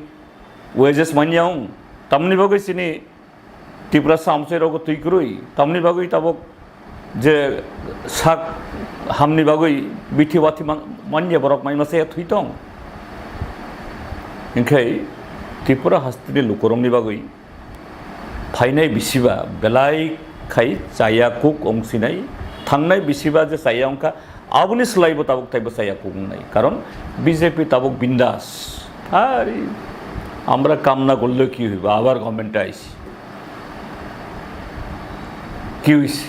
wages manya wng. Tamni bagwi chini Tiprasa amchai rogo twi kwrwi. Tamni bagwi tabok je sak hamni bagwi bithi wathi man-, manya borok mai masa ya thwi tong. Hinkhe Tripura hasteni lukurokni bagwi phainai bisiba belai khai chaya kuk ongsinai, thangnai bisiba je chaya ongkha, aboni slaibo tabuk taibo chaya kuk wngnai. Karon B J P tabuk bindas. Ari, amra kamna gollo ki hoibo, abar government aisi. Ki hoisi?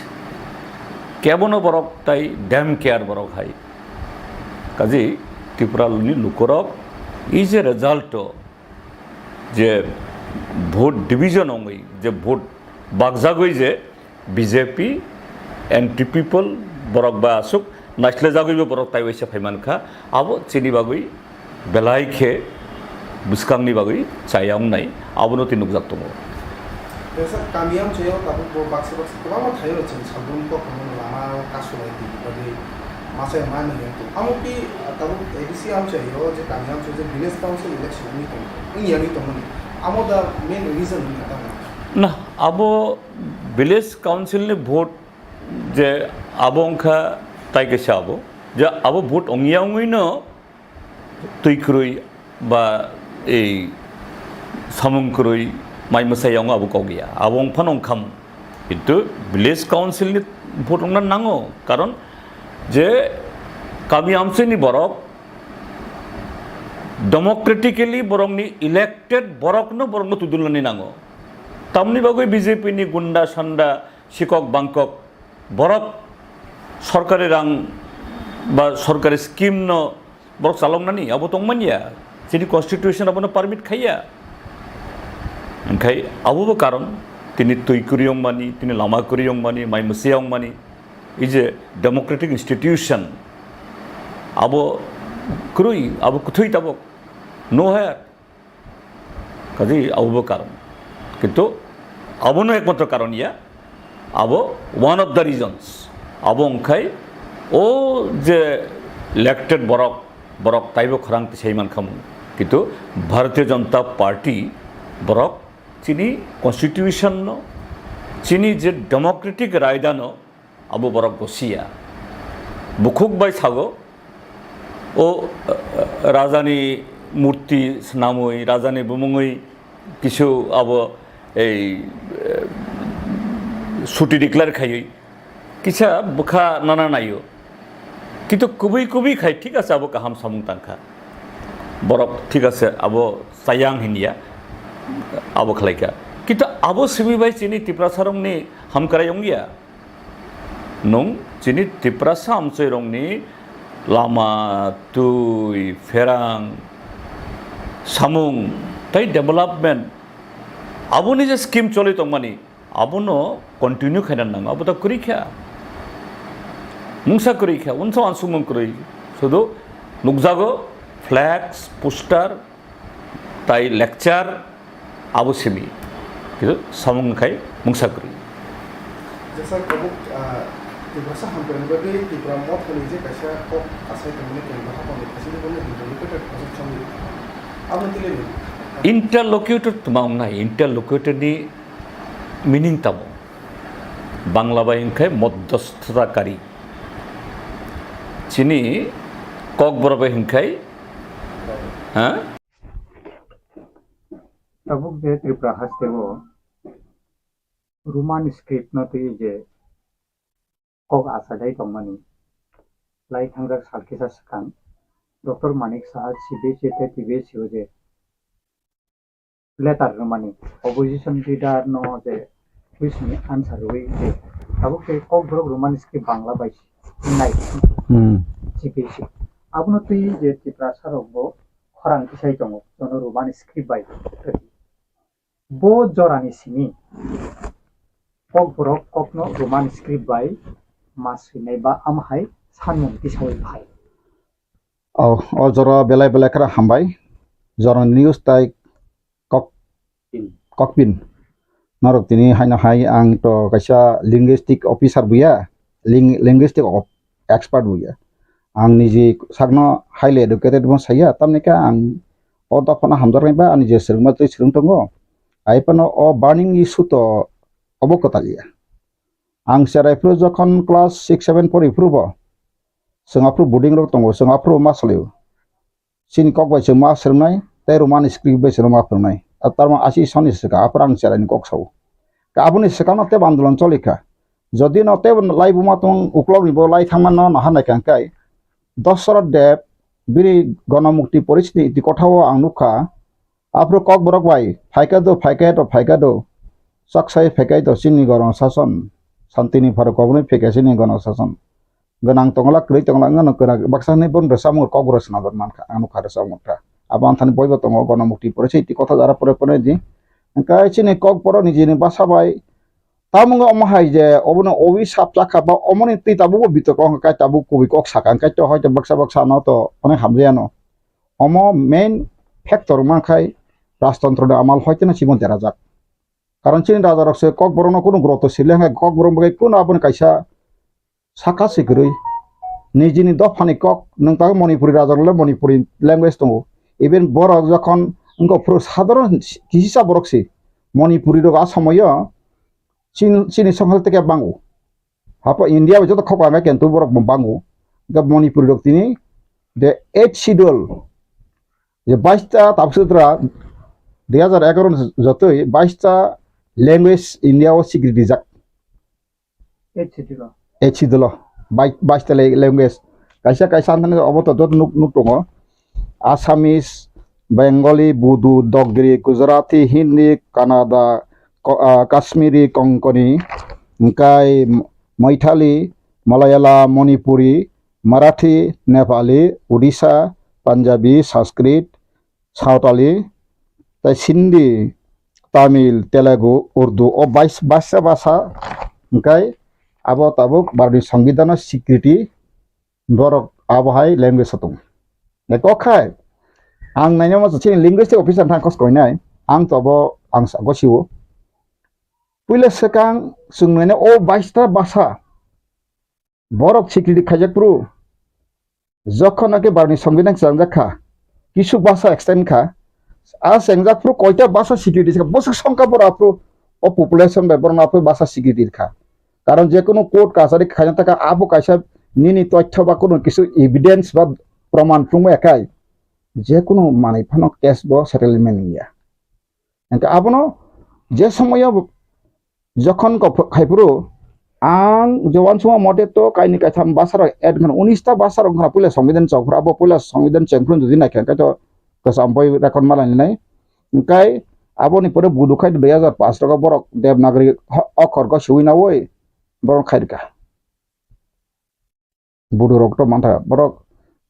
Kebono borok tai damn care borok hai. Kaji Tripura ni lukurok is a result o je vote division ongwi, je vote bakjagwi je B J P, anti people borok ba aswk naislejagwibo borok taiwaisa phaimankha, abo chini bagwi belai khe bwskangni bagwi chaya wngnai, abono tei nukjak tongo. Kaisa kami amchaio tabuk bo baksa baksa kwbangma thaio chwng salbrum kok lama kasulai twi bagwi masa manwi tong. Amo pi tabuk A D C amchaio je kami amchaio je village council election wngwi tong, wngya wngwi tongmani. Amo da main reason wngya tamo? Na, abo village council ni vote je abo wngkha tai kaisa abo, je abo vote wngya wngwino twi kwrwi ba ei samung kwrwi mai mwsai wngo abo kok ya, abo wngphano wngkhamu. Kintu village council ni vote wngna nango, karon je kami amchai ni borok democratically borokni elected borokno borokno tudulnani nango. Tamni bagwi B J P ni gunda sanda sikok bangkok borok sorkari rang ba sorkari scheme no borok chaloknani abo tongmanya, chini constitution abono permit khaiya. Hinkhe abobo karon tini twi kwrwi wngmani, tini lama kwrwi wngmani, mai mwsai wngmani, is a democratic institution. Abo kwrwi, abo kwthwi tabok, no hire. Kaji abobo karon. Kintu abono ekmatro karon ya, abo one of the reasons. Abo wngkhai o je elected borok, borok taibo khorang tisai mankhamu. Kintu Bharatiya Janata Party borok chini constitution no, chini je democratic raida no, abo borok gosiya. Bukhuk bai sago, o, eh, rajani murti swnamwi, rajani bumungwi kisu abo ei, eh, suti declare khaiwi kisa bwkha nana naio. Kintu kubui kubui khai thik ase abo kaham samung tangkha. Borok thik ase abo chayang hinya abo khlaikha. Kintu abo simi bai chini Tiprasarokni hamkrai wngya. Nwng chini Tiprasa amchairokni lama, twi, pherang, samung tei development, aboni je scheme choli tongmani, abono continue khaina nango, abo ta kwrwi kha. Mungsa kwrwi kha, unsuk uansukmung kwrwi. Sudu nukjago flex, poster, tai lecture abo simi. Kitu samung khai mungsa kwrwi. Jesa tabuk, ah, Tiprasa hamkrai bagwi Tipra Mothani je kaisa kok asai tongmani kemba hapangni khasini bono interlocutor khasuk chongwi. Abo tile ni. Interlocutor tma wngnai, interlocutor ni meaning tamo? Bangla bai hwnkhai modhosthakari. Chini kokborok bai hwnkhai, ha? Tabuk je Tripura haste o Roman script no twi je kok achailai tongmani lai thangjak sal kisa swkang Doctor Manik Saha C B S E tei T B S E o je letter rwmani, opposition leader no je question ni answer rwui je tabuk tei kokborok Roman script Bangla bai nai Hmm. C B S E. Abono twi je Tiprasa rok bo khorang tisai tongo, jono Roman script bai. Bo jorani simi kokborok kokno Roman script bai ma swinai ba amhai sanmung tisaui phai. O, o jora belai belai khara hambai. Jorani news tai kok, kokpin. Norok tini haino hai ang to kaisa linguistic officer buya, ling-, linguistic of-, expert buya. Ang niji sakno highly educated bo saya, tamni khe ang o dophano hamjaknai ba ani je swrwngma twi swrwng tongo. Ai phano o burning issue to obo kwtal ya. Ang cherai phuru jokhon class six, seven pori phuru bo, chwng aphuru boarding rok tongo, chwng aphuru ma salio. Chini kok bai chwng ma swrwngnai, tei Roman script bai chwng ma phwrwngnai. A tarma asi soni swka, aphuru ang cherai ni kok sao. Ka aboni swkang no tebo andolon choli kha. Jodi no tebo lai buma tong uklok ni bo lai thangma no naha nai kang kai. Dasarath Dev bini Ganamukti Porishad ni iti kotha o ang nukha. Aphuru kokborok bai, phaikha do, phaikha do, phaikha do. Chaksai phaikha do, chini gorong sason. Santini pharo koboni phaikha chini gorong sason. Gwnang tongla, kwrwi tongla, wngano kwrak baksa hwnwi bono rwchapmung kokborok swnamjak mankha, ang nukha rwchapmung kha. Abo anthani boibo tongo, Ganamukti Porishad iti kotha jara pore pore di. Hwnkhe chini kokborok nijini basa bai, tamung omo hai je, obono owi sap chakha ba omoni twi tabukbo bitok wngkha, kai tabuk kubui kok sakha, hwnkhe to hoito baksa baksa no to onek hamjaya no. Omo main factor wngma khai rajtontro ni amal hoiteno chibon derajak. Karon chini raja rok se kokborok no kunu groto sirle hwnkhe kokborok bai kunu aboni kaisa saka se kwrwi. Nijini dophani kok nwng tabuk Manipuri raja rok le Manipuri language tongo. Even borok jokhon wngkha phuru sadharon kisa borok se Manipuri rok a somoyo chini, chini songkhal teke bango. Hapo India bai joto khok ang khe tu borok bo bango. Ga Manipuri rok tini the eighth schedule je bais ta tabuk sutra dui hajar egaroh ni jotoi bais ta language India o sikri dijak. Eighth schedule o. Eighth schedule o. Bai-, bais ta le-, language. Kaisa kaisa anthani obo to joto nuk, nuk tongo. Assamese, Bengali, Bodo, Dogri, Gujarati, Hindi, Kannada, Ko-, ah, Kashmiri, Konkani, hwnkhe Maithali, Malayalam, Manipuri, Marathi, Nepali, Odisha, Punjabi, Sanskrit, Sawtali, tei Sindhi, Tamil, Telugu, Urdu, o bais-, baisa basa hwnkhe abo tabuk Bharatni Songbidanno sikriti borok abo hai language o tongo. Eko khai, ang nainama chini linguistic officer thang kos koinai, ang to abo ang sa-, gosio. Puila swkang chwng naina o baista basa borok sikriti khaijak phuru, jokhon ake Bharatni Songbidan chwlangjak kha, kisu basa extend kha, a chengjak phuru koita basa sikriti kha, bwswk songkha borok aphuru o population bai borok aphuru basa sikriti kha. Karon je kunu court kachari khaina taka abo kaisa nini toithyo ba kunu kisu evidence ba proman phunukmaya khai je kunu manwi phano case bo settlement wngya. Hwnkhe abono je somoyo jokhon kok khai phuru ang je uansukma mote to kaini kaitham basa rok add wngkha, unis ta basa rok wngkha puila Songbidan chok phuru, abo puila Songbidan cheng phuru jodi naikha hwnkhe to kwcham boi record ma lainai. Hwnkhe aboni pore budu khai dui hajar pash rok borok Devanagari ho-, okhor go siwi nawi borok khai rwkha. Budurok to mantha, borok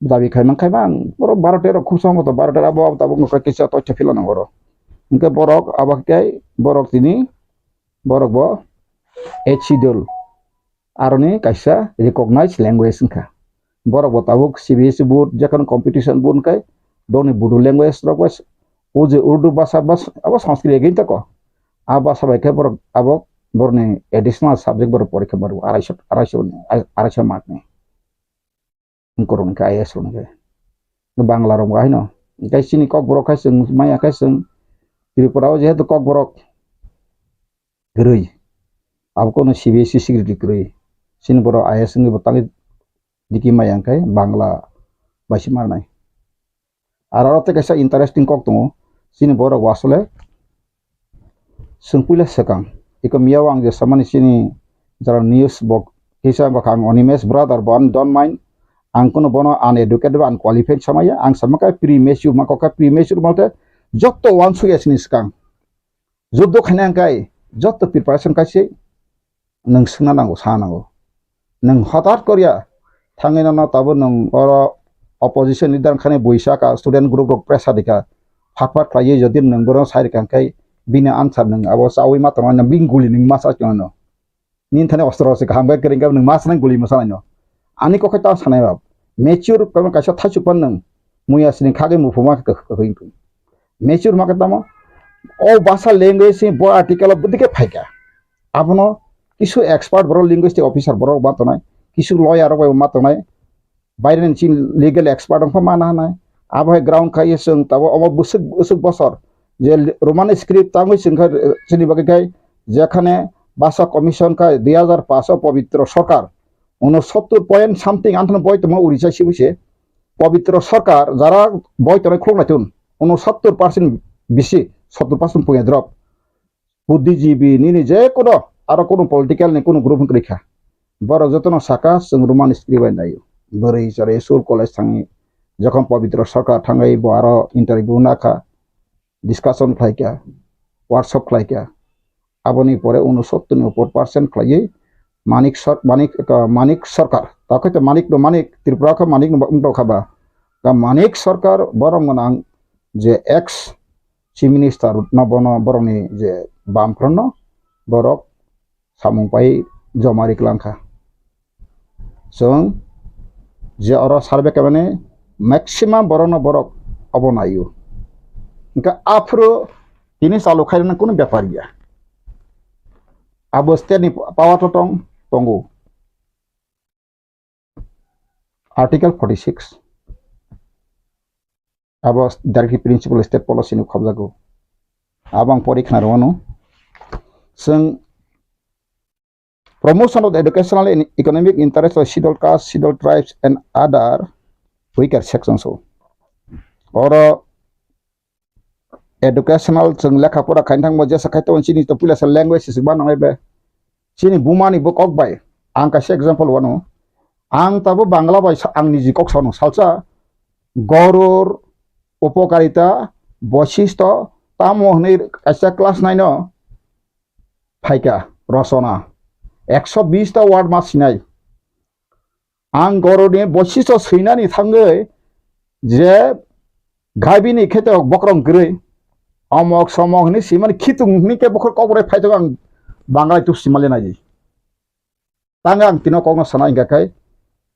dabi khai man khai man, borok baro tero khub sambo to baro tero abo abo tabuk nokha kisa toitha phila nang oro. Hwnkhe borok abo khe borok tini borok bo eighth schedule aroni kaisa recognized language wngkha. Borok bo tabuk C B S E board, jekhano competition board hwnkhe borokni Bodo language rok bai o je Urdu basa bas-, abo Sanskrit again tako. A basa bai khe borok abo borokni additional subject borok porikha maro arai so, arai so, arai so mark ni. Borok ni khe I A S rok ni khe. Bangla rok bo haino. Hwnkhe chini kokborok khai chwng maya khai chwng Tripura o jehetu kokborok kwrwi. Abo kono C B S E secretary kwrwi. Chini borok I A S wngwi bo tangwi diki maya hwnkhe Bangla bai se marnai. Aro aro tei kaisa interesting kok tongo. Chini borok bo asole chwng puila swkang. Iko miyao ang je samani chini jara news bo kisa bwkha ang Animesh brother bo ani don't mind. Ang kono bono uneducated ba unqualified samaya. Ang sama khe premature ma kok khe premature malte jotto uansukya chini swkang. Juddo khaina hwnkhe jotto preparation kaise nwng swngna nango, sa nango. Nwng hotat korya thangwi nono tabuk nwng oro opposition leader wngkhani buisa ka student group rok pressure rikha. Phat phat khlaiwi jodi nwng bono sai rikha hwnkhe bini answer nwng abo chawi ma tongna bini guli nwng ma sa tongno. Nini thani ostro se kaham khe kwrwng khe nwng ma sanai guli ma sanai no. Ani kokhe ta sanai ba. Mature khe kaisa thaichuk pan nwng muya sini khagwi muphuma khe kwkhwrwng. Mature ma khe tamo O basa language ni bo article o bwdike phaikha. Abono kisu expert borok linguistic officer borok ma tongnai, kisu lawyer rok bai ma tongnai, baireni chini legal expert wngkha ma nahanai. Abo hai ground khai chwng tabuk omo bwswk bwswk bosor je Roman script tangwi chwngkha chini bagwi khai jekhane basa commission khai dui hajar paanch o Pabitra Sarkar unosottor point something anthano boi tongma Orissa sibui se Pabitra Sarkar jara boi tongnai khuluk nai tun unosottor percent bisi sottor percent punya drop. Buddhijibi nini je kono aro kono political ni kono group wngkha. Borok jotono saka chwng Roman script bai naio. Bwrwi chwrwi school college thangwi jokhon Pabitra Sarkar thangwi bo aro interview nakha, discussion khlaikha, workshop khlaikha. Aboni pore unosottor ni upor percent khlaiwi Manik Sar-, Manik, uh, Manik Sarkar. Takhai to Manik no Manik, Tripura kha Manik no wngtokha ba. Ka Manik Sarkar borom gwnang je ex chief minister no bono borokni je bamphranno borok samung pai joma ri kwlangkha. Chwng je oro survey khaimani maximum borokno borok obo naio. Hwnkhe aphuru tini chalu khairoknani kunu bepar ya. Abo state ni power to tong, tongo. Article forty six. Abo directive principle state policy ni khobjago. Abo ang pori khna rwano. Chwng promotion of the educational and economic interest of scheduled caste, scheduled tribes and other weaker sections o. Oro educational chwng lekha pora khaina thangbo jesa khai tongo chini to puila sa language se ba nangnai be. Chini bumani bo kok bai. Ang kaisa example wano. Ang tabo Bangla bai sa-, ang niji kok sano salsa goror upokarita boisisto tamo hwnwi kaisa class nine o phaikha rosona. Ekso bis ta word ma sinai. Ang goroni boisisto swinani thangwi je gabini khe to bokrong kwrwi omok somok hwnwi swimani khitung hwnwi khe bokhor kokbwrwi phaitong ang Bangalai tuk swimali naidi. Tang ang tino kokno sana hingka khai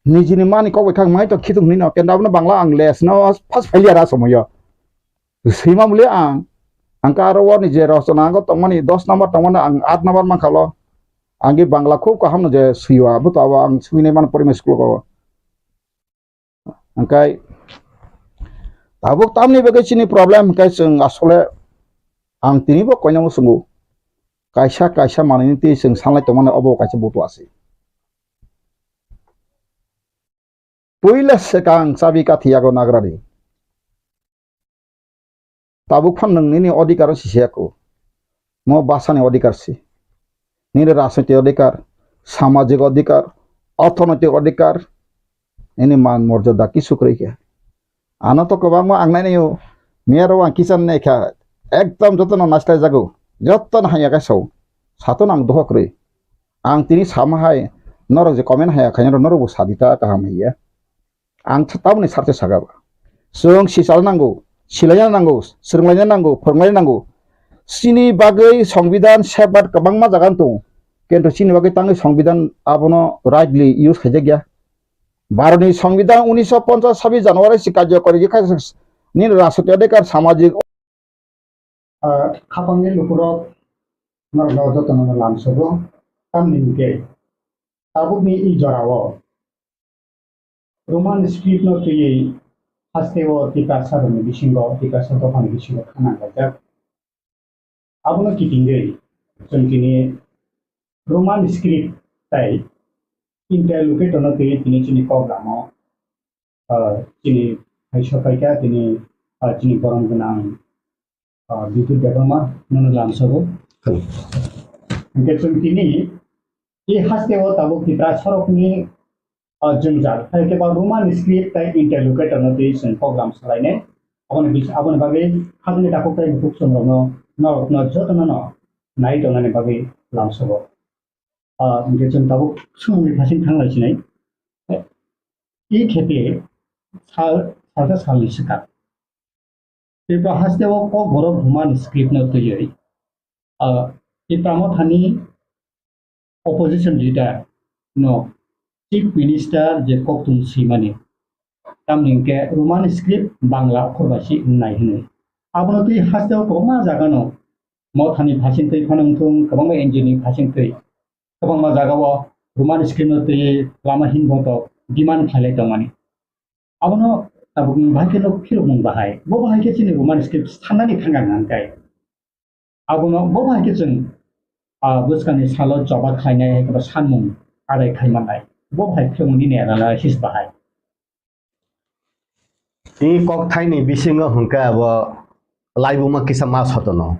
nijini mani kok bai khang mai to khitung hwnwi no kenda abono Bangla ang les no first failure a somoyo. Swima muli ang, ang ka aro warni je rosona ang tongmani dos number tongmani ang aat number mankha lo. Ang ge Bangla khub kaham no je swiwa, abo to abo ang swinai mano primary school ko. Hingkai tabuk tamni bagwi chini problem hingkai chwng asole ang tini bo koinamo swngo. Kaisa kaisa manwini twi chwng sanlai tongmani obo kaisa butu asi. Puila swkang chabi kathi yago nagrani. Tabuk phan nwng nini odhikar si se ako. Mo bwsani odhikar si. Nini rajnoitik odhikar, samajik odhikar, orthonoitik odhikar, nini man morjada kisu kwrwi khe. Ano to kwbangma ang nainai o, miyaro ang kichar nai kha, ekdom jotono naisla jago, jotono hamya khe sao, sato nang doho kwrwi. Ang tini sama hai, norok je comment haya khainai norok bo sadi ta kaham hiya. Ang th-, tamoni sarthe saka ba. Chwng sichalna nango, silaina nango, swrwnglaina nango, phwrwnglaina nango. Chini bagwi Songbidan safeguard kwbangma jaga wng tongo. Kintu chini bagwi tangwi Songbidan abono rightly use khaijak ya. Bharotni Songbidan unisho ponchas sabis January si karjokori khe nini rajnoitik adhikar samajik Ah, khapangni lukurok norokno jotono lamsogo, tamni hwnkhe tabukni i jorao Roman script no twiwi hasteo Tiprasa rokni bisingo, Tiprasa dophani bisingo khana khaijak. Abono kitingwi chwng tini Roman script tai interlocutor no twiwi tini chini kok lamo, ah, chini hai sokhaikha tini, ah, chini borom gwnang ah, Bidut Debbarma nono lamsogo. Hwnkhe chwng tini i hasteo tabuk Tipra sorokni, ah, jwngjal, hai khe ba Roman script tai interlocutor no twi chwng program salainai. Aboni bis-, aboni bagwi hajani takhuk tai bukhuk chwng rokno, norokno jotono no nai tongnani bagwi lamsogo. Ah, hwnkhe chwng tabuk swngmungni phasing thanglai sinai. I khepe sal, salsa salni swkang. Tripura hasteo kokborok Roman script no twiwi, ah, Tipra Mothani opposition leader no chief minister je kokthum swimani. Tamni hwnkhe Roman script Bangla okhor bai se wngnai hwnwi. Abono twi hasteo kwbangma jaga no Mothani phasing twi phano wngthung, kwbangma N G O ni phasing twi, kwbangma jagao Roman script no twi lama hinboto demand khailai tongmani. Abono tabukni bahai khe no phirokmung bahai. Bo bahai khe chini Roman script sanani thangkha hwnkhai. Abono bo bahai khe chwng, ah, bwskangni salo choba khlainai hai khe bo sanmung adai khai mannai. Bo bahai phirokmung nini analysis bahai. Tini kokthaini bisingo hwnkhe abo laibuma kisa ma sotono.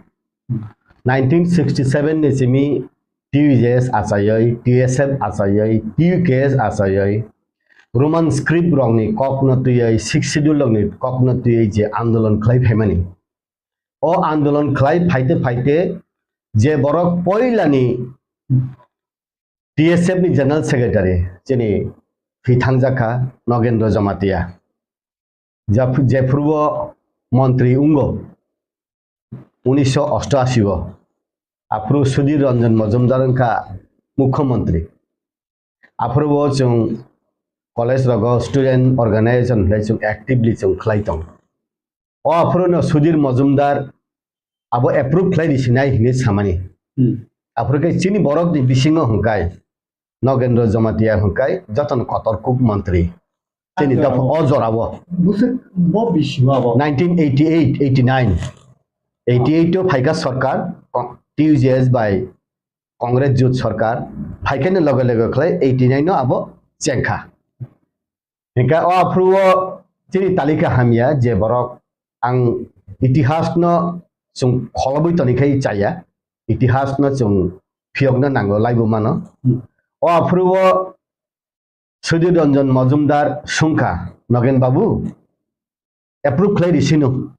Nineteen sixty-seven ni simi T U J S achaiwi, T S F achaiwi, T U K S achaiwi, Roman script rokni kokno twiwi, Sixth Schedule rokni kokno twiwi je andolon khlai phaimani. O andolon khlai phaite phaite je borok poilani T S F ni General Secretary chini thwi thangjakha Nogendra Jamatia. Jap-, jephuru o montri wngo unisho osto ashi o. Aphuru Sudhir Ranjan Majumdar wngkha Mukhyamantri. Aphuru bo chwng college rogo student organization hinwi chwng actively chwng khlai tong. O aphuru no Sudhir Majumdar abo approve khlai di sinai hinwi samani. Hmm. Aphuru khe chini borok ni bisingo hwnkhe Nogendra Jamatia hwnkhe jotono kotor kuk montri. Chini ah, dopha o jorao. Bwswk bo bisi o abo? Nineteen eighty-eight, eighty-nine. Eighty-eight o phaikha sarkar, Ko-, T U J S bai Congress jut sarkar, phaikhaini loge loge khlai eighty-nine o abo chengkha. Hingkhe o aphuru o chini talika hamya je borok ang itihas no chwng kholobwi tonikhai chaya, itihas no chwng phiyokna nango laibo mano. Hmm. O aphuru o Sudhir Ranjan Majumdar sungkha, Nogen Babu, approve khlai risino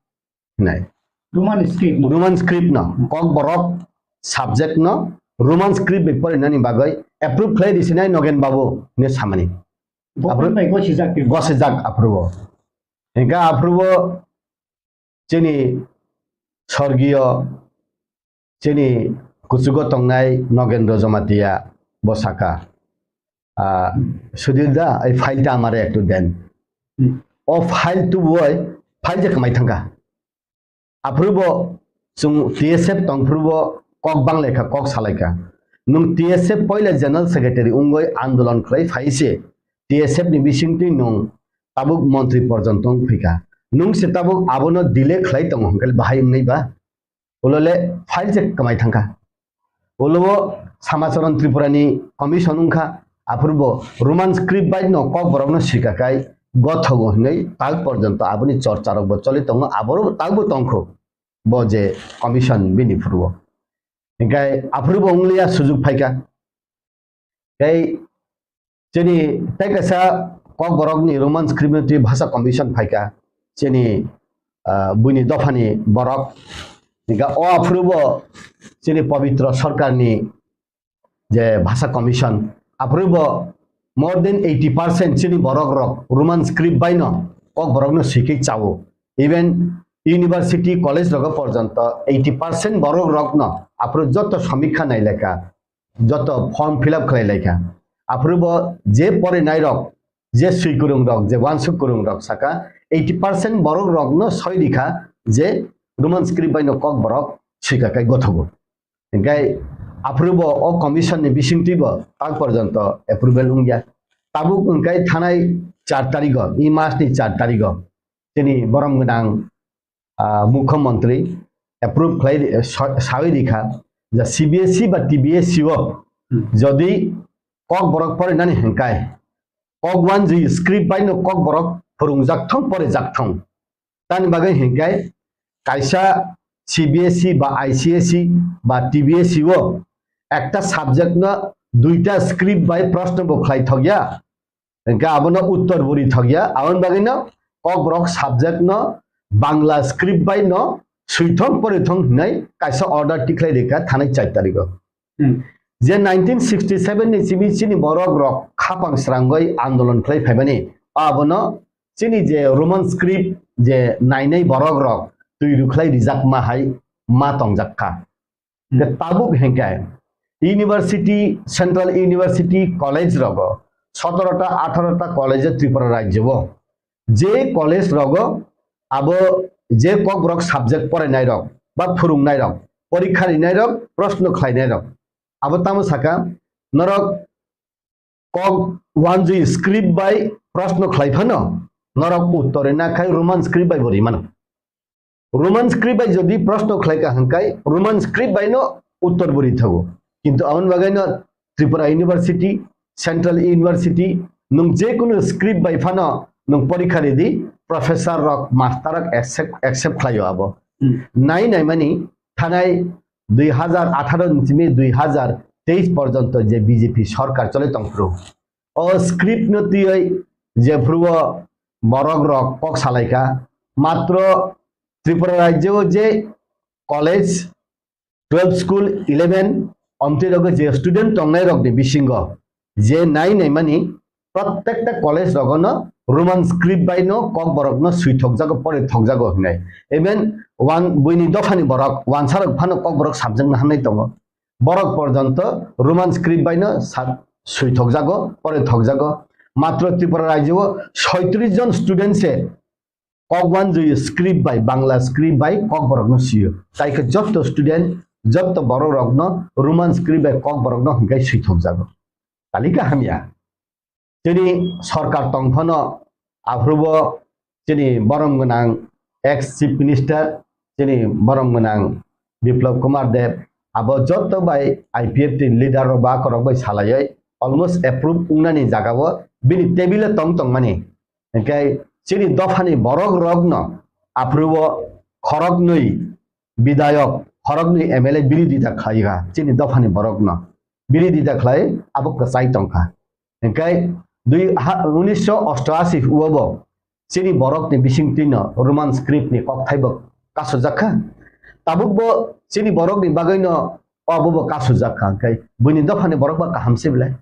hinai. Roman script no. Roman script no. Hmm. Kokborok subject no Roman script bai porinani bagwi approve khlai risinai Nogen Babu hinwi samani. Government bai gosijak tei gosijak aphuru o. Hingkhe aphuru o chini sorgiyo, chini kuchugo tongnai Nogendra Jamatia bo saka, ah, "Sudhir da, ei file ta amare ektu den." Hmm. O file tubu oi, file je kwmai thangkha. Aphuru bo chwng T S F tongphuru bo kok banglaikha, kok salaikha. Nwng T S F poila General Secretary wngwi andolon khlai phai se, T S F ni bisingtwi nwng tabuk montri porjonto wng phika. Nwng se tabuk abono delay khlai tongo hwnkhe bahai wngnai ba? Ulo le file se kwmai thangkha. Ulo o Samacharan Tripura ni commission wngkha, aphuru bo Roman script bai no kokborok no swika kai gothogo hinwi tak porjonto aboni chorcha rok bo choli tongo, aboro tak bo tongkho bo je commission bini phuru o. Hinkhe aphuru bo wngliya sujuk phaikha. Tei chini tei kaisa kokborokni Roman script ni twi bhasha commission phaikha, chini, ah, buini dophani borok. Hingkha o aphuru bo chini Pabitra Sarkarni je bhasha commission, aphuru bo more than eighty percent chini borok rok Roman script bai no kokborok no swikhe chao. Even university, college rogo porjonto eighty percent borok rok no aphuru joto samikha nailekha. Joto form fill up khlai laikha. Aphuru bo je porinai rok, je swi kwrwng rok, je uansuk kwrwng rok saka, eighty percent borok rok no soi rikha je Roman script bai no kokborok swika kai gothogo. Hinkhe aphuru bo o commission ni bisingtwi bo tak porjonto approval wngya. Tabuk hwnkhe thanai char tarigo, e mas ni char tarigo chini borom gwnang, ah, Mukhyamantri approve khlai, eh, sa-, sawi rikha je C B S E ba T B S E o, hmm, jodi kokborok porinani hinkai kok wanjwi script bai no kokborok phwrwngjak thong, porijak thong. Tani bagwi hinkai kaisa C B S E ba I C S E ba T B S E o ekta subject no duita script bai proshno bo khlai thokya. Hingkhe abono uttor bo ri thokya, aboni bagwino kokborok subject no Bangla script bai no swithong porithong hinwi kaisa order tikhlai rikha thanai char tarigo. Hmm. Je nineteen sixty seven ni simi chini borok rok khapang srangwi andolon khlai phaimani, abono chini je Roman script je nainai borok rok twi rwkhlai rijakma hai ma tongjakha. Hingkhe tabuk hingkhe university, central university college rogo, sotoro ta, atharo ta college Tripura rajyo o. Je college rogo abo je kokborok subject porainai rok ba phwrwngnai rok, porikha rinai rok, proshno khlainai rok. Abo tamo saka, norok kok wanjui script bai proshno khlai phano, norok uttor rina khai Roman script bai bo rimano. Roman script bai jodi proshno khlai ka hwnkhe Roman script bai no uttor bo ri thago. Kintu aboni bagwi no Tripura University, Central University, nwng je kunu script bai phano nwng porikha ridi, professor rok, master rok accept, accept khlaio abo. Hmm. Nai nai mani thanai dui hazar atharo ni simi dui hazar teis porjonto je B J P sorkar chole tongphuru, o script no twiwi jephuru o borok rok kok salaikha, matro Tripura rajyo o je college, twelve school, eleven, omtwi rogo je student tongnai rokni bisingo je nai naimani, prottekta college rogono Roman script bai no kokborok no swi thokjago, pore thokjago hinai. Even wan-, buini dophani borok, wansarok phano kokborok sabjakna hamnai tongo. Borok porjonto Roman script bai no sa-, swi thokjago, pore thokjago. Matro Tripura rajyo o soitris jon student se kok wanjui script bai, Bangla script bai kokborok no sio. Tai khe jotto student, jotto borok rok no Roman script bai kokborok no hinkai swi thokjago. Talika hamya. Chini sorkar tong phano aphuru bo chini borom gwnang ex chief minister, chini borom gwnang Biplab Kumar Deb, abo jotto bai I P F T ni leader rok ba korok bai salaioi almost approve wngnani jaga o bini table o tong tong mani. Hinkhe chini dophani borok rok no aphuru o khoroknwi bidayok, khoroknwi M L A birodita khlai kha chini dophani borok no. Birodita khlai abo kwchai tong kha. Hinkhe dui ha, unisho ostoashi o bo chini borok ni bising twi no Roman script ni kokthai bo kasujak kha. Tabuk bo chini borok ni bagwi no obo bo kasujak kha. Hinkhe buini dophani borok ba kaham se belai.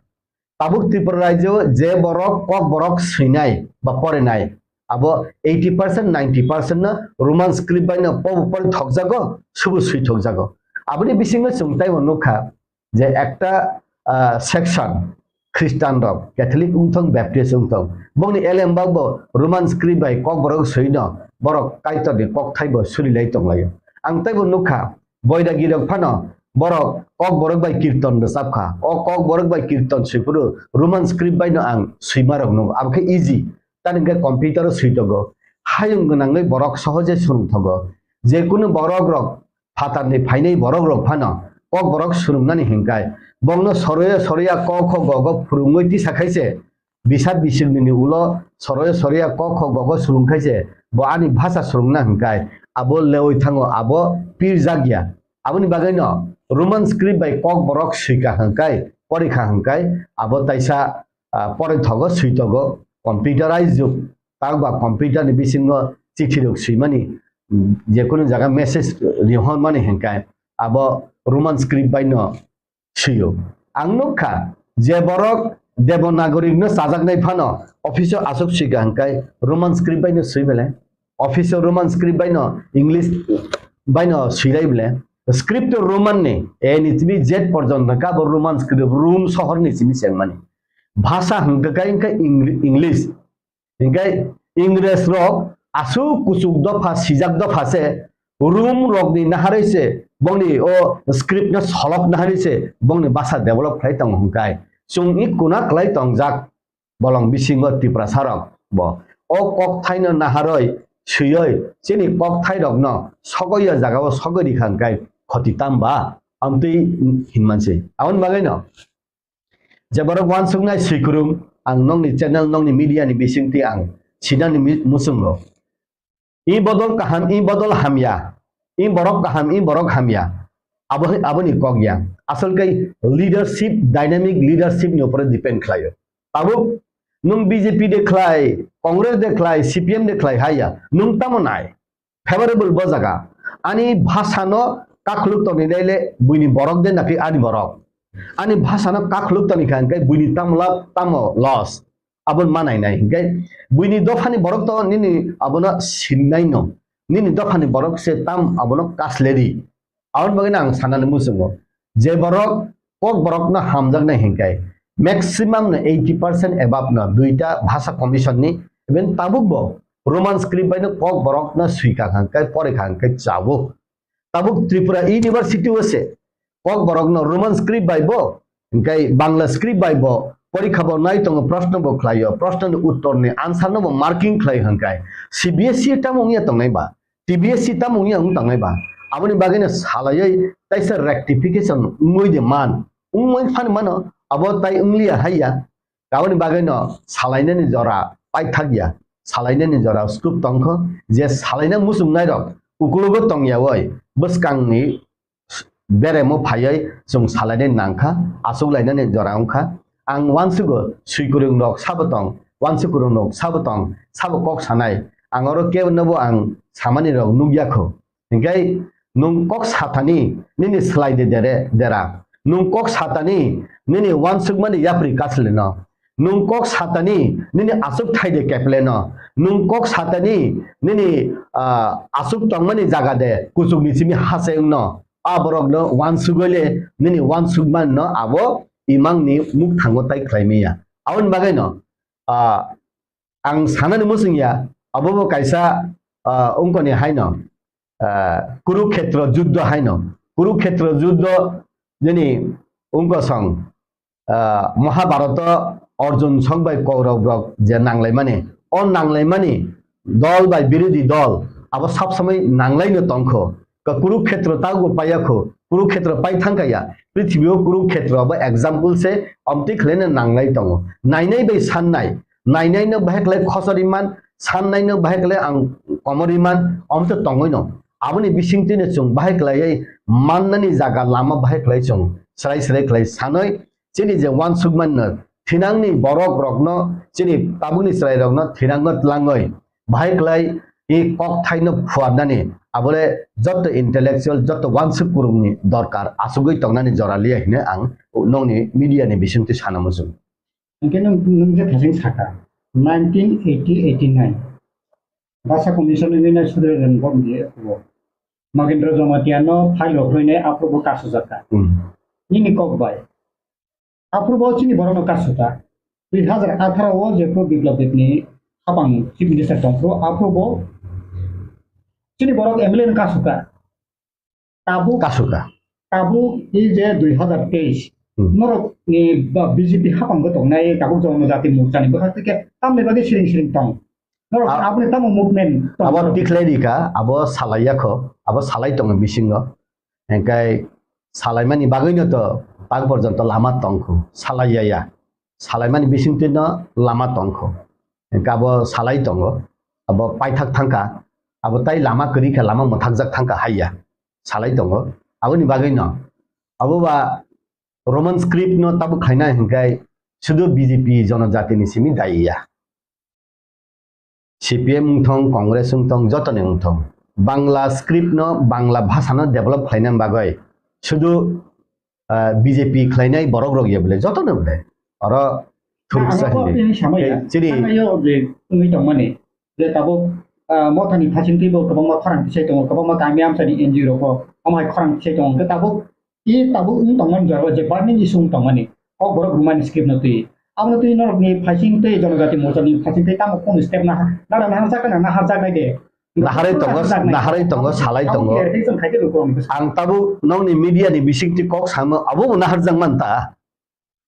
Tabuk Tripura rajyo je borok kokborok swinai ba porinai, abo eighty percent, ninety percent no Roman script bai no pobo pori thokjago, subo swi thokjago. Aboni bisingo chwng taibo nukha je ekta, ah, section Christian rok, Catholic wngthong, Baptist wngthong, bongni elembak bo Roman script bai kokborok swino borok Kaitorni kokthai bo surilai tonglaio. Ang taibo nukha, Boidagi rok phano borok kokborok bai kirton rwchap kha. O kokborok bai kirton swi phuru Roman script bai no ang swima rok nukgo. Abo khe easy. Tani hwnkhe computer o swi tongo. Hayung gwnangwi borok sohoje swrwng thogo. Je kunu borok rok phatarni phainai borok rok phano kokborok swrwngnani hinkai. Bongno soroya soroya ko kho go go phwrwngwi tisa khaise. Bisap bisingni ulo soroya soroya kok kho gogo swrwng khaise, bo ani bhasa swrwngna hwnkhe abo lewi thango, abo pirjak ya. Aboni bagwino Roman script bai kokborok swika hwnkhe, porikha hwnkhe, abo taisa, ah, poroi thogo, swi togo, computerized jug. Takba computer ni bisingo chithi rok swimani, mm, jekunu jaga message rihormani hwnkhe, abo Roman script bai no swiyo. Ang nukha je borok Devanagari no chajaknai phano office o aswk swika hwnkhe Roman script bai no swi bele. Office o Roman script bai no, English bai no swilai bele. Script o Roman ni, A ni simi Z porjonto kha bo Roman script, Rum sohor ni simi chengmani. Bhasa hwnkhe khe Eng-, English. Hinkhe Ingres rok aswk kuchuk dopha, sijak dopha se, Rum rokni naharwi se bongni o script no solop naharwi se bongni bhasa develop khlai tongo hwnkhe. Chwng i kuna kwlai tongjak bolong bisingo Tiprasa rok bo o kokthaino naharwi swiwi chini kokthairokno sogwi o jagao sogwi rikha hwnkhe khoti tamba amtwi hinmansi. Aboni bagwino je borok uansuknai swikwrwng, ang nokni channel, nokni media ni bisingtwi ang sinani mi-, muchungo. I bodol kaham, i bodol hamya, i borok kaham, i borok hamya. Abo, aboni kok ya. Asol khe leadership, dynamic leadership ni upore depend khlaio. Tabuk nwng B J P de khlai, Congress de khlai, C P M de khlai haya, nwng tamo nai? Favorable bo jaga. Ani bhasano kakhuluk toni naile buini borok de naki ani borok. Ani bhasano kakhuluk toni kha hwnkhe buini tamo lab tamo loss. Abon manai nai hwnkhe buini dophani borok to nini abono sinnai no. Nini dophani borok se tam abono kasleri. Aboni bagwi ang sanani muchungo, je borok kok borokno hamjaknai hinkhe maximum no eighty percent above no duita bhasha commission ni, even tabuk bo Roman script bai no kok borokno swika hwnkhe, porikha hwnkhe chao. Tabuk Tripura University o se Kokborok no Roman script bai bo, hingkai Bangla script bai bo porikha bo nai tongo, proshno bo khlai o, proshno ni uttor ni answer no bo marking khlai hingkai C B S E tamo wngya tongnai ba, T B S E tamo wngya wng tongnai ba, aboni bagwi no salaiwi taisa rectification wngwi de man, wngwi phani mano, abo tai wngliya haiya. Aboni bagwi no salainani jora paithak ya, salainani jora scope tongkho, je salaina muchungnai rok ukulugo tongya oi bwskangni beremo phaiwi chwng salainani nangkha, achuk lainani jora wngkha. Ang uansugo swikwrwng rok sabo tong, uansuk kwrwng rok sabo tong, sabo kok sanai. Ang oro kebo nobo ang samani rok nukya kho. Hingkai nwng kok satani nini slai de dere dera. Nwng kok satani nini uansukmani yapri kasleno. Nwng kok satani nini aswk thai de kepleno. Nwng kok satani nini, ah, aswk tongmani jaga de kuchukni simi hachai wngno. A borokno uansugwi le nini uansukmani no abo imangni mukthango tai khlai maya. Aboni bagwi no, ah, ang sanani muchung ya, abo bo kaisa, ah, ungkoni haino, ah, Kurukhetra juddho haino. Kurukhetra juddho nini ungkosong, ah, Mahabharata Arjun song bai Kaurab rok je nanglaimani, o nanglaimani dol bai birodhi dol abo sab samai nanglaino tongkho. Ka Kurukhetra tago paiya kho, Kurukhetra pai thangkaya, prithibi o Kurukhetra abo example se omtwi khlaina nanglai tongo. Nainai bai sannai, nainai no bahai khlai khosori man, sannai no bahai khlai ang komori man, omtwi tongoi no. Aboni bisingtwi no chwng bahai khlaiwi mannani jaga lama bahai khlai chwng srai srai khlai sanoi, chini je uansukmani no thinangni borok rokno, chini tabukni chwrai rokno thinango tlangoi bahai khlai i kok thaino phuarnani abole jotto intellectual, jotto uansuk kwrwngni dorkar achugwi tongnani jora liya hine ang nokni media ni bisingtwi sana muchung. Hingke nwng, nwng je thasing saka, nineteen eighty eighty-nine Basa Commission ni nai sudre ren bom di aphubo. Magendra Jamatia no file rok rwinai aphubo kasu jaka. Hmm. Nini kok bai. Aphubo chini borok no kasu ta. Dui hazar atharo o je pro Biplab Deb ni hapang Chief Minister tong pro aphubo chini borok M L A no kasu ta. Tabuk, kasuka. Tabuk i je dui hazar teis, hmm, norok ni ba B J P hapang bo tongnai tabuk Jonojati Morcha ni bwkhak tike tamni bagwi siring siring tong. Norok a-, aboni tamo movement tong abo norok. Tikhlai rika, abo salai yakho, abo salai tongo bisingo. Engkai salaimani bagwino to tak porjonto lama tongkho, salai ya ya. Salaimani bisingtwi no lama tongkho. Engkai abo salai tongo, abo paithak thangkha, abo tai lama kwrwi kha, lama mwthakjak thangkha haiya. Salai tongo. Aboni bagwi no. Abo ba Roman script no tabuk khaina hinkai sudu B J P jonojati ni simi dai ya. C P M wngthong, Congress wngthong, jotoni wngthong. Bangla script no, Bangla bhasha no develop khlaina bagwi sudu, ah, B J P khlainai borok rok ya bole, jotono bole. Oro thuruksa hinwi. Chini. Thangnaio je wngwi tongmani. Je tabuk, ah, mothani phasingtwi bo kwbangma khorang tisai tongo, kwbangma kami amchani N G O rok bo omo hai khorang tisai tongo. Hwnkhe tabuk, i tabuk wng tongmani jora o je burning issue wng tongmani, Kokborok Roman script no twi. Abono twi norokni phasingtwi Jonojati Morcha ni phasingtwi tamo kunu step na, na, na, naharjak na, naharjaknai de. Naharwi tongo, naharjaknai. Naharwi tongo, salai tongo. Abo clarification khai khe rw kwrwng bwsa. Ang tabuk nokni media ni bisingtwi kok samo, abo bo naharjak man ta.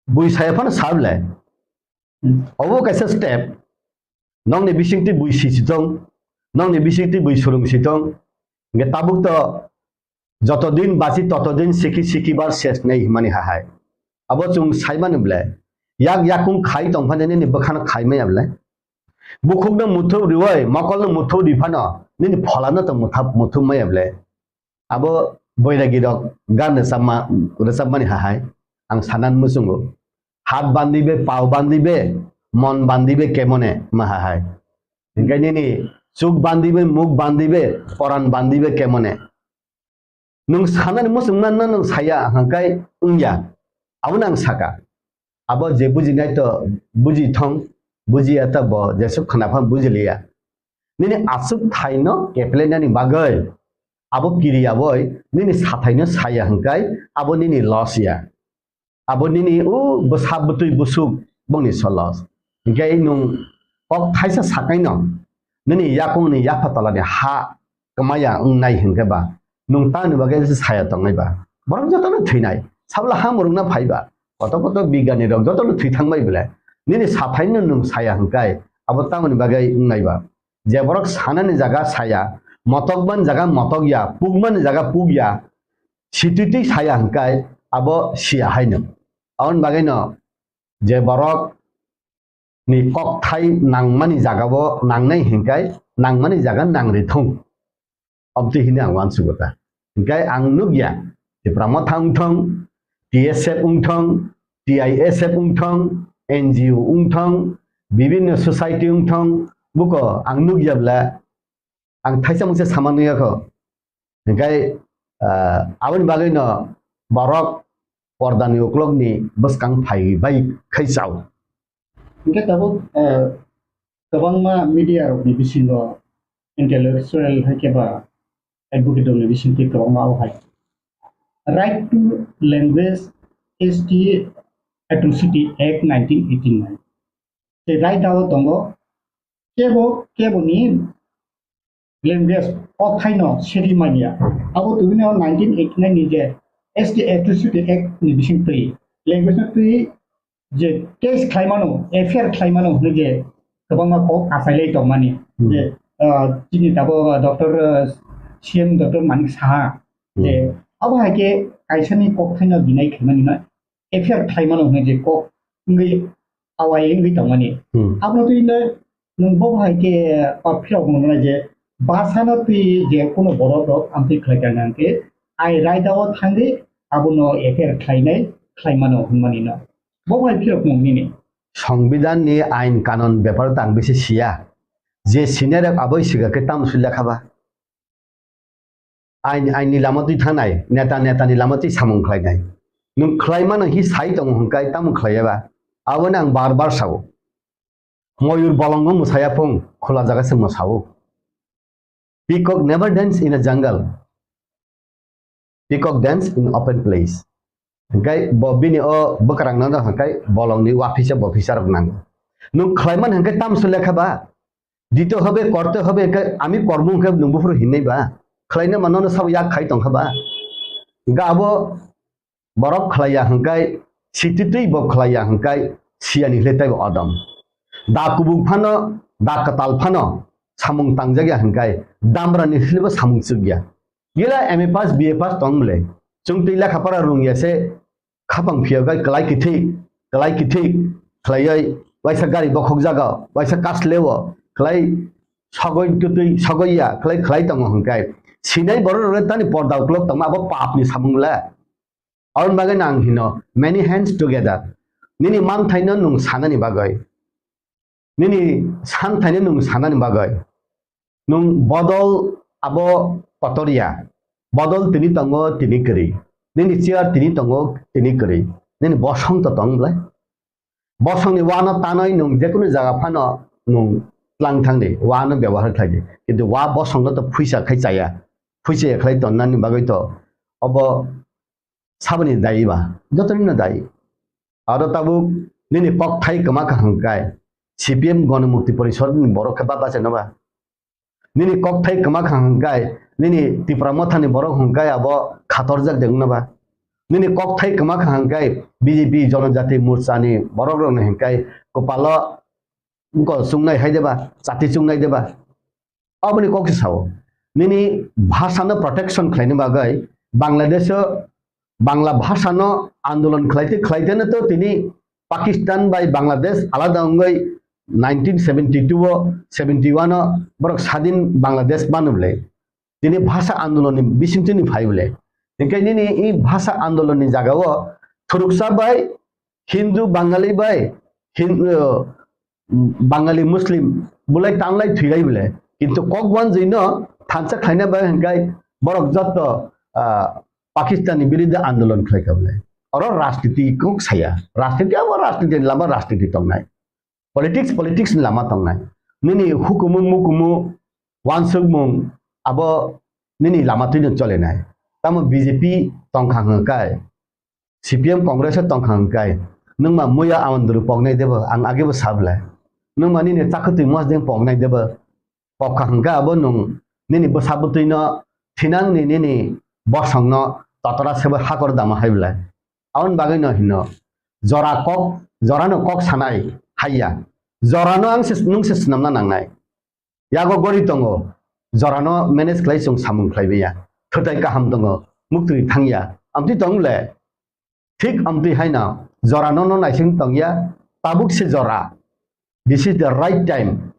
Bui saya phano sa bwle. Hmm. Obo kaisa step. Nokni bisingtwi bui si si tong, nokni bisingtwi bui surung si tong. Hingke tabuk to joto din bachi toto din siki siki bar ses nei himani hahai. Abo chwng saimani ble. Yak yakung khai tong phani nini bwkhano khai maya ble. Bukhukno muthup riwai, mokolno muthup ri phano nini pholano to muthup maya ble. Abo boiragi rok gan rwchapma, rwchapmani hahai ang sanan muchungo. Hat bandibe, pao bandibe, mon bandibe kemone ma hahai. Hingke nini chuk bandibe, muk bandibe, poran bandibe kemone. Nwng sanani muchungma no nwng saya hingkai wngya. Abono ang saka. Abo je bujinai to buji thong, bujiya ta bo jesuk khna phan bujiliya. Nini aswk thaino keplenani bagwi abo kiriya boi nini sathaino saya hingkai abo nini loss ya. Abo nini o bwsa bwtwi bwsuk bongni so loss. Hingke nwng kok thaisa sakaino nini yakungni yapha tolani ha kwmaya wngnai hingke ba Nwng tamoni bagwi saya tongnai ba? Borok jotono thwinai. Sabla ha mwrwkna phai ba? Koto koto bigyani rok jotono thwi thangbai bwle. Nini sathai no nwng saya hwnkhe abo tamoni bagwi wngnai ba? Je borok sanani jaga saya, motokmani jaga motokya, pukmani jaga pukya, sititwi saya hwnkhe abo siya haino. Aboni bagwino je borok ni kokthai nangmani jagao nangnai hwnkhe nangmani jaga nangri thung. Obtwi hwnwi ang uansugo ta. Hwnkhe ang nukya, Tipra Motha wngthong, T S F wngthong, T I S F wngthong, N G O wngthong, bibinno society wngthong, buko ang nukya bwle, ang thaisa mungsa sama nukya kho. Hwnkhe, ah, aboni bagwino borok pordani uklokni bwskang phai bai khai chao. Hwnkhe tabuk, ah, kwbangma media rokni bisingo intellectual hai khe ba advocate rokni bisingtwi kwbangma o hai Right to Language S T Atrocity Act nineteen eighty-nine. Tei right o tongo kebo keboni language o thaino siri manya. Abo tubini o nineteen eighty-nine ni je S T Atrocity Act ni bising twi language no twi je case khlaimano, F I R khlaimano hwnwi je kwbangma kok achailai tongmani. Hmm. Je, ah, chini tabuk, ah, Doctor, ah, C M Doctor Manik Saha, je Hmm. abo hai khe kaisani kokthaino deny khaimani no F I R khlaimano hwnwi je kok wngwi awai wngwi tongmani. Hmm. Abono twi no nwng bo hai khe, ah, phirok mwngnai je bhasano twi je kuno borok rok amtwi khlai kha hwnkhe ai raida o thangwi abono F I R khlainai khlaimano hwnmani no. Bo hai phirok mung nini. Songbidan ni ain kanon bepar tang bisi siya. Je senior rok aboi siga khe tamo sui lekha ba. Ain, ain ni lama twi thangnai, neta, neta ni lama twi samung khlainai. Nwng khlai mano hi sai tongo hwnkhai tamo khlaiya ba. Aboni ang bar bar sao. Moyur bolongo mwsaya phung, khula jaga se mwsao. Peacock never dance in a jungle. Peacock dance in open place. Hingkai bo bini o bwkrang no hingkai bolong ni wafisa bofisa rok nango. Nwng khlai man hingkai tamso lekha ba? Dito hobe, korte hobe, hingkai ami kormo hingkai nwng buphuru hinai ba? Khlai na mano no sabo yak khai tongkha ba? Hingkai abo borok khlaiya hingkai, sititwi bo khlaiya hingkai, siyani hwle taibo odom. Da kubuk phano, da kwtal phano, samung tangjak ya hingkai, damra ni hwlebo samung chuk ya. Gila M A pass, B A pass tong mle. Chwng twi lekha pora rung ya se, khapang phiya gai kwlai kithi, kwlai kithi, khlaioi, waisa gari bokhok jaga, waisa kas lewo, khlai sogoi tutui, sogoi ya, khlai, khlai tongo hingkai. Sinai borok rok tani porda uklok tongma abo pap ni samung le. Aboni bagwi no ang hino, many hands together. Nini manthaino nwng sanani bagwi. Nini santhaino nwng sanani bagwi. Nwng bodol abo kotor ya. Bodol tini tongo, tini kwrwi. Nini chair tini tongo, tini kwrwi. Nini bosong to tong bwlai. Bosongni wano tanwi nwng jekunu jaga phano nwng tlang thangdi, wano byabohar khlaidi. Kintu wa bosongno to phuisa khai chaya. Phuisa ya khlai tonnani bagwi to obo saboni dayi ba, jotonino dayi. Aro tabuk nini kokthai kwma kha hwnkhe C P M Ganamukti Porishad ni borok khe ba bachaino ba? Nini kokthai kwma kha hwnkhe nini Tipra Mothani borok hwnkhe abo khatorjak de wngna ba? Nini kokthai kwma kha hwnkhe B J P Janajati Morcha ni borok rokni hwnkhe kwpalo bwkol chungnai hai de ba, chati chungnai de ba? Aboni kok se sao. Nini bhasha no protection khlaina bagwi Bangladesh o Bangla bhasha no andolon khlaite khlaite no to tini Pakistan bai Bangladesh alada wngwi nineteen seventy-two o, seventy-one o borok sadin Bangladesh manu bwle. Tini bhasha andolon ni bisingtwi ni phai bwle. Hinkhe nini i bhasha andolon ni jaga o thuruksa bai Hindu Bangali bai Hin-, uh, Bangali Muslim bulai tanglai thwilai bwle. Kintu kok wanjwi no thansa khlaina bai hwnkhe borok jotto, ah, Pakistan ni biruddhe andolon khlai kha bwle. Oro rajniti kok saya. Rajniti abo rajniti ni lama rajniti tongnai. Politics, politics ni lama tongnai. Nini hukumu mukumu wansukmung abo nini lama twino cholenai. Tamo B J P tongkha hwnkhe C P M Congress o tongkha hwnkhe, nwngma muya Awandru poknai debo, ang agebo sablai. Nwngma nini chakhwtwi mosdeng poknai debo, pokha hwnkhe abo nwng nini bwsa bwtwino thinangni nini bosongno totora sebo hakor dama hai belai. Aboni bagwino hino, jora kok, jorano kok sanai haiya. Jorano ang se, nwng se swnamna nangnai. Yago gori tongo, jorano manage khlai chwng samung khlai maya. Thwtai kaham tongo, muktwi thangya. Amtwi tong le, thik amtwi haino, jorano no naising tongya, tabuk se jora. This is the right time.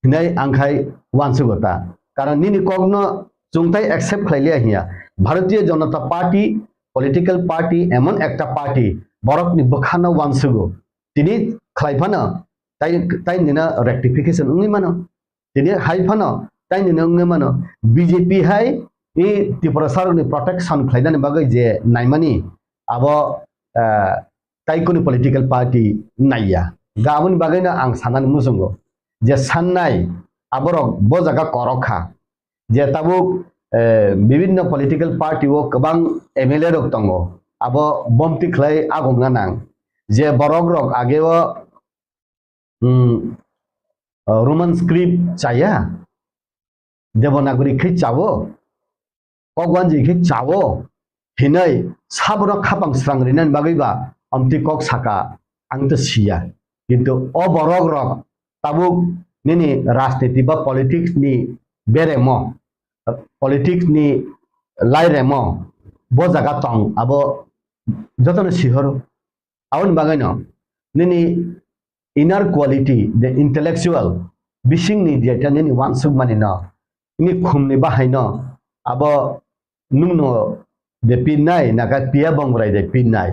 Hinai ang khai uansugo ta. Karon nini kokno chwngtai accept khlai liya hiya. Bharatiya Janata Party, political party, emon ekta party, borokni bwkhano uansugo. Tini khlai phano, tai, tai nino rectification wngwi mano. Tini hai phano, tai nino wngwi mano. B J P hai i Tiprasarokni protection khlainani bagwi je naimani, abo, eh, tai kunu political party naiya. Ga aboni bagwino ang sanani muchungo je sannai aborok bo jaga korok kha. Je tabuk, eh, bibinno political party o kwbang M L A rok tongo. Abo bomti khlai agongna nang. Je borok rok age o, hmm, Roman script chaya, Devanagari khe chawo, kokwanji khe chawo hinwi sabono khapang srang rinani bagwi ba amtwi kok saka ang to siya. Kintu o borok rok tabuk nini rajniti ba politics ni beremo, politics ni lairemo bo jaga tong abo jotono sihoro. Aboni bagwino nini inner quality, the intellectual, bisingni jeta nini uansukmani no, nini khumni bahai no, abo nungno de pinnai, naka piya bongrai de pinnai.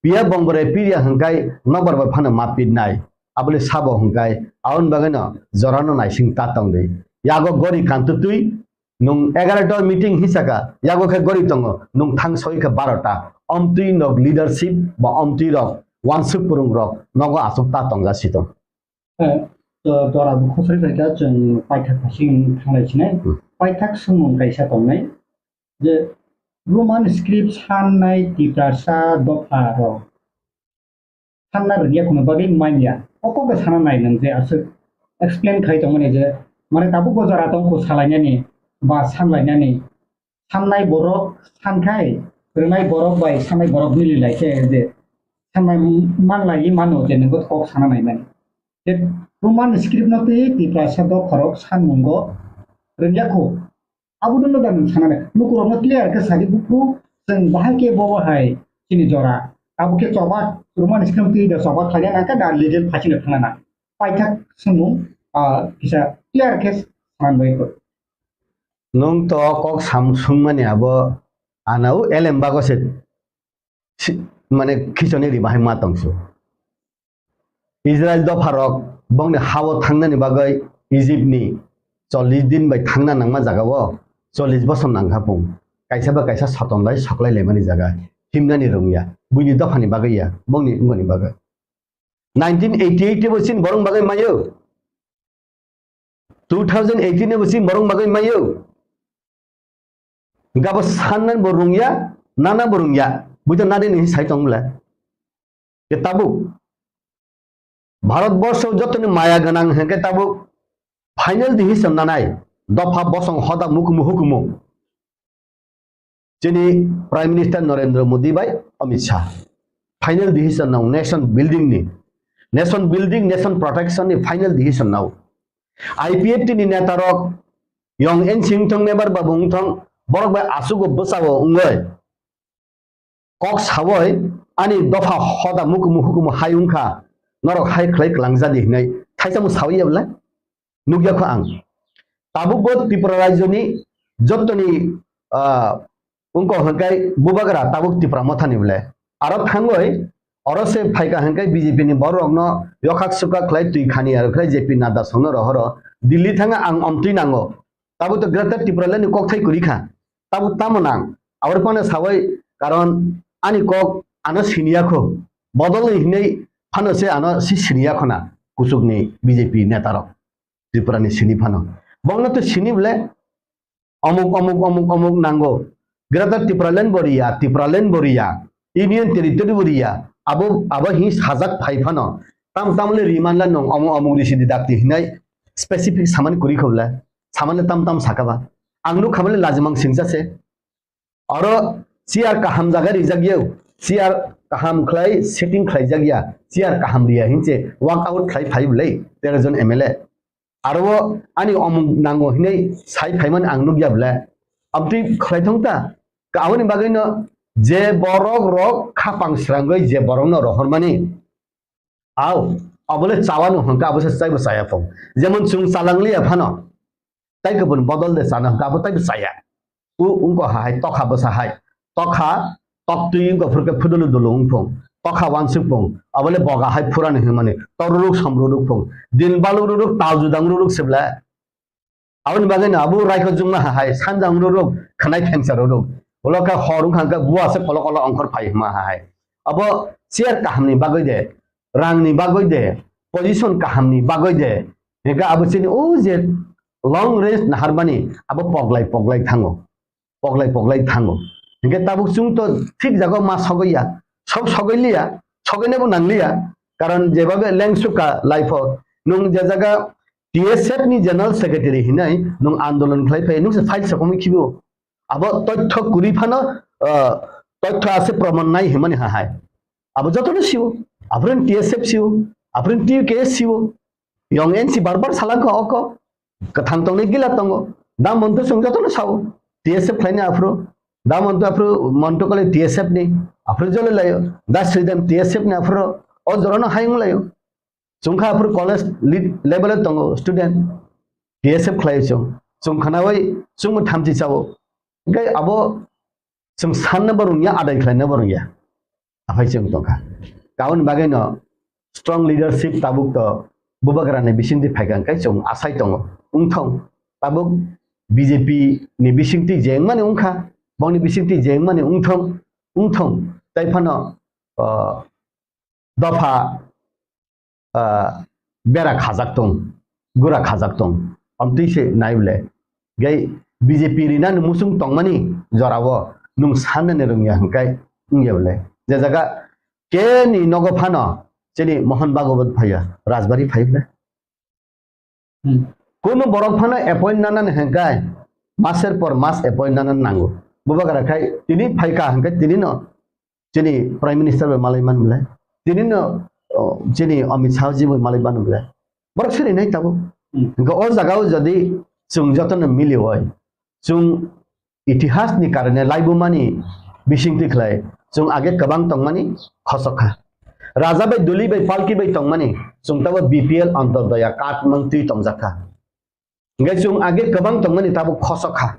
Piya bongrai piya hwngkai nokbar bai phano ma pinnai. Abole sabo hwngkai, aboni bagwino jorano naising ta tongdi. Yago gori kantutwi, nwng egarota meeting hisaka, yago khe gori tongo, nwng thang soi khe barota. Omtwi nok leadership ba omtwi rok, wansuk purung rok, nogo asuk ta tongja si tong. Eh, to, tora bo khosoi bai kha chwng paithak phasing thanglai sinai. Hmm. Paithak swngmung kaisa tongnai. Je Roman script sannai Tiprasa dopha rok. Sanna rwngya kuno bagwi manya. O kok bai sana nai nwng je aswk explain khai tongmani je, mane tabuk bo jora tong kho salainani ba sanlainani. Sannai borok sankhai, rwnai borok bai sannai borok mili lai khe je sannai manlai mano je nwng kok sana nai mani. Je Roman script no twi Tiprasa dopha rok sanmungo rwngya kho. Abo dwno da nwng sanani. Lukurokno clear khe sadi buphuru chwng bahai khe bo bahai chini jora. Abo khe choba Roman script twi da choba khlaina nangkha da legal phasino thangna nang. Paithak swngmung, ah, kisa clear khe sanan bai kho. Nwng to kok sam swngmani abo anao elem bago se si-, mane khichoni ri bahai ma tongsu. Israel dopharok bongni hao thangnani bagwi Egypt ni chollish din bai thangna nangma jagao chollish bosor nangkha pung. Kaisa ba kaisa soton lai soklai laimani jaga himnani rwngya. Buini dophani bagwi ya, bongni wngoni bagwi. Nineteen eighty-eight bo sin borong bagwi mayo. Two thousand eighteen ni bo chini borok bagwi mayo. Gabo sannan bo rungya, nana bo rungya. Buito nadi ni sai tong bole. Ke tabuk. Bharat borsho jotoni maya ganang hengke tabuk final decision nanai. Dopha bosong hoda mukumu hukumu. Chini Prime Minister Narendra Modi bai Amit Shah. Final decision nao nation building ni. Nation building, nation protection ni final decision nao. I P F T ni neta rok yong ensing thong mebar babu wngthong borok bai asugo bwsao wngoi. Kok sawoi ani dopha hoda mukumu hukumu hai wngkha norok hai khlai klangjadi hinai thaisa mo sawi ya bwle. Nukya kho ang. Tabuk bo Tripura rajyoni jottoni, ah, wngkok hwnkhe bubagra tabuk Tipra mothani bole. Aro thangoi, oro se phaika hwnkhe B J P ni borok rokno yokhak sukhak khlai twi khani aro khlai J P Nadda songno rohoro Delhi thanga ang omtwi nango. Tabuk to Greater Tipraland ni kokthai kwrwi kha. Tabuk tamo nang? Aboni phano sawai karon ani kok ano siniya kho. Bodol ni hinwi phano se ano si siniya khona kuchukni B J P neta rok. Tripura ni sini phano. Bongno to sini bole omuk, omuk, omuk, omuk nango. Greater Tipraland bo riya, Tipraland bo riya, Union Territory bo riya. Abo, abo hi sajak phai phano. Tam tam le riman la nong omuk, omuk risi di dakti hinai specific saman kuri khobla. Saman le tam tam sakaba. Ang nukha bole lajimang singsa se. Oro chair kaham jaga rijak ya, chair kaham khlai setting khlaijak ya, chair kaham riya hinse work out khlai phai bwlai tero jon M L A. Aro ani omung nango hinwi sai phaimani ang nukya bwlai. Abtwi khlai thong ta. Ka aboni bagwino je borok rok khapang srangwi je borokno rohormani, au, abole chawano hwnka abo se chaibo chaya phung. Jemon chwng chalangliya phano, tai kubun bodol de chana hwnka abo taibo chaya. U, ungko hai, tokha bwsa hai. Tokha, toktwi ungko phurke phudulu dulu ungphung. Tokha wansuk phung. Abole boga hai phurani hwnmani. Toruruk somruruk phung. Din balururuk, tal judang ruruk sibla. Aboni bagwi no abo raikho jungma hai, sanjang ruruk, khanai thengsa ruruk. Ulo khe hor wngkha hwnkhe bua se kolo kolo ongkhor phai hwnma hai. Abo chair kahamni bagwi de, rangni bagwi de, position kahamni bagwi de. Hingke abo chini o je long range naharmani abo poglai poglai thango. Poglai poglai thango. Hingke tabuk chwng to thik jago ma sogoi ya. Sok sogoi liya, sogoi nebo nang liya. Karon jebabe lengsuka life o nwng je jaga T S F ni general secretary hinai nwng andolon khlai phai nwng se file sokomoi khibo. Abo tothyo kwrwi phano, ah, tothyo ase proman nai hwnmani ha hai. Abo jotono siwo. Aphuru T S F siwo. Aphuru T U K S siwo. Yong N C bar bar salangkha oko. Kwthang tongnai gila tongo. Da monto chwng jotono sawo. T S F khlaini aphuru. Da monto aphuru monto kale T S F ni. Aphuru jole layo. Da Sridham T S F ni aphuru. O jorano hayung layo. Chwng kha aphuru college lead level o tongo student, T S F khlai chwng. Chwng khnaui chwngbo thamchi chao. Hingke abo chwng sanna bo rwngya, adai khlaina bo rwngya. Aphai chwng tongkha. Aboni bagwi no strong leadership tabuk to Bubagra ni bisingtwi phaikha hingke chwng asai tongo. Wngthong tabuk B J P ni bisingtwi je wngmani wngkha, bongni bisingtwi je wngmani wngthong, wngthong. Tai phano, ah, dopha, ah, bera khajak tong, gura khajak tong. Amtwi se nai bole. Gai B J P rinani muchung tongmani jorao nwng sanani rwngya hwnkhe wngya bole. Je jaga keni nogo phano chini Mohon Bhagwat phaiya, Rajbari phai bole. Hmm. Kunu borok phano appoint nanani hwnkhe maser por mas appoint nanani nango. Bubagra khai tini phaikha hwnkhe tini no chini Prime Minister bai malai man bole. Tini no, oh, chini Amit Shah ji bai malai man bole. Borok siri nai tabuk. Hmm. Hwnkhe o jaga o jodi chwng jotono mili oi, chwng itihas ni karone laibumani bisingtwi khlai chwng age kwbang tongmani khosok kha. Raja bai duli bai palki bai tongmani chwng tabo B P L Antyodaya card mang twi tongjak kha. Hingke chwng age kwbang tongmani tabuk khosok kha.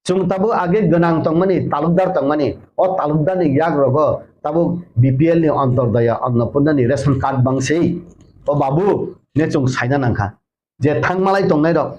Chwng tabuk age gwnang tongmani, talukdar tongmani, o talukdar ni yak rogo tabuk B P L ni Antyodaya Annapurna ni ration card bang se. O babu ne chwng saina nang kha. Je thang malai tongnai rok,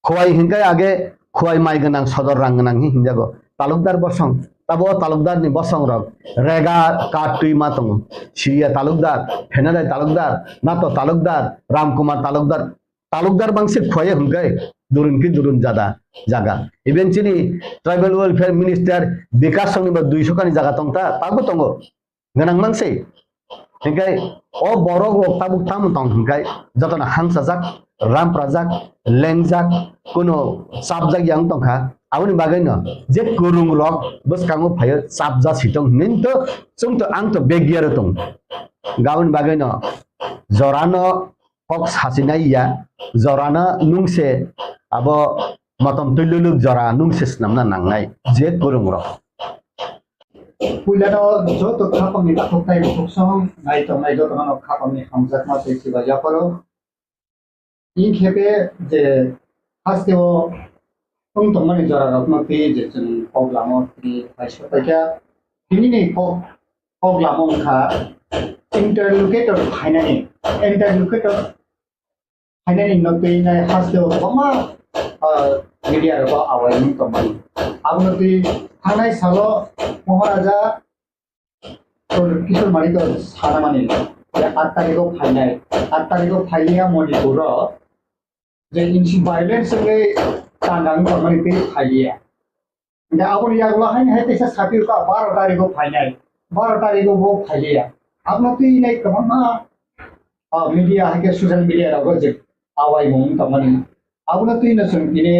Khowai hingke age Khowai mai gwnang sodor rang gwnang hi hinjago. Talukdar bosong, tabo o talukdar ni bosong rok rega ka twi ma tongo. Siriya talukdar, Phenadai talukdar, Nato talukdar, Ramkumar talukdar, talukdar bangsi Khowai hingke durun ki durun jada jaga. Even chini tribal welfare minister Bikash songni ba duiso kani jaga tongta, tabo tongo. Gwnang mang se. Hingke o borok rok tabuk tamo tong hingke jotono hangsajak, ramprajak, lengjak, kuno chapjak yang tongkha. Aboni bagwi no je kwrwng rok bwskango phaio chapjak si tong hinwi to chwng to ang to begya ro tong. Aboni bagwi no jorano kok sachinai ya, jorano nungse abo motom twi luluk jora nungse swnamna nangnai je kwrwng rok. Puilano joto khapangni takhuk tei bukhuk song nai tongnai jotono khapangni hamjakma tei chiba yapharo. Inkhepe je hasteo wng tongmani jorarokno twi je chwng kok lamo twi paisa paikha. Tinini kok, kok lamo wngkha interlocutor phainani, interlocutor phainani no twi nai hasteo kwbangma, ah, media rogo awai wng tongmani. Abono twi thangnai salo Maharaja Kishore Manik sanamani je aat tarikh o phainai, aat tarikh o phailiya Manipur o je insi violence wngwi tangka wng tongmani tei phailiya. Hingke aboni yagulo haino hai teisa sapirokha baro tarikh o phainai, baro tarikh o bo phailiya. Abono twi nai kwbangma, ah, media hai khe social media rogo je awaimung wng tongmani. Abono twi no chwng tini,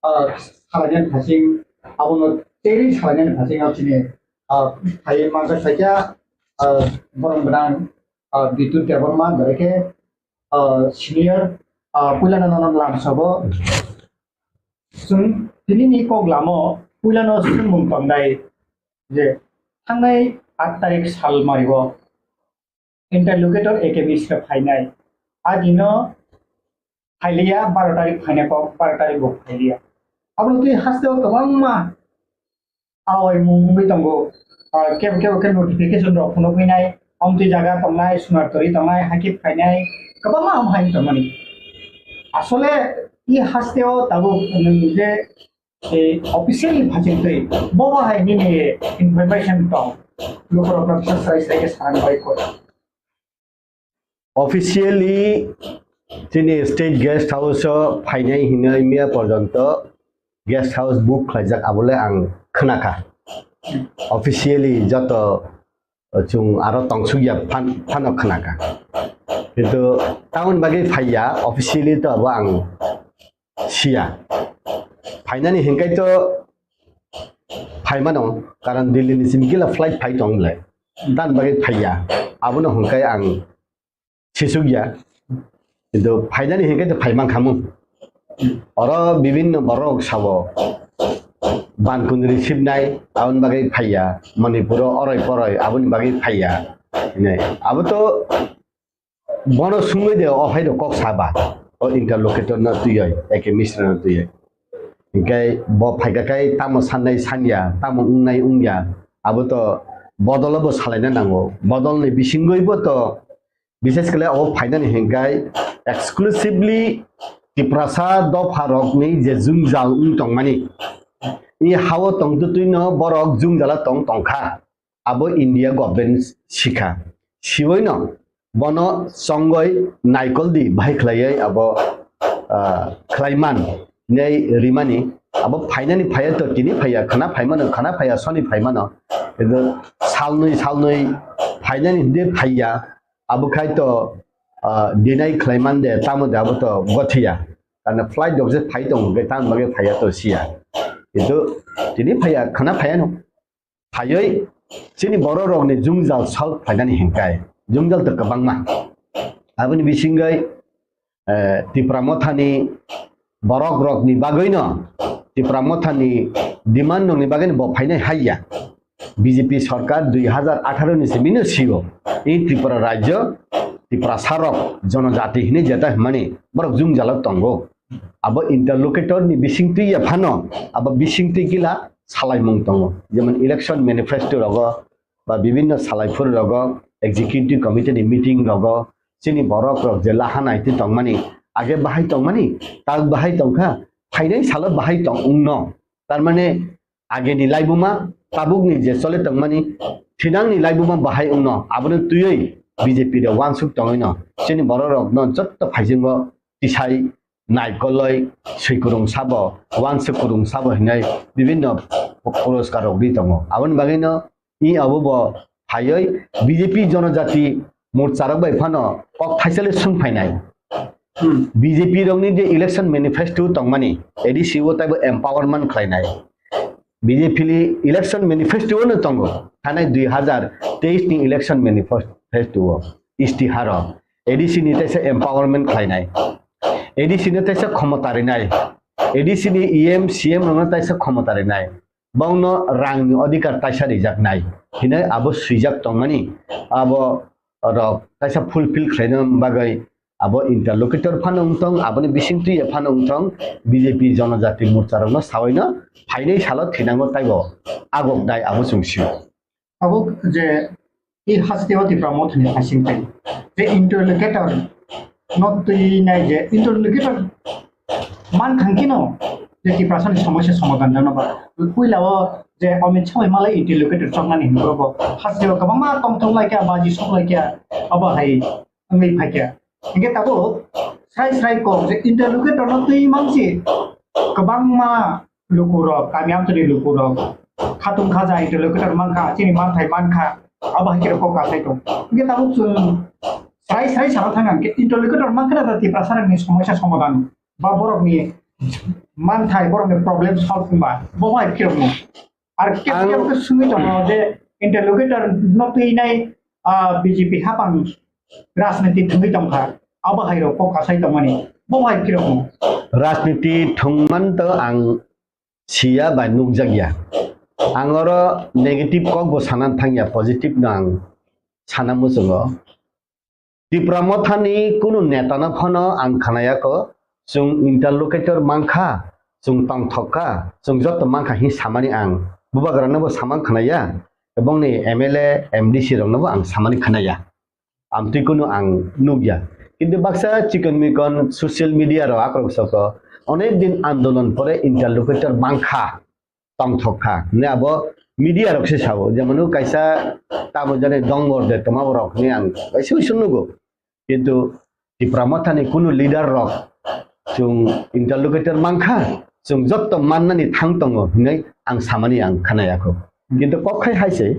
ah, salainani phasing, abono teri salainani phasing o chini, ah, phai manjak phaikha, ah, borom gwnang, ah, Bidyut Debbarma, bai khe, ah, senior, ah, puilano nono lamsogo. Chwng tinini kok lamo puilano swngmung tongnai je thangnai aat tarik sal mario interlocutor A K Mishra phainai. A dino phailiya, baro tarik phainai kok, baro tarik bo phailiya. Abono twi hasteo kwbangma aoimung wngwi tongo. Ah, kebo kebo khe notification rok phunukgwinai, omtwi jaga tongnai, Sunartori tongnai, hakhe phainai, kwbangma ham hai tongmani. Asole i hasteo tabuk nwng je, eh, officially phachingtwi, bobo hai nini information tong, lukurokno bwsa srai srai khe sana bai kho. Officially chini state guest house o phainai hinwi miya porjonto guest house book khlaijak, abole ang khwnakha. Officially joto chwng aro tongsukya phan-, phano khwnakha. Kintu tamoni bagwi phaiya, officially to abo ang siya. Phainani hinkai to phaimano, karon Delhi ni simi gila flight phai tong le. Tamoni bagwi phaiya. Abono hinkai ang sisukya. Kintu phainani hinkai to phaimankhamu. Oro bibinno borok sabo, bankun receive nai, aboni bagwi phaiya. Manipuro oroi poroi, aboni bagwi phaiya. Hinai. Abo to bono sungwi de, o hai rok kok saba. O interlocutor no twiwi, A K Mishra no twiwi. Hinkai bo phaika kai tamo sannai sanya, tamo wngnai wngya. Abo to bodol bo salaina nango. Bodol ni bisingwi bo to Bishes khle abo phainani hinkai exclusively Tiprasa dopha rokni je jwngjal wng tongmani, i hao tongtwtwino borok jwngjala tong tongkha, abo India government sikha. Siwoino bono chongoi naikoldi bahai khlaiwi abo, ah, khlaiman hinwi rimani, abo phainani phaiya to tini phaiya, khwna phaimano, khwna phaiya soni phaimano, kintu salnwi salnwi phainani hwnkhe phaiya. Abo khai to, ah, deny khlaiman de, tamo de abo to gothiya. Karna flight rok je phai tongo, hwnkhe tamo bagwi phaiya to siya. Kintu tini phaiya, khwna phaiya no. Phaiwi chini borok rokni jwngjal solve khlainani hinkai. Jwngjal to kwbangma. Aboni bisingwi eh, Tipra Mothani borok rokni bagwino, Tipra Mothani demand rokni bagwino bo phainai haiya. B J P sorkar dui hazar atharo ni simi no sio. I Tripura rajyo, Tiprasa rok, jonojati hinwi jeta hwnmani borok jwngjalo tongo. Abo interlocutor ni bisingtwi ya phano, abo bisingtwi gila salaimung tongo. Jemon election manifesto rogo, ba bibinno salaiphuru rogo, executive committee ni meeting rogo, chini borok rok je laha naitwi tongmani, age bahai tongmani, tak bahai tongkha, phainai salo bahai tong wngno. Tar mane ageni laibuma, tabukni je chole tongmani, thinangni laibuma bahai wngno, abono twiwi B J P rok uansuk tongwino, chini borok rokno jotto phaisingo tisai naikoloi swi kwrwng sabo, uansuk kwrwng sabo hinwi bibinno puroskar rok ri tongo. Aboni bagwino i abo bo phaiwi B J P Jonojati Morcha rok bai phano kok thaisale swng phainai. Hmm. B J P rokni je election manifesto tongmani, A D C o taibo empowerment khlainai. B J P ni election manifesto no tongo, thanai dui hazar teis ni election manifesto o, istiharo, A D C ni taisa empowerment khlainai, A D C no taisa khomota rinai, A D C ni E M, C M rokno taisa khomota rinai, bongno rangni odhikar taisa rijaknai hinwi abo swijak tongmani, abo rok taisa fulfill khlaina bagwi abo interlocutor phano wngthong, aboni bisingtwi phano wngthong, B J P Jonojati Morcha rokno sawaino phainai salo thinango taibo agok dai abo chwng sio. Abo je i hasteo Tipra Mothani phasing tei je interlocutor no twi nai je interlocutor man thangkino je Tiprasani somosya somadhan jano ba puila o je Amit Shah bai malai interlocutor choknani hinwi bo hasteo kwbangma tongthok laikha, baji sok laikha, abo hai wngwi phaikha. Hingke tabuk srai srai kok je interlocutor no twi mansi kwbangma lukurok, kami amchani lukurok, khatung khaja interlocutor mankha, chini manthai mankha, abo hai khe kok kasai tong. Hingke tabuk chwng srai srai sana thang ang khe interlocutor mankha na da Tiprasa rokni somosya somadhan ba borokni manthai borokni problem solve wngba bo hai phirokno. Ar kebo Ang kebo khe sungwi tongo je interlocutor no twinai, ah, B J P hapang rajniti thwngwi tongkha. Abo hai rok kok kasai tongmani bo hai phirokno. Rajniti thwngman to ang siya bai nukjakya. Ang oro negative kok bo sana thangya, positive no ang sana muchungo. Tipra Mothani kunu netano phano ang khnayakho, chwng interlocutor mankha, chwng tongthok kha, chwng joto mankha hin samani ang bubagrano bo samang khnaya, ebongni M L A, M D C rokno bo ang samani khnaya. Amtwi kunu ang nukya. Kintu baksa chikon mikon social media rok akrok soko onek din andolon pore interlocutor mankha, tongthok kha hwnwi abo media rok se sao, jemon kaisa tamo jani dongor de toma borok hwnwi ang kaisa uisu nugo. Kintu Tipra Mothani kunu leader rok chwng interlocutor mankha, chwng jotto mannani thang tongo hwnwi ang samani ang khnayakho. Kintu kok khai hai se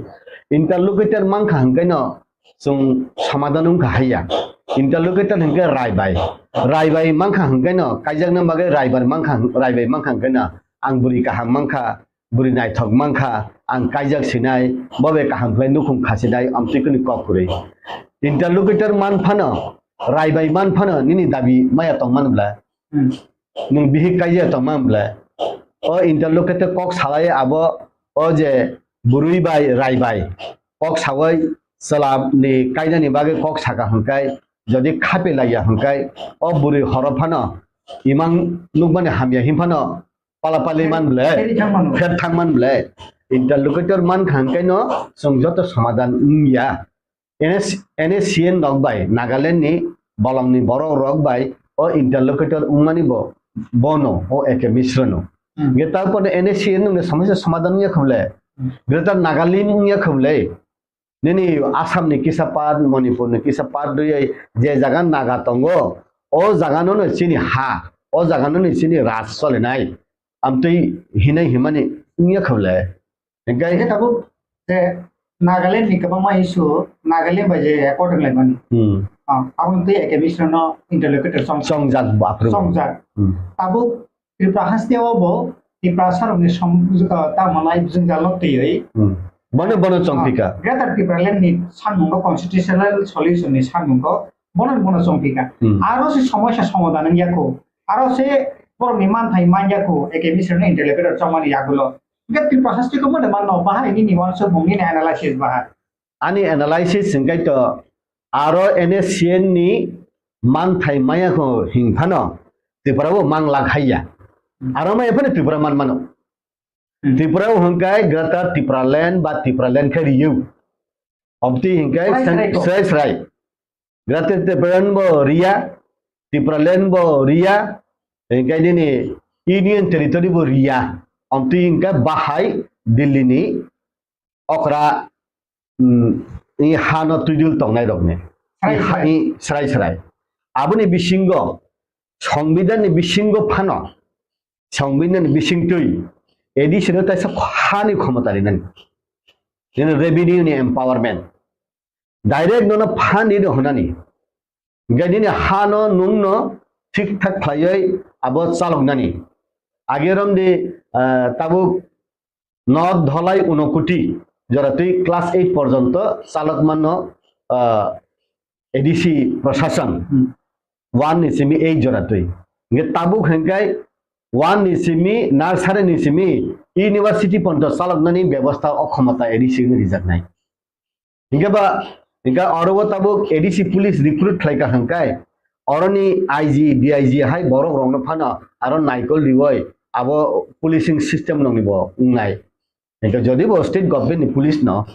interlocutor mankha hwnkhe no chwng somadan wngkha haiya. Interlocutor hwnkhe raibai. Raibai mankha hwnkhe no kaijakna bagwi raibai mankha, raibai mankha hwnkhe no ang bwrwi kaham mankha, bwrwi naithok mankha, ang kaijak sinai, bo bai kaham khlai nukhung khasinai, amtwi kwnwi kok kwrwi. Interlocutor man phano, raibai man phano nini dabi maya tong man bla? Hmm. Nwng bihik kaijak tong man bla? O interlocutor kok salai abo o je bwrwi bai raibai kok sawi chwla ni kainani bagwi kok saka hwnkai, jodi khape laiya hwnkai, o bwrwi horo phano imang nukmani hamya hin phano pala pali man ble, Peri thang mano. Pher thang man ble. Interlocutor man kha hwnkai no chwng joto somadan wngya. N S, N S C N rok bai, Nagaland ni bolong ni borok rok bai o interlocutor wngmani bo, bono, o A K Mishra no. Hmm. Ge ta pore N S C N no somosya somadan wngya kha ble. Hmm. Greater Nagaland wngya kha ble. Nini Assam ni kisa part, Manipur ni kisa part duyai je jaga Naga tongo, o jaga no no chini ha, o jaga no no chini raj solinai. Amtwi hinai himani wngya kha ble. Hingke Hingke tabuk je Nagaland ni kwbangma issue, Nagaland bai je accord wnglaimani. Hmm. Ah, aboni twi A K Mishra no interlocutor chong-, Chongjak bo aphuru. Chongjak. Hmm. Tabuk Tripura haste o bo Tiprasa rokni som-, ah, tamo nai jwngjal no twiwi. Hmm. Bono, bono chongphika. Ah, Greater Tipraland ni samung o constitutional solution ni samung o bono, bono chongphika. Hmm. Aro se somosya somadan wngya kho. Aro se borok ni manthai manya kho, A K Mishra no interlocutor chongmani yagulo. Hingke Tripura haste ko mone manno, bahai nini wansuk mung nini analysis bahai. Ani analysis hingke to aro N S C N ni manthai maya kho hing phano Tripura bo mang lak haiya. Hmm. Aro maya phano Tripura man mano. Hmm. Tripura bo hingke Greater Tipraland ba Tipraland khe riyo. Obti hingke Srai srai ko. Srai srai. Greater Tipraland bo riya, Tipraland bo riya, hingke nini Union Territory bo riya. Obti hingke bahai Delhi ni okra, mm, i hano twidul tongnai rokni. Srai I ha-, srai. I srai srai. Aboni bisingo, Songbidan ni bisingo phano, Songbidan ni bisingtwi A D C no taisa hani khomota rinani. Nini revenue ni empowerment. Direct nono phan rino hwnani. Hingke nini hano nungno thik thak khlaiwi abo chaloknani. Age romdi, ah, tabuk North Dholai Unokoti joratwi class eight porjonto chalokmano, ah, A D C prosason. Hmm. One ni simi eight joratwi. Hingke tabuk hingke one ni simi, nursery ni simi, university porjonto chaloknani bebosta o khomota A D C no rijaknai. Hingke ba, hingke oro o tabuk A D C police recruit khlai ka hingkai, oroni I G, D I G hai borok rokno phano aro naikol riwoi abo policing system nokni bo wngnai. Hingke jodi bo state government ni police no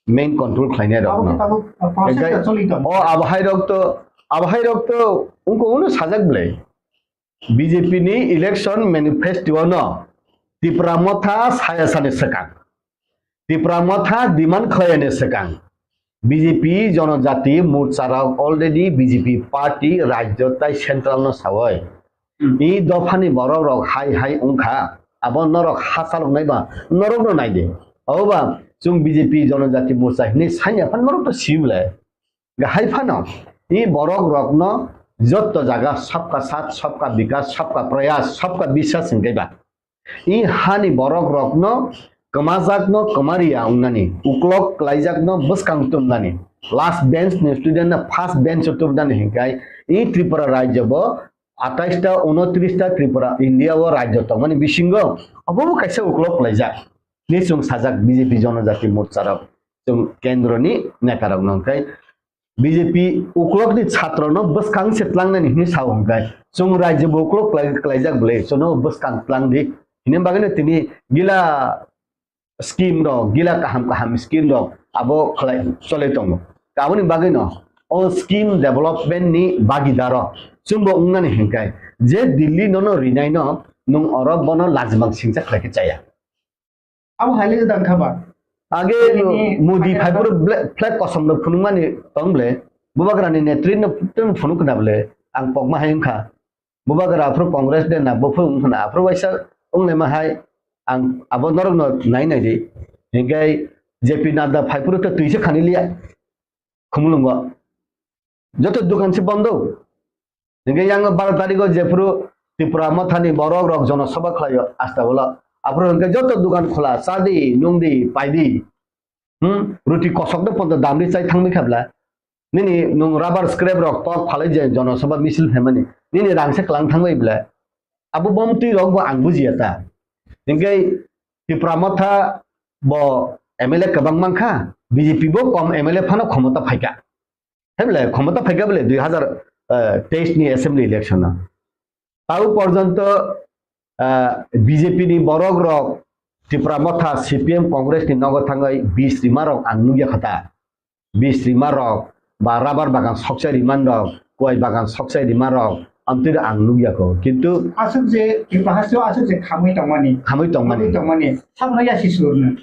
main control khlainai rok Abo no. Khe tabuk, uh, process Hingke ta choli tongo. O abo hai rok to, abo hai rok to ungko uno sajak belai. B J P ni election manifesto no Tipra Motha saya sani swkang. Tipra Motha demand khlaiyani swkang. B J P Jonojati Morcha rok already B J P party rajyo tai central no sawoi. Hmm. I dophani borok rok hai hai wngkha. Abo norok hachalok nai ba norok no nai de. Abo ba chwng B J P Jonojati Morcha hinwi sanya phan norok to sibole. Hai phano i borok rokno Jotto jaga sabka saath, sabka bikas, sabka prayas, sabka biswas hingke ba. I hani borok rokno kwmajakno kwmariya wngnani, uklok klaijakno bwskang tumnani, last bench ni student no first bench o tumnani hingkai i Tripura rajyo bo atais ta, unotris ta Tripura India o rajyo tongmani bisingo obo bo kaisa uklok klaijak. Ni chwng sajak B J P Jonojati Morcha rok, chwng kendro ni neta rok no hingkai B J P uklok ni chhatro no bwskang se tlangnani hinwi sao hingkai. Chwng rajyo bo uklok klai-, klaijak bwle, chwngno bwskang tlang di. Hini bagwi no tini gila scheme rok, gila kaham kaham scheme rok abo khlai cholai tongo. Aboni bagwi no o scheme development ni bagidaro chwngbo wngnani hingkai. Je Delhi nono rinai no nwng oro bono lajimang singcha khlai khe chaya. Abo hai le gwdang kha ba? Age Nini Modi phaikha phaipuru ble-, flag kosom rok phunukmani tong ble, Bubagrani netri no tun phunuk na ble, ang pokma hai wngkha. Bubagra aphuru Congress de na, buphuru wngkha na, aphuru waisa wnglaima hai, ang abo norok no nai nai di. Hingkai J P Nadda phaipuru to twi se khani liya. Khumulwngo. Joto dukan se bondo. Hingke yang baro tariko jephuru Tipra Mothani borok rok jonosabha khlaio asta ulo. Aphuru hingke joto dukan khola, chadi, nungdi, paidi. Hmm? Ruti kosok de ponto damri chai thangbi khabla. Nini nung rubber scrap rok tok phalai je jonosabha misil phaimani. Nini rang se klang thangbai bla. Abo bomtwi rok bo ang bujiya ta. Hingke Tipra Motha bo M L A kwbang mankha, B J P bo kom M L A phano khomota phaikha. Hemle khomota phaikha bole dui hazar teis ni assembly election o. Tau porjonto, ah, B J P ni borok rok Tipra Motha, C P M, Congress ni nogo thangwi bis rima rok ang nugya kha ta. Bis rima rok ba rubber bagan sokchai riman rok, kuai bagan sokchai rima rok, amtwi ang nugya kho. Kintu Aswk je Tripura hasteo aswk je khamwi tongmani. Khamwi tongmani. Khamwi tongmani. Sakno yasi surno.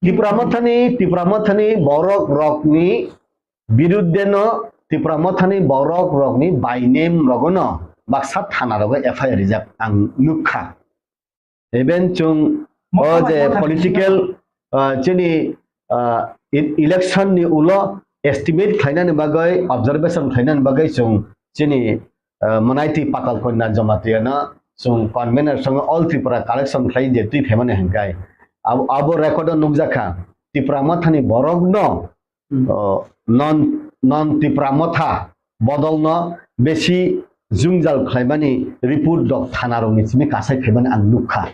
Tipra Mothani, Tipra Mothani borok rokni birudde no, Tipra Mothani borok rokni by name rogono baksa thana rogo F I R rijak ang nukha. Even chwng o je political, ah, chini, ah, e-, election ni ulo estimate khlainani bagwi, observation khlainani bagwi chwng chini, ah, Manaiti Patal Kanya Jamatia no chwng convener song All Tripura collection khlai je twi phaimani hwnkai. Abo, abo record o nukjakha Tipra Mothani borok no Hmm. O, non, non Tipra Motha bodolno besi jwngjal khlaimani report rok thana rokni simi kasai khaimani ang nukha.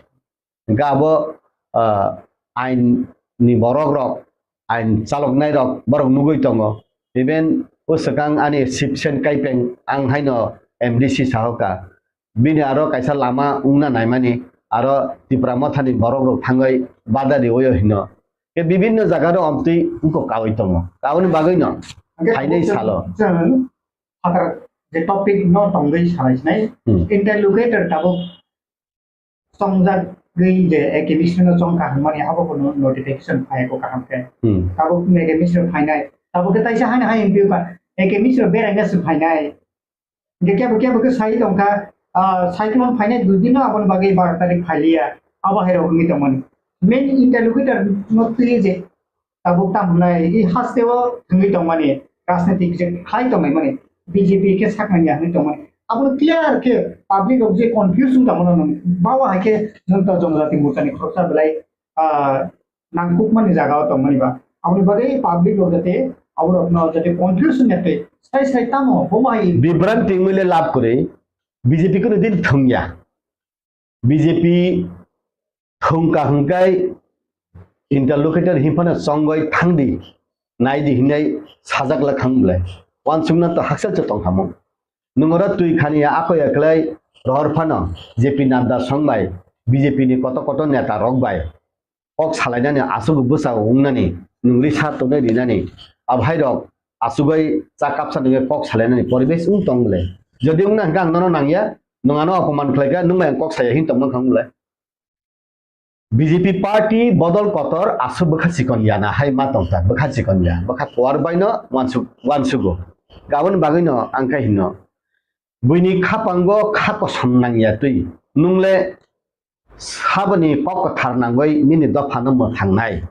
Hingke abo, ah, ain ni borok rok, ain chaloknai rok borok nugui tongo. Even o swkang ani Sipsen Kaipeng ang haino M D C sahoka. Bini aro kaisa lama wngna naimani, aro Tipra Mothani borok rok thangwi bada riwi o hino. Ke bibinno jaga rok amtwi wngkok kawi tongo. Aboni bagwi no Hingke phainai tabuk salo. Chwng phatar je topic no tongwi salai sinai. Hmm. Interlocutor tabuk chongjagwi je A K Mishra no chong kaham mani abo bo no notification phai ko kaham khe. Hmm. Tabuk A K Mishra phainai. Tabuk khe taisa hani hai M P ka A K Mishra beraina se phainai. Hingke kebo kebo khe sai tongkha, ah, cyclone phainai dui din no aboni bagwi baro tarik phailiya, abo hai rok wngwi tongmani. Main interlocutor no twi je tabuk tam hwnai, i haste o wngwi tongmani, rajnitik je khlai tongmani, B J P khe saknani ya wngwi tongmani. Abono clear khe public rok je confuse wng tongmano nung, bawa hai khe Jonta Jonojati Morcha ni khoroksa belai, ah, nangkukmani jaga o tongmani ba. Aboni bagwi public rok jate aborokno jate confusion ya tei sai sai tamo bo bai bibranti wngwi le lab kwrwi B J P kuno din thwngya. B J P thwngka hwnkhe interlocutor hinphano chongoi thangdi, naidi hinai sajak le thang bwle. Wansukna to haksa se tongkhamung. Nwng oro twi khani ya ako ya khlai rohor phano J P Nadda songbai B J P ni koto koto neta rok bai kok salainani aswk bwsa wngnani, nwng risa tonwi rinani, abo hai rok aswk bai cha kapsa nungwi kok salainani poribesh wng tong bwle. Jodi wngna hwnkhe ang nono nangya, nwng ano opoman khlaikha, nwng bai ang kok saya hin tongma wngkha wng bwle. B J P party bodol kotor aswk bwkha chikon yana hai ma tongkha, bwkha chikon ya, bwkha kuar baino wansuk, wansugo. Aboni bagwino ang khe hino, buini khapango kha kosom nangya twi, nwng le saboni kok kwthar nangwi nini dophano mwthangnai.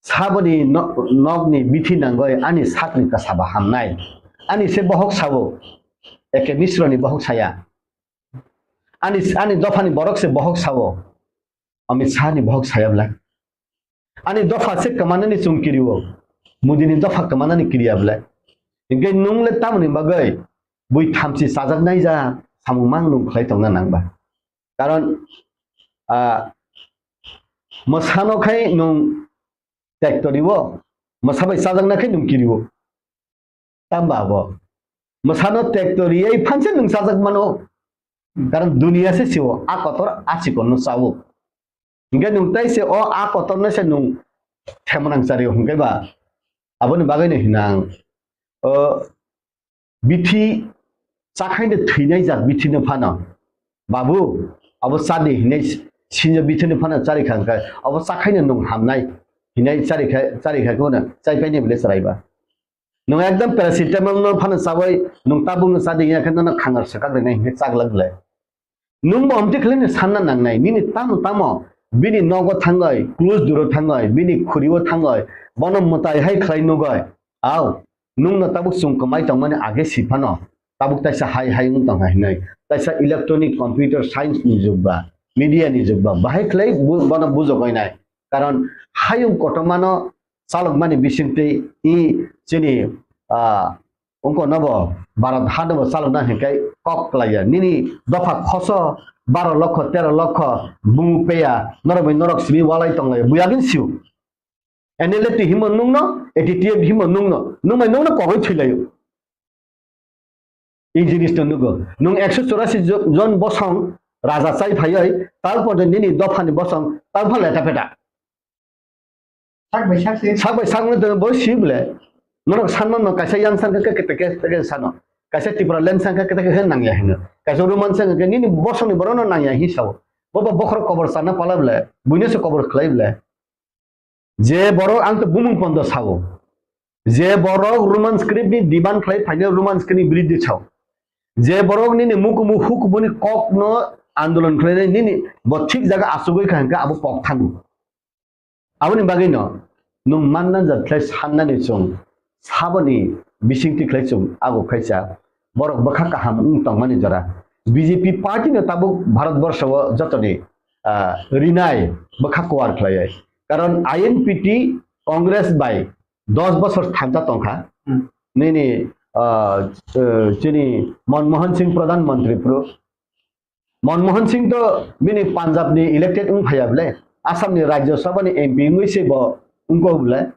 Saboni no-, nokni bithi nangwi ani sakni kwsaba hamnai. Ani se bohok sabo, A K Misroni bohok saya. Ani, ani dophani borok se bohok sao. Amit Shahni bohok saya bwle. Ani dopha se kwmanani chwng kirio. Modini dopha kwmanani kiriya bwle. Hinkhe nwng le tamoni bagwi bui thamchi chajaknai ja samung mang nwng khlai tongna nang ba. Karon, ah, mwsano khai nwng tektoriwo, mwsa bai chajakna khai nwng kirio. Tamba abo. Mwsano tektoriwi phanse nwng chajak mano. Karon duniya se sio, a kotor a chikonno sao. Hinkhe nwng tai se o a kotorno se nwng themonang chario hinkhe ba. Aboni bagwino hinang. O bithi chakhaino thwinai jat bithino phano. Babu, abo chadi hinai sinjo bithino phano chari kha hinkhe, abo chakhaino nwng hamnai hinai chari kha, chari kha kono chai paini bwle chwrai ba. Nwng ekdom paracetamol no phano chawi nwng tabuk no chadi ya khe nono khangar swkak rinai hinkhe chaglak le. Nwng bo amtwi khlai no sanna nangnai nini tamo tamo bini nogo thangwi, close duro thangwi, bini khuriwo thangwi, bono mwtai hai khlai nugwi. Au, nwng no tabuk chwng kwmai tongmani age si phano tabuk taisa hai hai wng tongkha hinwi. Taisa electronic computer science ni jug ba, media ni jug ba, bahai khlai bu-, bono bujogwi nai. Karon hayung kotorma no chalokmani bisingtwi i chini, ah, wngkha nobo Bharat ha nobo chalokna hinkai kok klaiya. Nini dopha khoso baro lokho, tero lokho bumung peya, norok bai norok simi walai tonglaiya. Buyagin siu. N L F T himo nungno, A T T F himo nungno, nung bai nungno kogwi thwilaio. I jinis no nugo. Nung ekso chorasi jo-, jon bosong raja chai phaioi, tal porjonto nini dophani bosong tal pha leta peta. Sak bai sak se. Sak bai sak no bo si bole. Norok sanma no kaisa yang sangkha khe kete khe sano. Kaisa Tripura land sangkha kete khe nangya hino. Kaisa Roman sangkha khe nini bosongni borok no nangya hi sao. Bo bo bokhorok kobor sana pala bole. Buino se kobor khlai bole. Je borok ang to bumung pondo sao. Je borok Roman script ni demand khlai phaino Roman script ni biridhi sao. Je borok nini mukumu hukumuni kok no andolon khlainai nini bo thik jaga asugwi kha hwnkhe abo kok thango. Aboni bagwi no nwng manna jat khlai sannani chwng saboni bisingtwi khlai chwng ago khaisa borok bwkha kaham wng tongmani jora. B J P party no tabuk Bharat borsho o jotoni, ah, rinai bwkha kuar khlaiwi. Karon I N P T Congress bai dos bosor thansa tongkha. Hmm. Nini, ah, eh, chini Manmohan Singh Pradhan Mantri phuru. Manmohan Singh to bini Punjab ni elected wng phaiya bole. Assam ni Rajya Sabha ni M P wngwi se bo wngkha bole.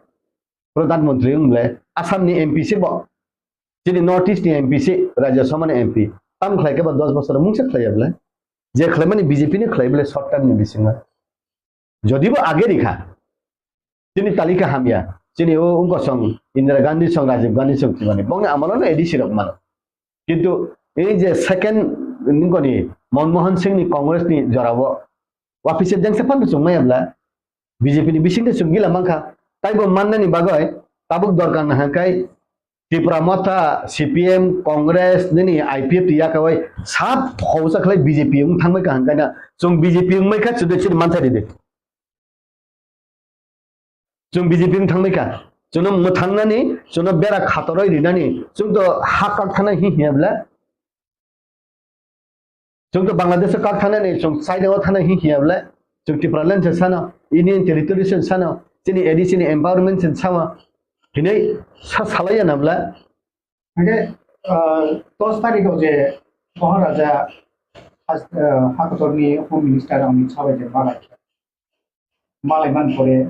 Pradhan Mantri wng bole. Assam ni M P se bo. Chini North East ni M P se, Rajya Sabha ni M P. Tam khlai khe ba dos bosor mungsa khlaiya bole. Je khlaimani B J P ni khlai bole short term ni bisingo. Jodibo age rikha, chini talika hamya, chini o wngkha song Indira Gandhi song, Rajiv Gandhi song, chimani bongni amolo no A D C rok mano. Kintu ei je second nungkoni Manmohan Singh ni Congress ni jorao wapise dengsa phan chwng maya bla B J P ni bisingtwi chwng gila mankha. Taibo mannani bagwi tabuk dorkar nahakhe Tipra Motha, C P M, Congress, nini I P F T yakawai sab khausa khlai B J P wng thangbai kaham kaina. Chwng B J P wngmai kha chwdwi chini mantha ridi. Chwng B J P wng thangbai kha. Chwngno mwthangnani, chwngno bera khatoroi rinani, chwng to ha kak thana hi hiya bla. Chwng to Bangladesh o kak thanani, chwng China o thana hi hiya bla. Chwng Tipraland se sano, Union Territory se sano, chini A D C ni empowerment se sama. Hinai sa salaiya na bla. Hingke, ah, dos tarikh o je Maharaja has-, ah, hakotorni Home Minister Amit Shah bai je malai, malai man pore,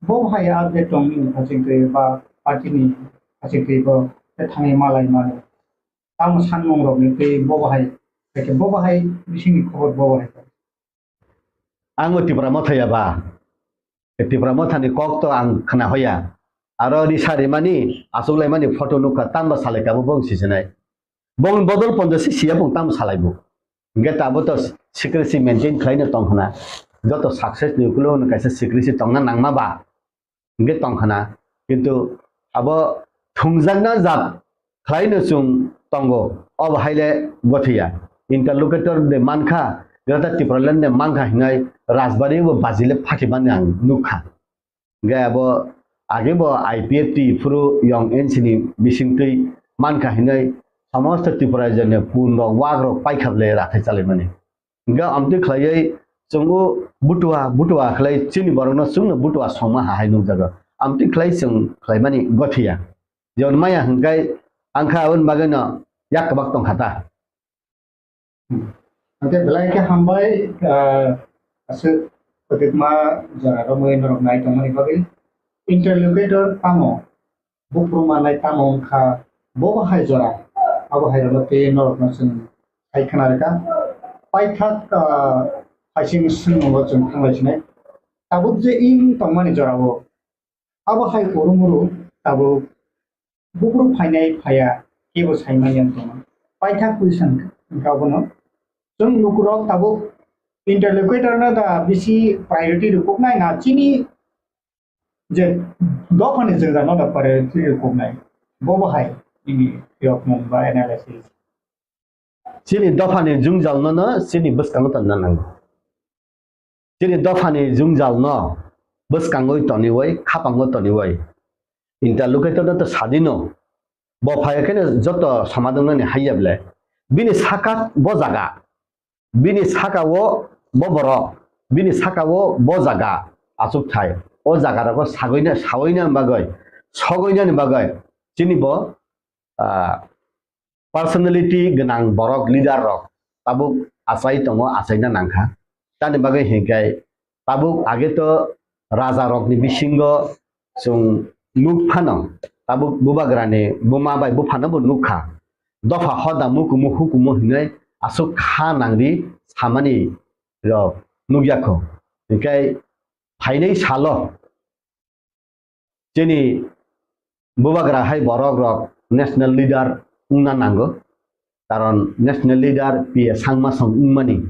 bo hai update tong ni haching twi ba party ni haching twi bo te thangwi malai mano. Tamo sanmung rok ni twi bo hai, bo hai bising ni khobor bo hai. Ang o Tipra Motha ya ba. Tipra Motha ni kok to ang khna hoya. Aro risa rimani, achuk laimani photo nukha, tamba salai kabo bong sisinai. Bong bodol pondo si siya bong tamba salai bo. Hingke tabo to secrecy maintain khlai no tong khna. Joto success ni ukulo no kaisa secrecy tongna nangma ba. Hingke tong khna. Kintu abo thungjakna jat khlai no chwng tongo. Obo haile gothiya. Interlocutor de mankha, Greater Tipraland de mankha hinai Rajbari bo bajile phakhi mani ang nukha. Hingke abo age bo I P F T phuru Young N C ni bisingtwi mankha hinai Samosto Tripura jene kun rok wak rok paikha ble rathai chalaimani. Hingke amtwi khlaiwi chwng o butua butua khlai chini borokno chwngno butua songma hahai nukjago. Amtwi khlai chwng khlaimani gothiya. Jemon maya hingkai angkha aboni bagwino yak kwbak tongkha ta. Hingke belai khe hambai, ah, aswk kwtwkma jora romwi norok nai tongmani bagwi. Interlocutor tamo? Buphuru manai tamo wngkha, bo bahai jora, abo hai rwgwi tei norokno chwng hai khna rwkha. Paithak, ah, phaising swngmungo chwng thanglai sinai. Tabuk je wng tongmani jorao, abo hai urumuru tabuk buphuru phainai phaiya kebo saimanya wng tongma. Paithak question wngkha abono. Chwng lukurok tabuk interlocutor no da bisi priority rwkuknai na chini je dophani jwngjal no da priority rwkuknai, bo bo hai nini phiyokmung ba analysis? Chini dophani jwngjal no no chini bwskango tonna nango. Chini dophani jwngjal no bwskango toniwi, khapango toniwi, interlocutor no to sadino, bo phai kheno joto somadon nani haiya ble, bini saka bo jaga, bini saka o bo borok, bini saka o bo jaga achuk thai. O jaga rogo sagoina, saoina bagwi, sogoina ni bagwi chini bo, ah, personality gwnang borok, leader rok tabuk achai tongo, achaina nangkha. Tamni bagwi hinkhe tabuk age to raja rokni bisingo chwng nuk phano, tabuk bubagrani buma bai buphano bo nukha. Dopha hoda mukumu hukumu hinwi aswk kha nangri samani rok nukya kho. Hinkhe phainai salo chini bubagra hai borok rok national leader wngna nango, karon national leader P A Sangma song wngmani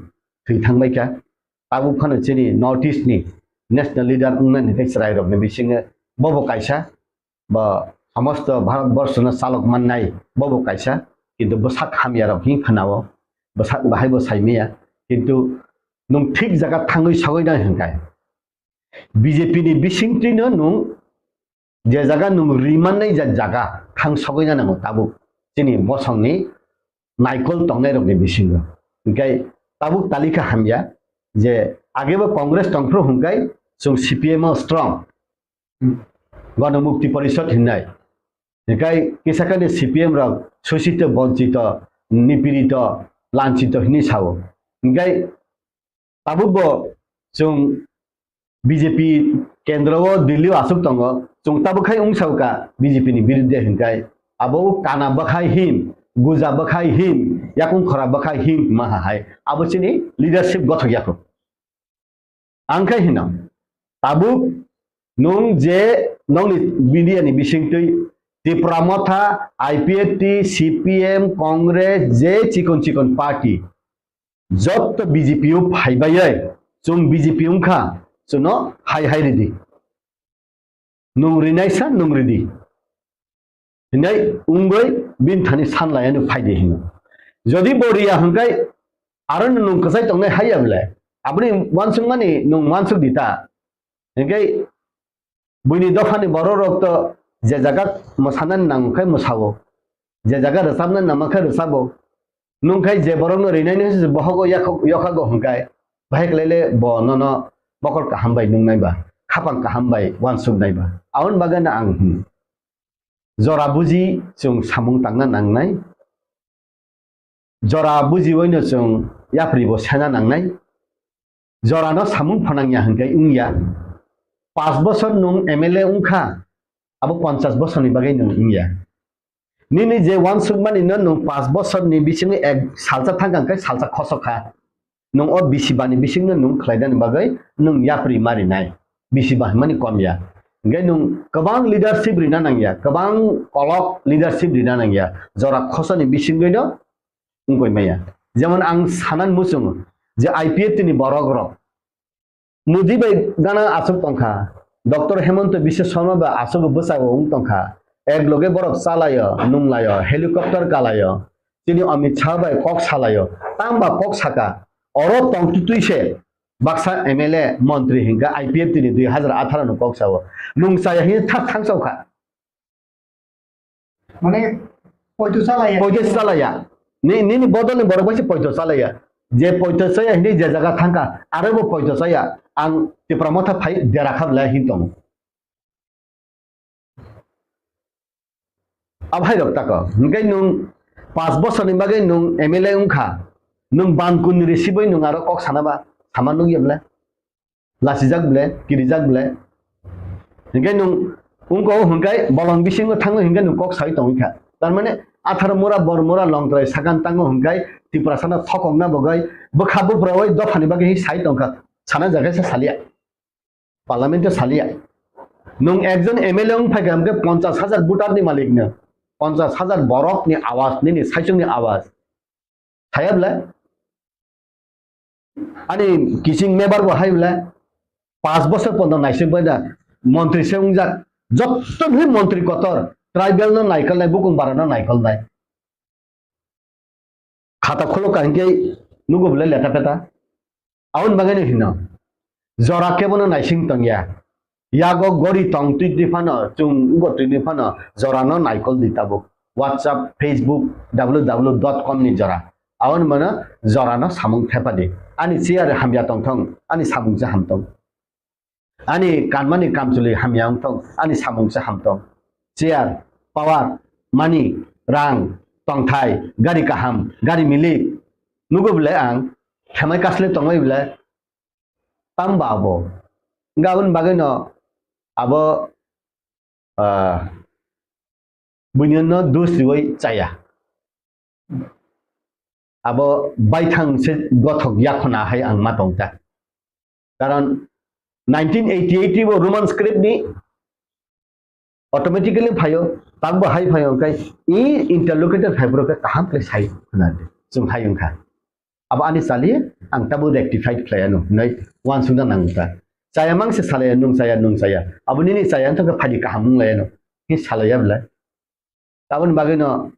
thwi thangbaikha. Tabuk phano chini North East ni national leader wngnani tei chwrai rokni bisingo bobo kaisa, bo somosto Bharat borso no chalok mannai bobo kaisa, kintu bwsak hamya rok hing phanao, bwsak bahai bo saimaya, kintu nwng thik jaga thangwi sogwi nai hwnkhe. B J P ni bisingtwi no nwng je jaga nwng rimannai ja-, jaga thang sogwi na nango tabuk chini bosongni naikol tongnai rokni bisingo. Hinkhe tabuk talika hamya je agebo Congress tongphuru hwnkhe chwng C P M o strong, Ganamukti Porishad hinnai. Hinkhe kisakani C P M rok sosito, bonchito, nipirito, lanchito hinwi sao. Hinkhe tabuk bo chwng B J P kendro o Delhi o aswk tongo, chwng tabuk khai wng sao ka B J P ni birudde hinkhai abo kana bwkhai him, guja bwkhai him, yakung khora bwkhai him ma ha hai abo chini leadership gothok yakho. Ang khai hino tabuk nwng je nongni media ni bisingtwi Tipra Motha, I P F T, C P M, Congress, je chikon chikon party, jotto B J P o phaibai, chwng B J P wngkha, chwngno hai hai ridi. Nwng rinaisa nwng ridi. Hinai wngwi bini thani sanlaiya nwng phaidi hino. Jodi bo riya hwnkhe aro nwng kwchai tongnai haiya bwle. Aboni uansukmani nwng uansuk di ta. Hinkhe buini dophani borok rok to je jaga mwsanani nang khe mwsao, je jaga rwchabnani nang khe rwchabo. Nwng khe je borokno rinani hwnse bohogo yakhok-, yokhago hwnkhe bahai khlaile bo nono mokol kaham bai nungnai ba, khapang kaham bai uansuknai ba. Aboni bagwi no ang hwn, jora buji chwng samung tangna nangnai. Jora bujiwi no chwng yapri bo sena nangnai. Jora no samung phanang ya hwnkhe wng ya. Panch bosor nwng M L A wngkha, abo ponchas bosorni bagwi nwng wng ya. Nini je uansukmani no nwng panch bosorni bisingo ek salsa thangkha hwnkhe salsa khosok kha. Nwng o bisi bani bisingno nwng khlainani bagwi nwng yapri ma rinai. Bisi ba hwnmani kom ya. Hinkhe nwng kwbang leadership rina nang ya, kwbang kolok leadership rina nang ya. Jora khosoni bisingwi no wngkoi maya. Jemon ang sanan muchungo je I P F T ni borok rok Modi bai gana aswk tongkha, Doctor Hemanta Biswa Sarma bai aswk bwsao wng tongkha. Ek loge borok chalaio, nunglaio, helicopter kalaio, chini Amit Shah bai kok salaio, tang ba kok saka, oro tongtwtwi se baksa M L A, montri hinkha I P F T ni dui hazar atharo ni kok sao. Nung chaya hini thak thang sao kha. Mane, Poito chalaya. Poito chalaya. Ni, nini bodolni borok bai se poito chalaya. Je poito chaya hinwi je jaga thangkha, aro bo poito chaya. Ang Tipra Motha phai dera kha bwlai hin tongo. Abo hai rok tako. Hingke nwng panch bosorni bagwi nwng M L A wngkha. Nwng ban kunri sibui nwng aro kok sana ba, sama nukya bwlai. Lachijak bwle, kirijak bwle. Hinkhe nwng wngkha o hwnkhai bolong bisingo thangwi hinkhe nwng kok sawi tongwi kha. Tar mane atharo mura, bor mura, longtrai sagan tango hwnkhai Tiprasano thokokna bagwi bwkha buphrawi dophani bagwi hi sai tongkha. Sana jaga se salia. Parliament o salia. Nwng ekjon M L A wng phaikha hwnkhe ponchas hajar voter ni malik no. Ponchas hajar borok ni awaz, nini saichung ni awaz. Thaya bwle? Ani kiching mebar bo hai bwle? Panch bosor pondo naising bai da montri se wngjak. Jotto bhi montri kotor, tribal no naikolnai, bukung bara no naikolnai. Khata khulok ka hinkhe nugo bwle leta peta. Aboni bagwi no hino. Jora kebono naising tongya. Yago gori tong twi twi phano, chwng ugo twi twi phano, jorano naikol di tabuk. WhatsApp, Facebook, W W W dot com ni jora. Aboni mano jorano samung thepa di. Ani chair hamya tong thong, ani samung se ham tong. Ani kanmani kamchwlwi hamya wng thong, ani samung se ham tong. Chair, power, money, rang, tongthai, gari kaham, gari milik. Nugo bwle ang, khemai kasle tongwi bwle, tamo ba abo. Hwnkhe aboni bagwino abo, ah, buinino dos riwi chaya. Abo baithang se gothok yakhona hai ang ma tong ta. Karon nineteen eighty-eight bo Roman script ni automatically phaio, takbo hai phaio, hwnkhe i interlocutor phaibrok khe kaham khe sai khna di, chwng hai wngkha. Abo ani chali, ang tabuk rectified khlai anw, hinwi uansukna nango ta. Chaya mang se salaya, nwng chaya, nwng chaya. Abo nini chaya wngtong khe phaidi kaham wng lai anw. Hi salaya bwlai. Aboni bagwi no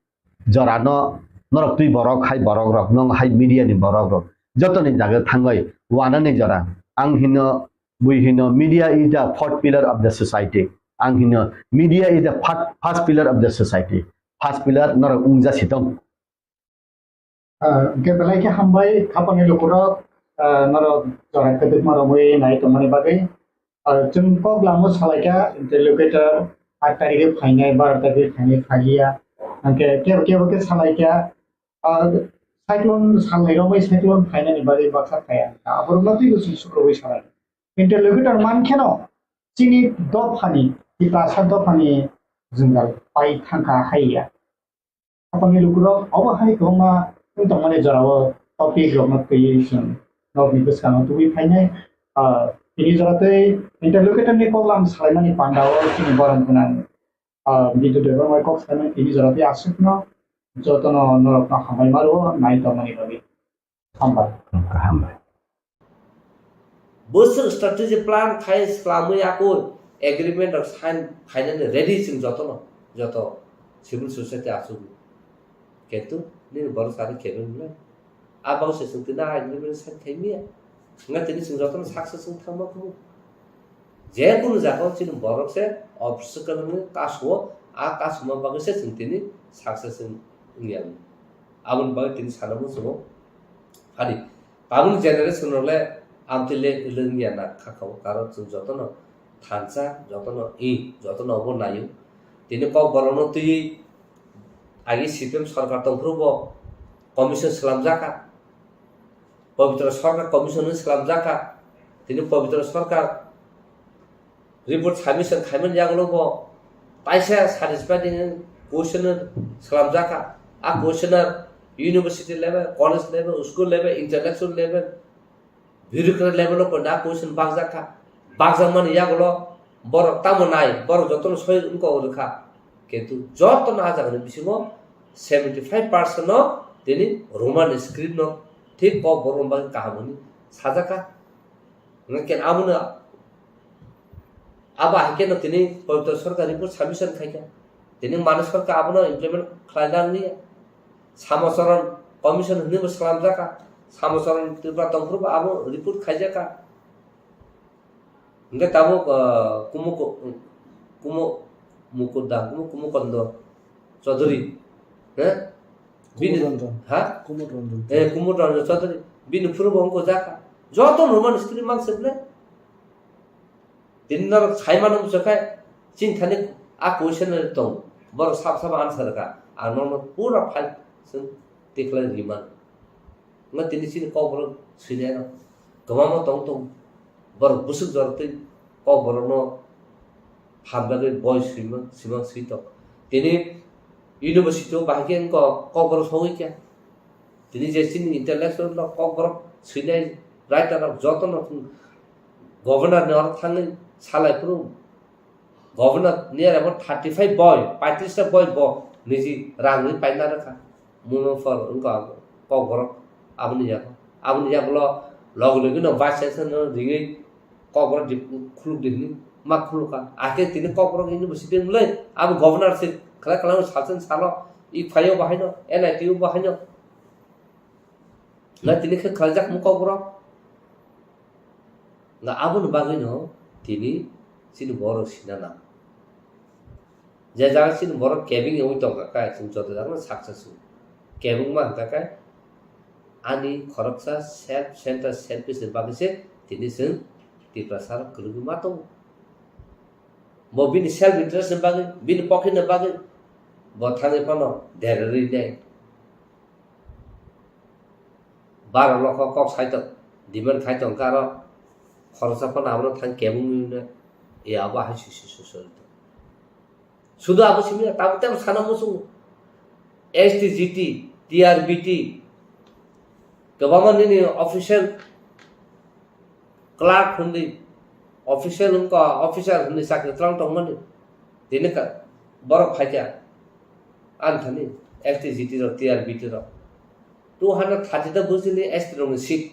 jora no norok twi borok hai borok rok, nwng hai media ni borok rok. Jotoni jaga thangwi wanani jora. Ang hino, bui hino, media is the fourth pillar of the society. Ang hino, media is the fir-, first pillar of the society. First pillar norok wngja sitong. Ah, hwnkhe belai khe hambai, khapangni lukurok, ah, norok jora kwdwkma romwi nai tongmani bagwi. Ah, chwng kok lamo salaikha, interlocutor, aat tarikhe phainai, baro tarikhe phainai, phaiya. Hwnkhe kebo kebo khe salaikha, ah, cyclone salnai romwi cyclone phainani bagwi baksa phaiya. Aborokno twibo chwng sukrubwi salai. Interlocutor mankheno chini dophani, Tiprasa dophani jwngjal pai thangkha haiya. Khapangni lukurok obo hai kwbangma wng tongmani jorao topic rokno twiwi chwng norokni bwskango tubui phainai. Ah, tini jora tei interlocutor ni koklam salaimani pandao chini borom gwnang, ah, Bidyu Debbarma kok salaimani tini jora tei aswkno jotono norokno hambai ma rwo nai tongmani bagwi. Hambai. Hambai. Bwswk strategy plan khai swlamwi ako agreement rok sign khainani ready chwng jotono, joto civil society achukgo. Kintu nini borok sari kebeng le. A bagwi se chwng tini a agreement sign khai miya. Nga tini chwng jotono success wng thangma kubu. Je kunu jaga o chini borok se obstacle wngwi kasu o, a kasuma bagwi se chwng tini success wng, wngya. Aboni bagwi tini sana muchungo. Phadi, tabukni generation rok le amtwi le wngya na kha kha o, karon chwng jotono thansa, jotono i, jotono obo naio. Tini Kokborok no twiwi agi C P M sorkar tongphuru bo commission swlamjak kha. Pabitra Sarkar Commission ni swlamjak kha. Tini Pabitra Sarkar report submission khaimani yagulo bo taisa satisfied ni questionnaire swlamjak kha. A questionnaire university level, college level, school level, intellectual level, bureaucrat level o koina question bakjak kha. Bakjakmani yagulo borok tamo nai, borok jotono soi wngkok rwkha. Kintu jotono a jagani bisingo seventy five percent no tini Roman script no thik Kokborok bagwi kaham hwnwi sajak kha. Hwnkhe abono abo hai kheno tini Pabitra Sarkar report submission khai kha. Tini Manik Sarkar abono implement khlaina nangya. Samacharan Commission hwnwi bo swlamjak kha. Samacharan Tripura tongphuru bo abo report khaijak kha. Hwnkhe tabuk, ah, Kumu, Kumu, Mukuda, Kumu, Kumu Kondo Chaudhary. Eh? Bini Kumud Ranjan. Ha? Kumud Ranjan. Eh, Kumud Ranjan Chaudhary. Bini phuru bo wngkha jaka. Joto normal script mang se ble. Tini norok sai mano bwswk khe chini thani a question tong. Borok sab sab answer ka. Ang nono pura file chwng tikhlai rimano. Wngkha tini chini kokborok swinairok kwbangma tong tong. Borok bwswk jorok twi kokborokno phan bagwi boi swimang swimang swi tong. Tini university o bahai khe wngkha kokborok sogwi khe. Tini je chini intellectual rok kokborok swinai writer rok jotono governor ni oro thangwi salai phuru. Governor ni aro thirty five boi, paitris ta boi bo niji rang ri paina rwkha. Muno for wngkha kokborok aboni yago. Aboni yagulo logi logi no vice chancellor no ringwi kokborok di khuluk di hwnwi ma khulukha. Akhe tini kokborok university wngwi abo governor se khlai khlai salsen salo i phaio bahaino N I T o bahaino. Na tini khe khlaijak mung kokborok. Na aboni bagwino tini chini borok sina nang. Je jaga chini borok kebeng wngwi tongkha khe chwng joto jaga no saksa su. Kebeng ma hwnkha khe ani khoroksa self center selfish ni bagwi se tini chwng Tiprasa rok kwrwngwi ma tongo. Bo bini self interest ni bagwi, bini pocket ni bagwi bo thangwi phano dererwi nai. Baro lokho kok sai tong, demand khai tong khe aro khoroksa phano abono thang kebengwi no, e abo hai sui sui sui sui tong. Sudu abo simi tabo tebo sana muchungo. S T G T, T R B T, kwbangma nini official clerk hwnwi, official wngkha, officer hwnwi chakri twlang tongmani. Tini ka-, borok phaikha, ani thani S T G T rok, T R B T rok. Two hundred thirty ta bujili S T rokni seat.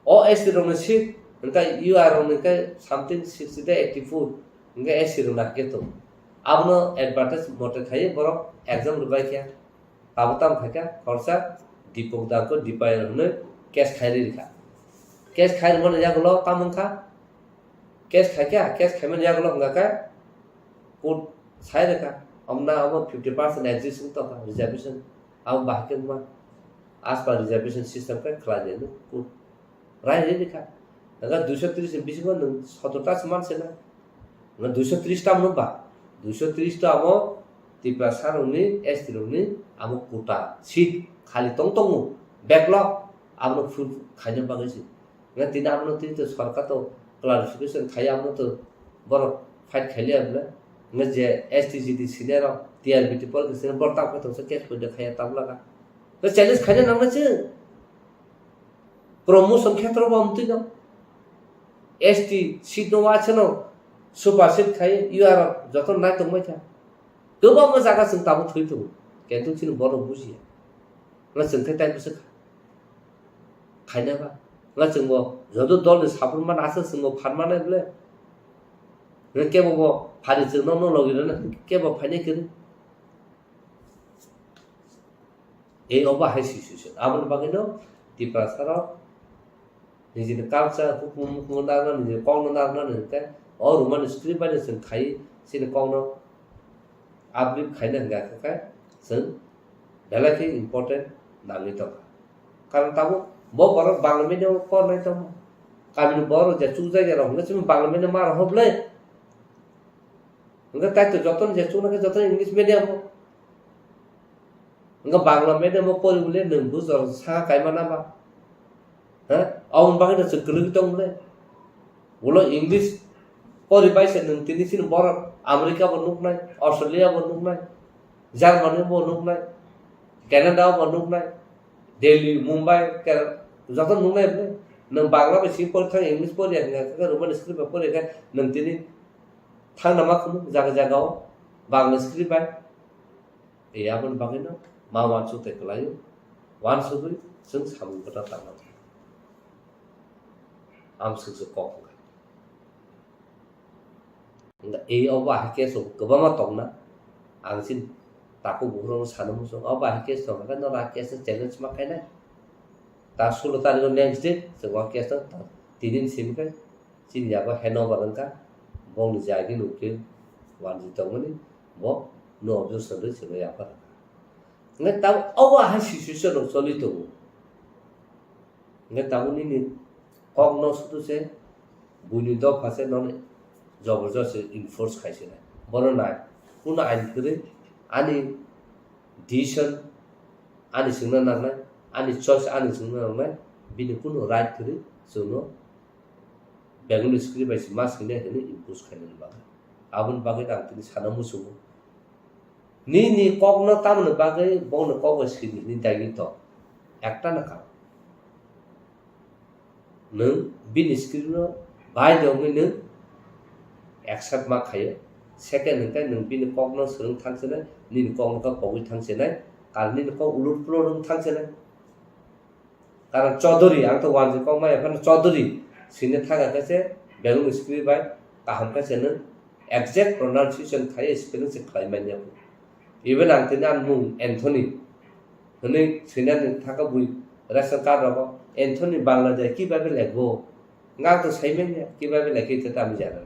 O S T rokni seat, hwnkhe U R rokni khe something sixty ta eighty four, hwnkhe S T rokni hakhe tongo. Abono advertise mote khaiwi borok exam rwbaikha. Abo tamo khaikha, khoroksa Dipok Dangko Dipayan hwnwi case khairwi rikha. Case khairwmani yagulo tamo wngkha? Case khaikha, case khaimani yagulo hwnkha khe court sai rwkha, omna abo fifty percent exist wng tongkha reservation, abo bahai khe wngma as per reservation system khe khlai di hwnwi court rai rwi rikha. Hwnkhe duiso tris ni bisingo nwng sotor ta se man se na. Hwnkhe duiso tris ta mano ba? Duiso tris ta abo Tiprasa rokni, S T rokni abo quota seat khali tong tongo. Backlog abono full khaina bagwi se. Hwnkhe tini abono tini to sorkar to clarification khai abono to borok fight khailiya bwle. Hwnkhe je S T G T senior rok T R B T pore senior borok tamo khe tongsa case poito khaiya tabla kha. Hwnkhe challenge khaina nangnai se. Promotion khetrobo amtwino S T seat no waisano super seat khai U R rok joto nai tongbai kha. Kwbangma jaga chwng tabuk thwi tongo. Kintu chini borok bujiya. Hwnkhe chwng khe tai bwswk khaina ba. Hwnkhe chwngbo joto dolni support mano aswk chwngbo phan manai bwle. Hwnkhe kebo bo phari chwngno no logi rwna kebo phainai kwrwi. Ei obo hai situation. Aboni bagwino Tiprasa rok nijini culture, hukumu, hukumu narwkna, nijini kokno narwkna hwnkhe o Roman script bai chwng khai chini kokno uplift khaina hwnkha khe chwng belai khe important nangwi tongkha. Karon tabuk bo borok Bangla medium o pornai tongma. Kamini borok je chukjak ya rok hwnkhe chini Bangla medium ma rok hoblai. Hwnkhe tai to jotono je chuknai khe jotono English medium o. Hwnkhe Bangla medium o pori bole nwng bujor saka kaima na ba? Ha? Aboni bagwi no chwng kwrwgwi tong bole. Ulo English pori bai se nwng tini chini borok America bo nuknai, Australia bo nuknai, Germany bo nuknai, Canada bo nuknai, Delhi, Mumbai, Kerala, joto nuknai bole. Nwng Bangla bai si pori thang English pori ya hwnkhe Roman script bai pori khe nwng tini thangna ma khunu jaga jaga o Bangla script bai. E aboni bagwino ma uansuk tei kwlaio, uansugwi chwng samung kwtal tangna. Amswk se kok wngkha. Wngkha e obo ahai case rok kwbangma tongna. Ang chini takhuk bukhuk rokno sana muchung, obo ahai case tongkha khe norok a case no challenge ma khainai. Ta sulo tarikh o next day chwng o case no ta tini ni simi khe chini yago handover wngkha. Bongni jagini ukil wanjwi tongmani bo no objection rwi chwngno yaphar rwkha. Hwnkhe tabuk obo hai situation rok choli tongo. Hwnkhe tabuk nini kokno sudu se buini dopha se nono joborjosti enforce khai se nai. Bono nai, kuno ain kwrwi ani decision ani swngna nangnai, ani choice ani swngna nangnai, bini kuno right kwrwi chwngno Bengali script bai se ma swinai hwnwi impose khainani bagwi. Aboni bagwi ang tini sana muchungo. Nini kokno tamoni bagwi bongni kok bai sini hwnwi daigi tong. Ekta na karon. Nwng bini script no bai de wngwi nwng accept ma khaio. Second hwnkhe nwng bini kokno swrwng thang sinai, nini kokno khe pogwi thang sinai, karon nini kok ulur pulur wng thang sinai. Karon Chaudhary, ang to wanjwi kok maya phano Chaudhary sini thang khe se Bengali script bai kaham khe se nwng exact pronunciation khai spelling se khlai manya. Even ang tini ang mung Anthony hwnwi swinani thaka bui ration card rogo Anthony Bangla de kibabe lekbo. Nga to saimanya kibabe lekhi te tamo jana.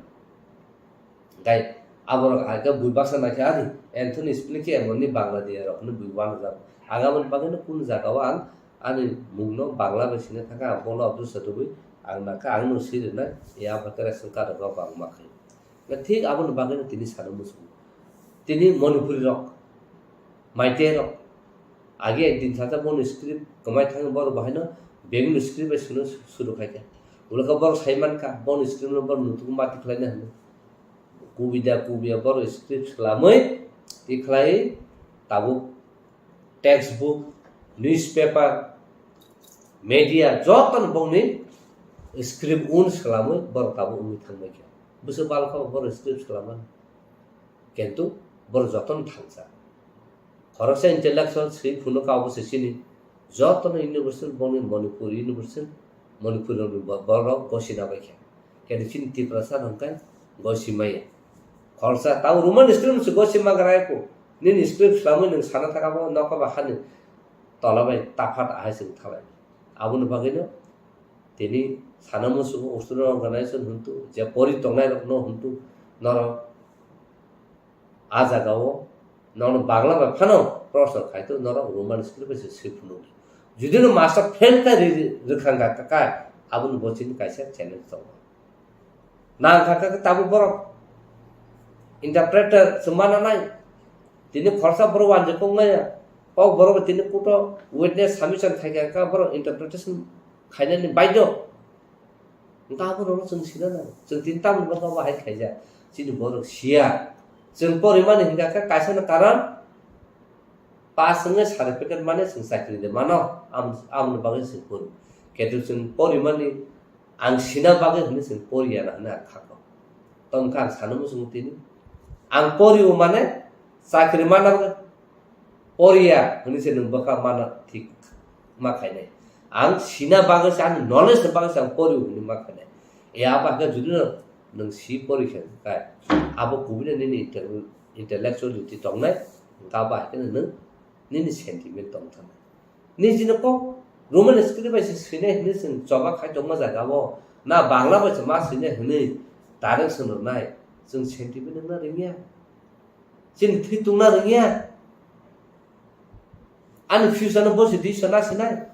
Gai aborok hai khe bui baksa naikhe ari Anthony spelling khe emonni Bangla de rok hwnwi bui wanajak. Ang aboni bagwino kun jagao ang ani mungno Bangla bai sina thaka ang bono abdul satubui ang nakha ang no sirina ya bakhe ration card rogo bang makhai. Na thik aboni bagwino tini sana muchungo. Tini Manipuri rok, Meitei rok, agi ekdin sacha boni script kwmai thangwi borok bahaino Bengali script bai sunu suru khai kha. Ulo khe borok sai mankha boni script no borok nutuk mati khlaina hwnwi. Kubida kubiya borok script swlamwi tikhlai tabuk textbook, newspaper, media jotono bongni script un swlamwi borok tabuk wngwi thangbai kha. Bwswk bal kha borok script swlamani. Kintu borok jotono thangsa. Khoroksa intellectual swi phunuk kabo se chini. Jotono universal bongni Manipur universal, Manipur ni bo-, borok gosina bai kha. Kintu chini Tiprasa rok khe gosi maya. Khoroksa tamo Roman script se gosi ma gra ko. Nini script swlamwi nwng sana thaka bo nokha ba hani tola bai taphar ahai chwng thalai. Aboni bagwino tini sana muchungo student organization hwntu je pori tongnai rokno hwntu norok. A jagao nono Bangla bai phano proshno khai to norok Roman script bai se swi phunuk di. Judi no master fail kha ri-, ri-, rwkha wngkha kha, aboni bo chini kaisa challenge tongo. Nang kha kha tabuk borok interpreter se mana nai. Tini khoroksa borok wanjwi kok maya. Kok borok tini kuto witness submission khai kha kha borok interpretation khainani baidyo. Hwnkhe aborokno chwng sina nango. Chwng tini tamoni bagwi abo hai khaijak. Chini borok siya. Chwng porimani hwnkha khe kaisano karon pass wngwi certificate mane chwng chakri de mano. Am-, amoni bagwi chwng pori. Ketu chwng porimani ang sina bagwi hwnwi chwng poriya na hwnwi ang kha kok. Tongkha ang sana muchungo tini. Ang poriwo mane chakri mana bagwi poriya hwnwi se nwng bwkha mana thik ma khainai. Ang sina bagwi se, ani knowledge ni bagwi se ang poriwo hwnwi ma khainai. E abo hakhe judino nwng si pori khe kai, abo kubui nini intel-, intellectuality tongnai, hwnkhe abo hakhe nwng nini sentiment tong thangna. Nini jino kok Roman script bai se swinai hwnwi chwng choba khai tongma jaga o, na Bangla bai se ma swinai hwnwi direction rwnai, chwng sentiment wngna rwngya. Chini thwi tungna rwngya. Ani future no bosi di sana sinai.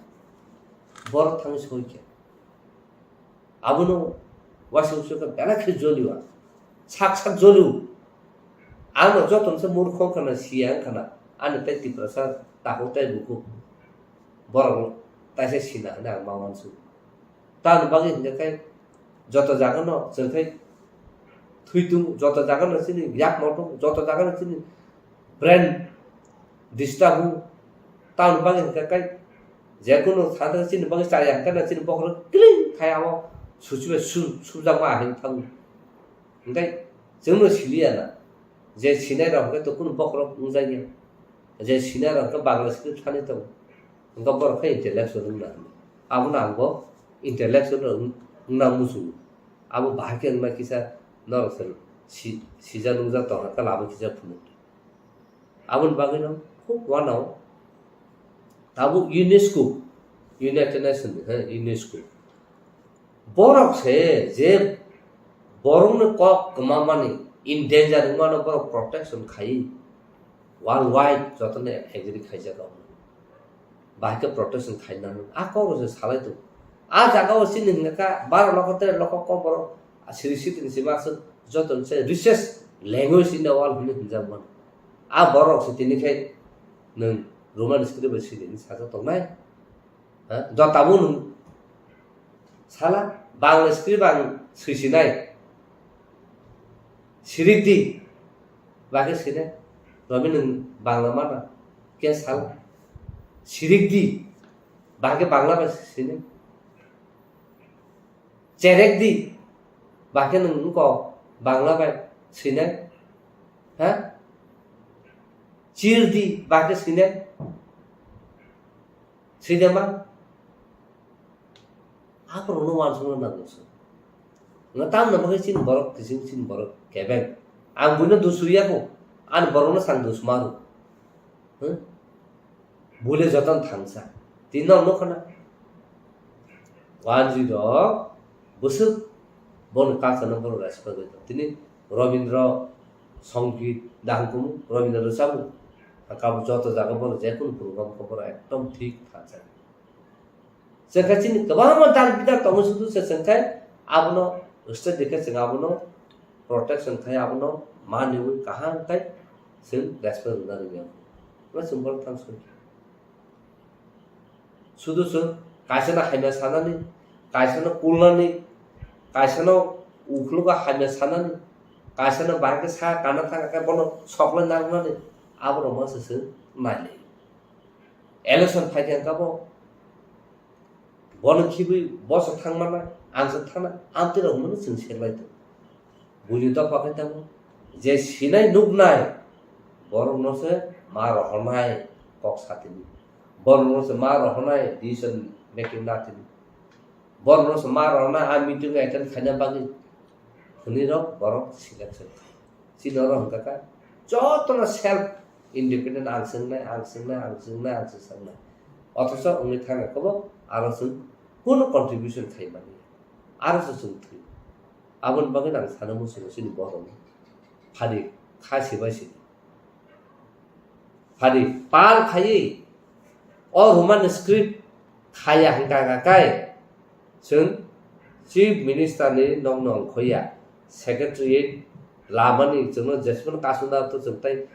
Borok thangwi soi khe. Abono waisa waisa khe belai khe joliwa. Sak sak joliwo. Ano joto se murkho wngkha na siya wngkha na. Ani tei Tiprasa takhuk tei bukhuk. Borok taisa sina hwnwi ang ma uansukha. Tamoni bagwi hwnkhe khe joto jagano chwng khe thwi tung, joto jagano chini yakmo tung, joto jagano chini brain disturb hu. Tamoni bagwi hwnkhe khe jekunu thangthang chini bagwi chaya hwnkhe chini bokhorok kling khai abo suchibai su-, subjakma ahai thango. Hwnkhe chwngno siliya na, je sinai rok hwnkhe to kunu bokhorok wngjakya, je sinai rok hwnkhe Bangla script thani tongo, hwnkhe borok khe intellectual wngna hwnwi. Abono ang bo intellectual wng-, wngna muchungo. Abo bahai khe wngna kisa norok se si-, sijak nungjak tongkha, kala abo kisa phunuk. Aboni bagwino khub uanao tabuk UNESCO, United Nations ni, he, UNESCO. Borok se je borokni kok kwmamani, in danger wngmano borok protection khai. Worldwide jotono agree khaijak abo. Bahai khe protection khainani. A kok rok se salai tongo. A jaga o chini hwnka kha baro lokho tere lokho kok borok siri sitini sima aswk joto se richest language in the world hwnwi hwnjak mano. A borok se tini khai nwng Roman script bai siri hwnwi sajak tongnai. Ha? Jotabo nwng sala Bangla script ang swisinai. Sirik di. Bakhe sinai. Romi nwng Bangla mana. Khe sala. Sirik di. Bakhe Bangla bai sinai. Cherek di. Bakhe nwng wngkok Bangla bai sinai. Ha? Chir di. Bakhe sinai. Swi de ma? Aphuru no uansukna nango se. Nga tamna bagwi chini borok kising chini borok kebeng. Ang buino dusuriya ko. Ani borokno sang dusmaru. Huh? Bule joton thangsa. Tinno no khana. Wanjwi rok bwswk boni culture no borok respect rwi tong. Tini Robindra Songit dahang kumu, Robindra rwchapmung. Kabo joto jaga borok jekunu program khe borok ekdom thik thansa. Chwngkhe chini kwbangma dal bidal tongo sudu se chwngkhe abono state dikhe chwng abono protection khai abono maniwi kaham khai chwng respect rwna rwya. Chwng borok thang soi. Sudu chwng kaisano hamya sanani, kaisano kulnani, kaisano ukhlogo hamya sanani, kaisano bahai khe sa kana thang khe bono soklai narwknani, aborok masa chwng nailai. Election phai khe wngkha bo, bono khibwi boso thang mana, ang se thana, amtwi rok hwnwi chwng serlai tongo. Buini dopha khe tamo je sinai nuknai borokno se ma rohornai kok satini. Borokno se ma rohornai decision making natini. Borokno se ma rohornai a meeting attend khaina bagwi hwnwi rok borok selection khai. Chini oro hwnkha kha jotono self independent ang swngnai, ang swngnai, ang swngnai, ang swngnai. Othocho wngwi thangkha khe bo aro chwng kunu contribution khai mani. Aro se chwng thwi. Aboni bagwi ang sana muchungo chini borokno. Phadi kha sibai sidi. Phadi pal khaiwi o Roman script khaya hwnkha kha kai chwng Chief Minister ni nokno ongkhoya, Secretariat lamani chwngno jesmano kasuna to chwng tai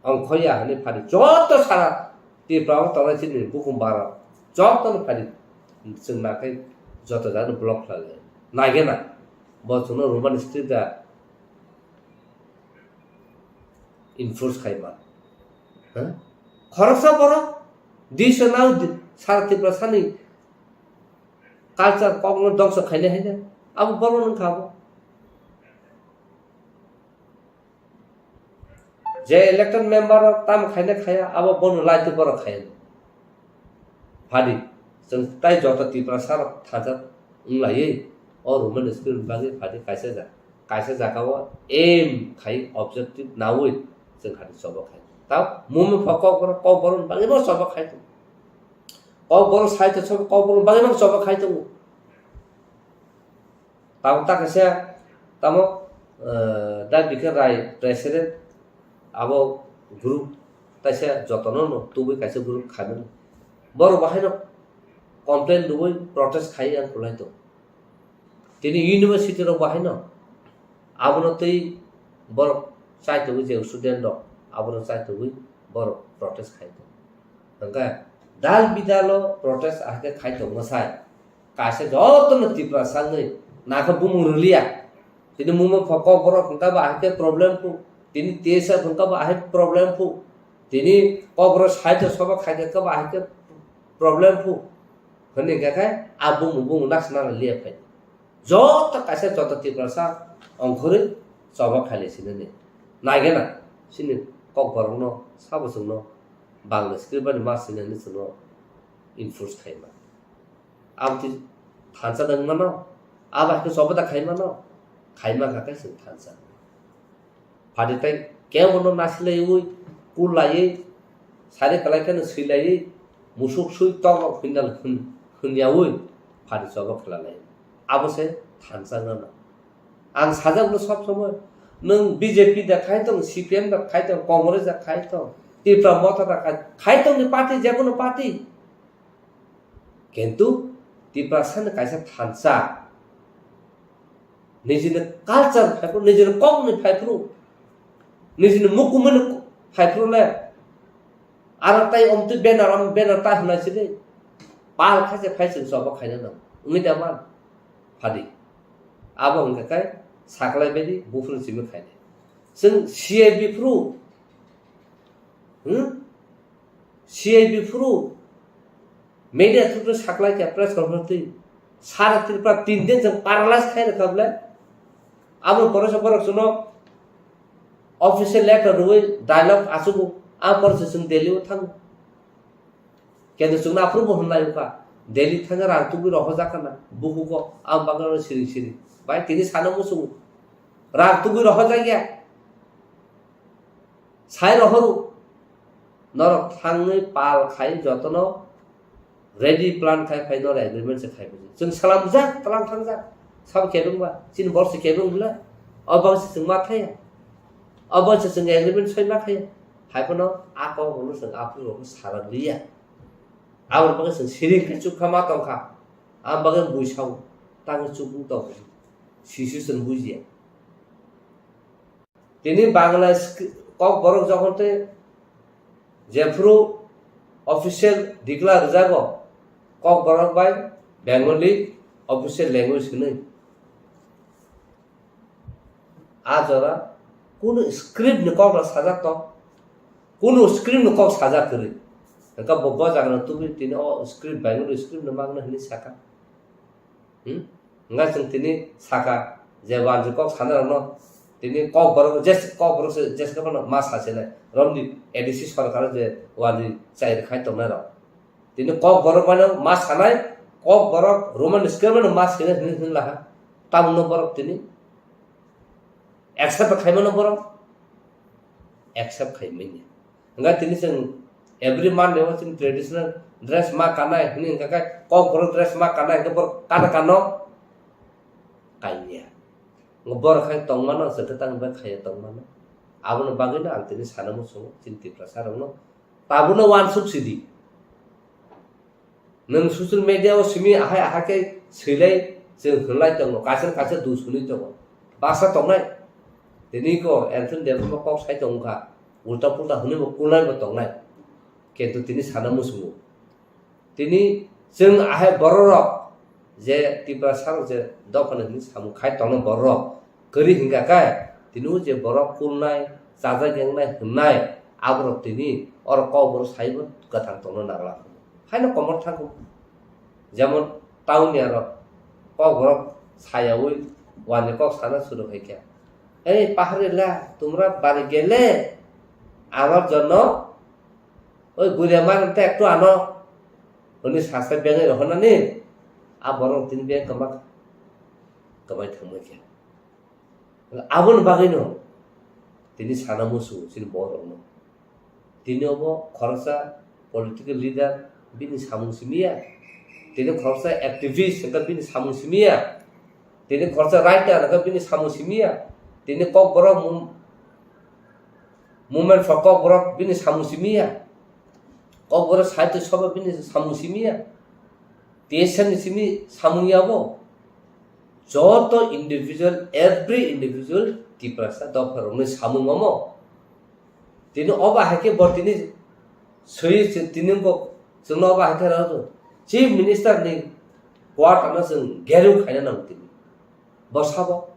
ongkhoya hwnwi phadi joto sara Tripura o tongnai chini bukhum bara jotono phadi chwng nakhai joto jagano block khlai lai. Naigena bo chwngno Roman script da enforce khaima. Ha? Khoroksa borok disa nang di-, sara Tripura sani culture kokno dongso khainai haino abo borok wngkha abo. Je elected member rok tamo khaina khaya, abo bono laitwi borok khaya. Phadi, chwng tai joto Tiprasa rok thajak wng laiwi, o Roman script bagwi phadi kaisa ja-, kaisa jaga o aim khai objective naui chwng khadi choba khai. Tao mumi pho kokborok, kokborok bagwi bo choba khai tongo. Kokborok sai to choba, kokborok bagwi bo choba khai tongo. Tamo ta kaisa tamo, eh, da bikhe Rai president abo group taisa jotono no tubui kaisa group khaimani. Borok bahaino complain rwui protest khai ang kulai tongo. Tini university rok bahaino abono tei borok chaitogwi je student rok abono chaitogwi borok protest khai tongo. Hwnkhe dal bidalo protest ahai khe khai tongma sai. Kaisa jotono Tiprasa wngwi nakha bumung rwliya. Tini mungma pho kokborok hwnkha ba ahai khe problem phu. Tini T S F hwnkha ba ahai problem phu. Tini kokborok side o soba khaikha khe ba ahai khe problem phu. Hwnwi hwnkha khe a bumung bumung naksana liya phai. Joto kaisa joto Tiprasa ongkhorwi choba khailai sinani. Naigena chini kokborokno sabo chwngno Bangla script bani ma sinani chwngno enforce khaima. Aboni thansa da wngmano, abo hai khe choba da khaimano, khaima kha khe chwng thansa. Phadi tai kebono nasilaiwi, kullaiwi, sari kwlai kheno swilaiwi, musuk swi tok rok hwnnal hwn-, hwnyawi phadi choba khelalai. Abo se thansa wngmano. Ang sajak no sob somoi, Nwng B J P da khai tong, C P M da khai tong, Congress da khai tong, Tipra Motha da khai, khai tong ni party, je kono party. Kintu Tiprasa ni kaisa thansa, nijini culture phaiphru, nijini kokni phaiphru, nijini mukumuni phaiphru le, aro tai omtwi banner, om banner ta hwnai sini, pal khaise phai chwng sobo khaina nang, wngwi da man, phadi. Abo hwnkha khe saklai baidi buphuru simi khainai. Chwng C I B phuru, hmm? C I B phuru media through saklai kha press conference twi. Sara Tripura tin din chwng paralyze khai rwkha bwle. Abo pore se borok chwngno official letter rwui dialogue achugo. A pore se chwng Delhi o thango. Kendo chwngno aphuru bo hwnlai wngkha. Delhi thangwi rang tugui rohorjak khana. Bukugo ang bagwi siring siring. Bai tini sana muchungo. Rang tugui rohorjak ya. Sai rohoru. Norok thangwi pal khai jotono ready plan khai phai norok agreement se khai buji. Chwng salamjak, tlang thangjak. Sabo kebeng ba, chini bor se kebeng bwle. O bang se chwng ma thaya. O bang se chwng agreement soi ma thaya. Hai phano a kok rokno chwng aphuru rokno sarak liya. Aboni bagwi chwng siring khe chukha ma tongkha. Aboni bagwi bui sao. Tangwi chukung tong. Sisu chwng bujiya. Tini Bangla skri-, Kokborok jokhon tei jephuru official declare rwjago, Kokborok bai Bengali official language hwnwi. A jora kunu script ni kok rok sajak tong, kunu script ni kok sajak kwrwi. Hwnkhe bo, bo jaga no tubui tini o script Bengali script no magna hwnwi saka. Hmm? Hwnga chwng tini saka je wanjwi kok sanai rokno tini Kokborok jes-, Kokborok se jeske phano ma sasinai romni A D C sorkar je wanjwi chai rwkhai tongnai rok. Tini Kokborok mano ma sanai, Kokborok Roman script mano ma sinai hwnwi hwnwi laha. Tamno borok tini accept khaimano borok accept khaimanya. Hwnga tini chwng every Monday o chini traditional dress ma kanai hwnwi hwnka khe Kokborok dress ma kanai hwnkhe borok kana kano kaiya. Borok khai tongmano chwng khe tang bai khaiya tongmano. Aboni bagwino ang tini sana muchungo chini Tiprasa rokno tabukno uansuk sidi. Nwng social media o simi ahai ahai khe swilai chwng hwnlai tongo, kaisa kaisa dusuni tongo, baksa tongnai. Tini ko Anthony Debbarma kok sai tongkha, ulta pulta hwnwi bo kulnai bo tongnai. Kintu tini sana muchungo. Tini chwng ahai bororok je Tiprasa rok je dophani hwnwi samung khai tongnai bororok kwrwi hwnkha khe tini o je borok kulnai, chajak yangnai hwnnai aborok tini oro Kokborok saibo kwthang tongna nangla. Haino komor thango. Jemon town ni aro Kokborok sayaui wani kok sana suru khai khe, "Ei paharila, tumra bari gele, amar jonno oi guria mar te ektu ano," hwnwi sasa bengwi rohornani a borok tini beng kwma kwbai thangma khe. Aboni bagwino tini sana muchungo chini borokno. Tini obo khoroksa political leader bini samung simi ya. Tini khoroksa activist hwnkhe bini samung simi ya. Tini khoroksa writer hwnkhe bini samung simi ya. Tini Kokborok mum-, movement for Kokborok bini samung simi ya. Kokborok sahitya sabha bini samung simi ya. T S F ni simi samung ya bo. Joto individual, every individual Tiprasa dopha rokni samung omo. Tini obo hai khe bo tini swi tini bo chwngno obo hai khe rw Chief Minister ni quarter no chwng gerung khaina nango tini. Bo sabo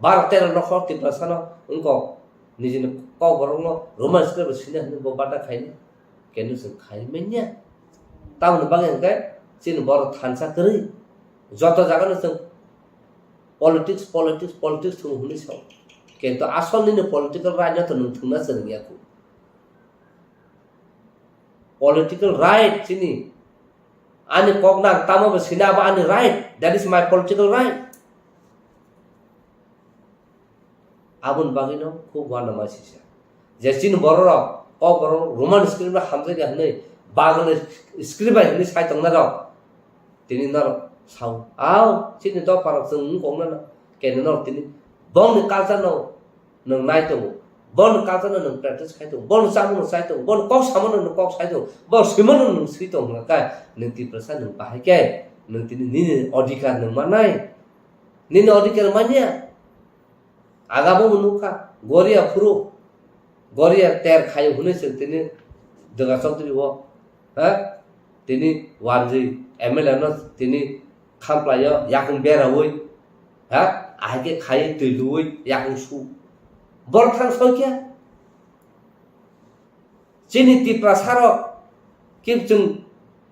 bar tero nokhor Tiprasa no wngkok nijini Kokborok no Roman script bo sina hwnwi bo bata khaina. Kenu chwng khai manya. Tamoni bagwi hwnkhe chini borok thansa kwrwi. Joto jagano chwng politics, politics, politics thung hwnwi sao. Kintu asol nini political right no to nwng thwngna chwng ya khu. Political right chini. Ani kok nang tamo bo sina abo ani right. That is my political right. Aboni bagwino khub uanama sisa. Je chini bororok, Kokborok Roman script no hamjakya hwnwi, Bangla script bai hwnwi sai tongnai rok. Tini norok sao, "Ao, chini dopharok chwng wng kok nana." Kene norok tini bongni culture no nwng nai tongo, boni culture no nwng practice khai tongo, boni chamung no chai tongo, boni kok samo no nwng kok sai tongo, boni swima no nwng swi tongo hwnkha khe nwng Tiprasa nwng bahai khe nwng tini nini odhikar nwng manai, nini odhikar manya. Agabo bo nukha, Goria phuru, Goria ter khayo hwnwi chwng tini Dwga Chowdhury o, ha? Tini wanjwi M L A no tini khamplaio yakung beraui, ha? Ahai khe khai twi luui yakung su. Borok thang soi khe. Chini Tiprasa rok khe chwng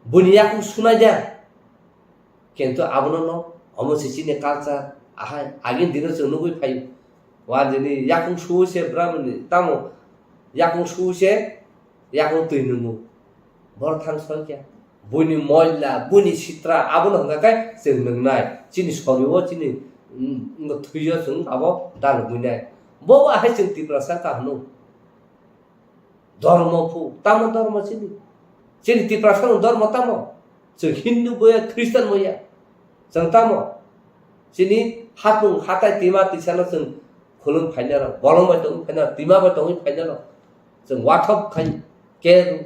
buini yakung sunai da. Kintu abono no, omo se chini culture, ahai, agini dino chwng nugwi phaio. Wanjwini yakung suwi se braboni, tamo yakung suwi se yakung twi nungo. Borok thang soi khe. Buini moila, buini sitra, abono hwnkha khe chwng nungnai. Chini sorio, chini, mm, thwio chwng abo dalugwinai. Bobo ahai chwng Tiprasa wngkha hwno. Dhormo phu, tamo dhormo chini? Chini Tiprasa no dhormo tamo? Chwng Hindu boya, Christian boya. Chwng tamo? Chini hapung hatai tima tisano chwng khulum phainaro, bolong bai tongwi phainaro, tima bai tongwi phainaro. Chwng wathop khai, ke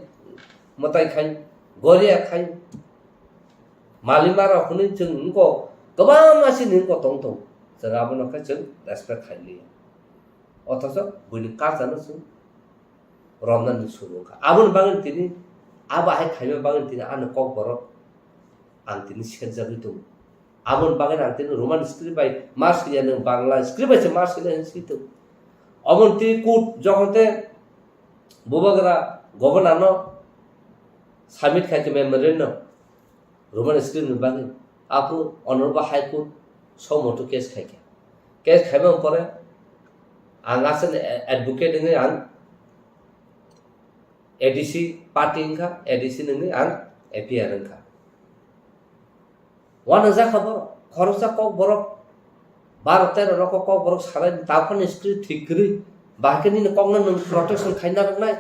mwtai khai, goria khai. Malima rok hwnwi chwng wngko, kwbangma chini wngko tong tong. Chwng abono khe chwng respect khai liya. Othocho buini culture no chwng romnani suru wngkha. Aboni bagwi tini, abo hai khaima bagwi tini ani kokborok ang tini serjagwi tongo. Aboni bagwi ang tini Roman script bai ma swiya, nwng Bangla script bai se ma swinai hinwi swi tongo. Oboni tini court jokhon te bubagra governor no submit khai khe memorandum, Roman script ni bagwi. Aphuru Honorable High Court somoto case khaikha. Case khaimani pore ang aswk advocate wngwi ang A D C party wngkha, A D C wngwi ang A P R wngkha. Uanw jakha borok, khoroksa kok borok, baro tero rok kok borok salai, taphani script thik kwrwi, bahai khe nini kokno nwng protection khaina rwnai.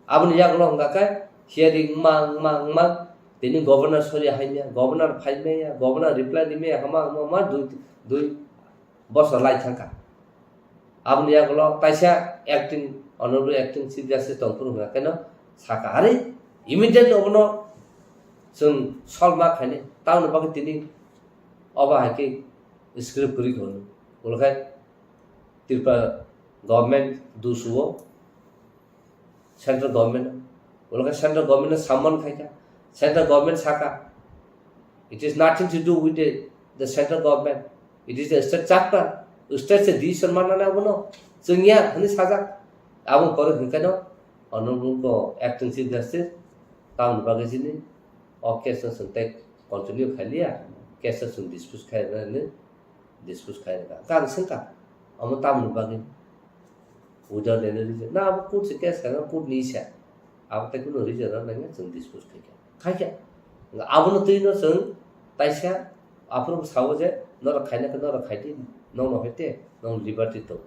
Aboni yagulo hwnkha khe hearing wngma, wngma, wngma, tini governor sori haimya, governor phaimaya, governor reply rimaya, hama, hama, hama, dui, dui bosor lai thangkha. Aboni yagulo taisa acting, honorable acting chief justice tongphuru hwnkha kheno sakha, "Are, immediately obono chwng solve ma khainai, tamoni bagwi tini obo hai khe script kwrwi kha hwnwi." Ulo khai Tripura government dusuo, central government, ulo khe central government no summon khaikha, central government sakha, "It is nothing to do with the, the central government, it is the state charter, state se decision manna nai abono, chwngya," hwnwi sajak. Abo pore hwnkhe no honorable ko acting chief justice tamoni bagwi chini o case no chwng tei continue khailiya, case no chwng dispose khairwknani dispose khairwkha. Hwnkhe ang swngkha, omo tamoni bagwi? Without any reason. Na, abo court se case khaina, court ni sa. Abo tei kunu reason rok nangya chwng dispose khaikha. Khaikha. Abono twi no chwng taisa aphuru sao je, norok khaina khe norok khaidi, nokno hete, nokno liberty tong.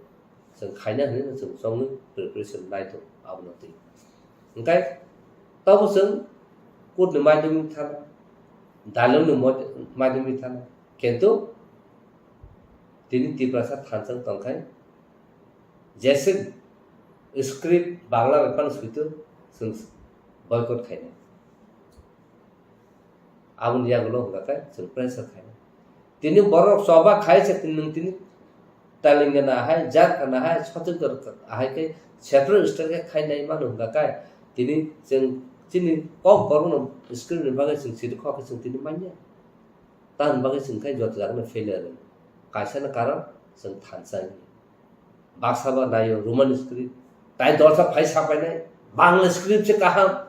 Chwng khaina hwnwi no chwng chongwi preparation nai tongo abono twi. Hwnkhe tobo chwng court ni maidwmwi thana, dalong ni mod-, maidwmwi thana. Kintu tini Tiprasa thansa wng tongkhai, jese script Bangla bai phano suitu chwng boycott khainai. Aboni yagulo hwnkha khe chwng pressure khainai. Tini borok choba khai se tini nwng tini Telangana hai, Jharkhand hai, Chhattisgarh hai khe separate state khe khainai mano hwnkha khe tini chwng chini kok borokno script ni bagwi chwng siri kok khe chwng tini manya. Tamoni bagwi chwng khe joto jagano failure rwng. Kaisa no karon chwng thansa wngya. Baksa ba naio Roman script. Tai dolsa phai sapainai. Bangla script se kaham.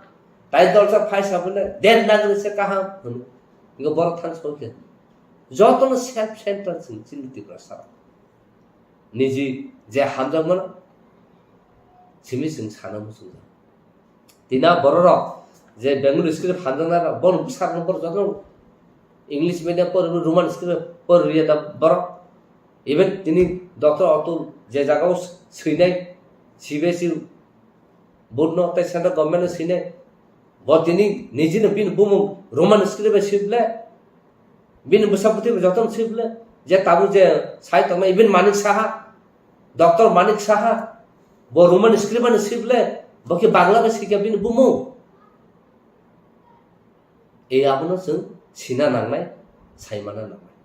Tai dolsa phai sapainai. Devanagari se kaham. Hwno. Ingo borok thang songkhe. Jotono self centered chwng chini Tiprasa rok. Niji je hamjakmano simi chwng sana muchungjak. Tini a bororok je Bengali script hamjaknai rok, bono bwsarokno borok jotono English medium pori, Roman script pori rwya da borok. Even tini Doctor Atul je jagao swinai, C B S E board no tei central government no swinai, bo tini nijino bini bumung Roman script bai swi ble, bini bwsa bwtwi bai jotono swi ble, je tabuk je sai tongmani, even Manik Saha, Doctor Manik Saha, bo Roman script ano swi ble, bo khe Bangla bai swi kha bini bumung. E abono chwng sina nangnai, saimana nangnai.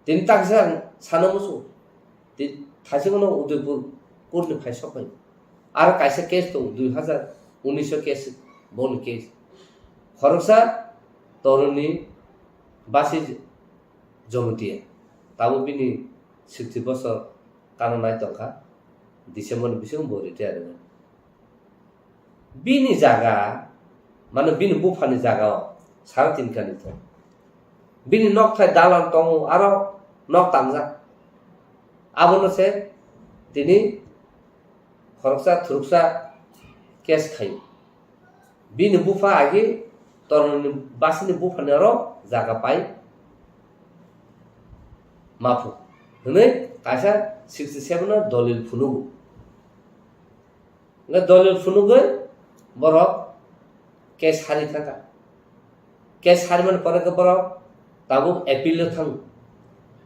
Tini taksa ang sana musu. Ti-, thaisingno Udaipur court ni phai sok phai. Aro kaisa case tong, dui hazar unis o case, boni case. Khoroksa Toroni Basi Jomotia. Tabo bini sixty bosor kano nai tongkha. December ni bisingo bo retire wngkha. Bini jaga, mane bini buphani jaga o sara tin kani to. Bini nokthai dalan tongo, aro nok tamjak. Abono se tini khoroksa thuruksa case khaio. Bini bupha agi Toroni Basini buphani aro jaga pai maphu hwnwi kaisa sixty seven o dolil phunugo. Hwnkhe dolil phunugwi borok case sari thangkha. Case sarimani pore khe borok tabuk appeal o thango.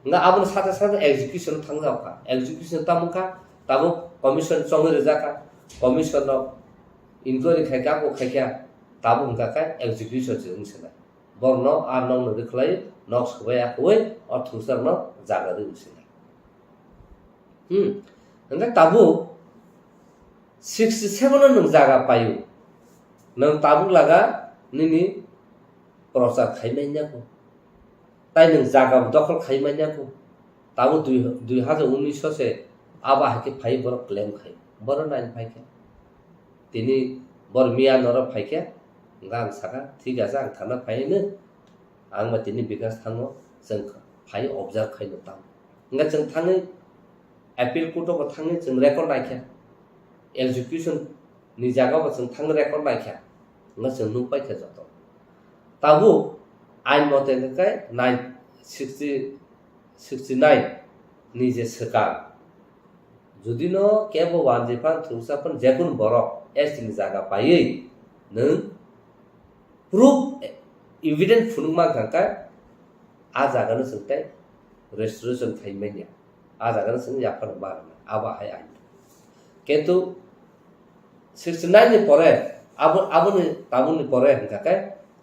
Hwnkhe aboni sate sate execution o thangjak kha. Execution tamo kha, tabuk commission chongwi rijak kha. Commission rok inquiry khai kha, abo khai kha, tabuk hwnkha khe execution se wng se nai. Borokno a nokno rwkhlai, nok swbai akhoi, o thungsarokno jaga rwi wng se nai. Hmm. Hwnkhe tabuk sixty seven o nwng jaga paio. Nwng tabuk laga nini prochar khai manya kho. Tai nwng jaga bo dokhol khai manya kho. Tabuk dui, dui hazar unis o se abo hai khe phai borok claim khai. Borok nai phai khe. Tini bor miya norok phai khe, hwnkhe ang sakha, "Thik ache, ang thana phai hino, ang ba tini Bikas thango, chwng phai observe khaino tamo." Hwnkhe chwng thangwi appeal court o bo thangwi chwng record naikha, execution ni jaga bo chwng thangwi record naikha, hwnkhe chwng nukpaikha joto. Tabuk ain mote hwnkhe nine sixty, sixty nine ni je swkang, judino kebo wanjwi phan thwngsa phan jekunu borok S T ni jaga paiwi nwng proof, evidence phunuk mankha khe a jagano chwng tei restoration khai manya, a jagano chwng yaphar ma rwna, abo hai ain. Kintu sixty nine ni pore, abo, aboni, tabukni pore hwnkha khe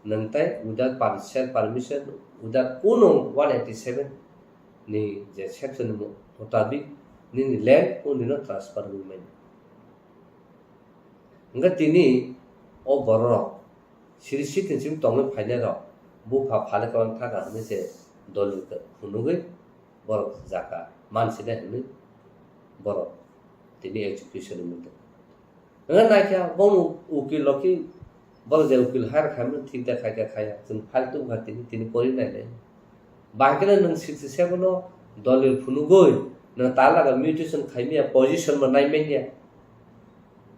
nwng tei without per-, self permission, without kuno one eighty seven ni je section ni mutabik nini land o nino transfer wngwi manya. Hwnkhe tini o bororok siri citizenship tongwi phainairok bupha phale kwlwng thaka hwnwi se dolil phunugwi borok jaka mansinai hwnwi borok tini execution wngwi tongkha. Hwnwi naikha bono ukil rok khe borok je ukil hire khaimani thik da khaikha khaiya, chwng file tubukha tini, tini pori nainai. Bahai kheno nwng sixty seven o dolil phunugwi nwng talaga mutation khaimaya position bo naimanya.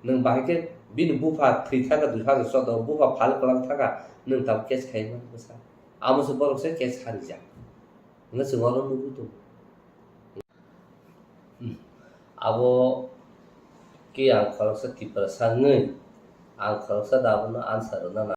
Nwng bahai khe bini bupha thwi thaka dui hazar choudo o bupha phal kwlang thaka nwng tabuk case khaimani bwsa. Amo se borok se case harijak. Hwnwi chwng oro nugwi tongo. Hmm. Abo khe ang khoroksa Tiprasa wngwi ang khoroksa da abono answer rwna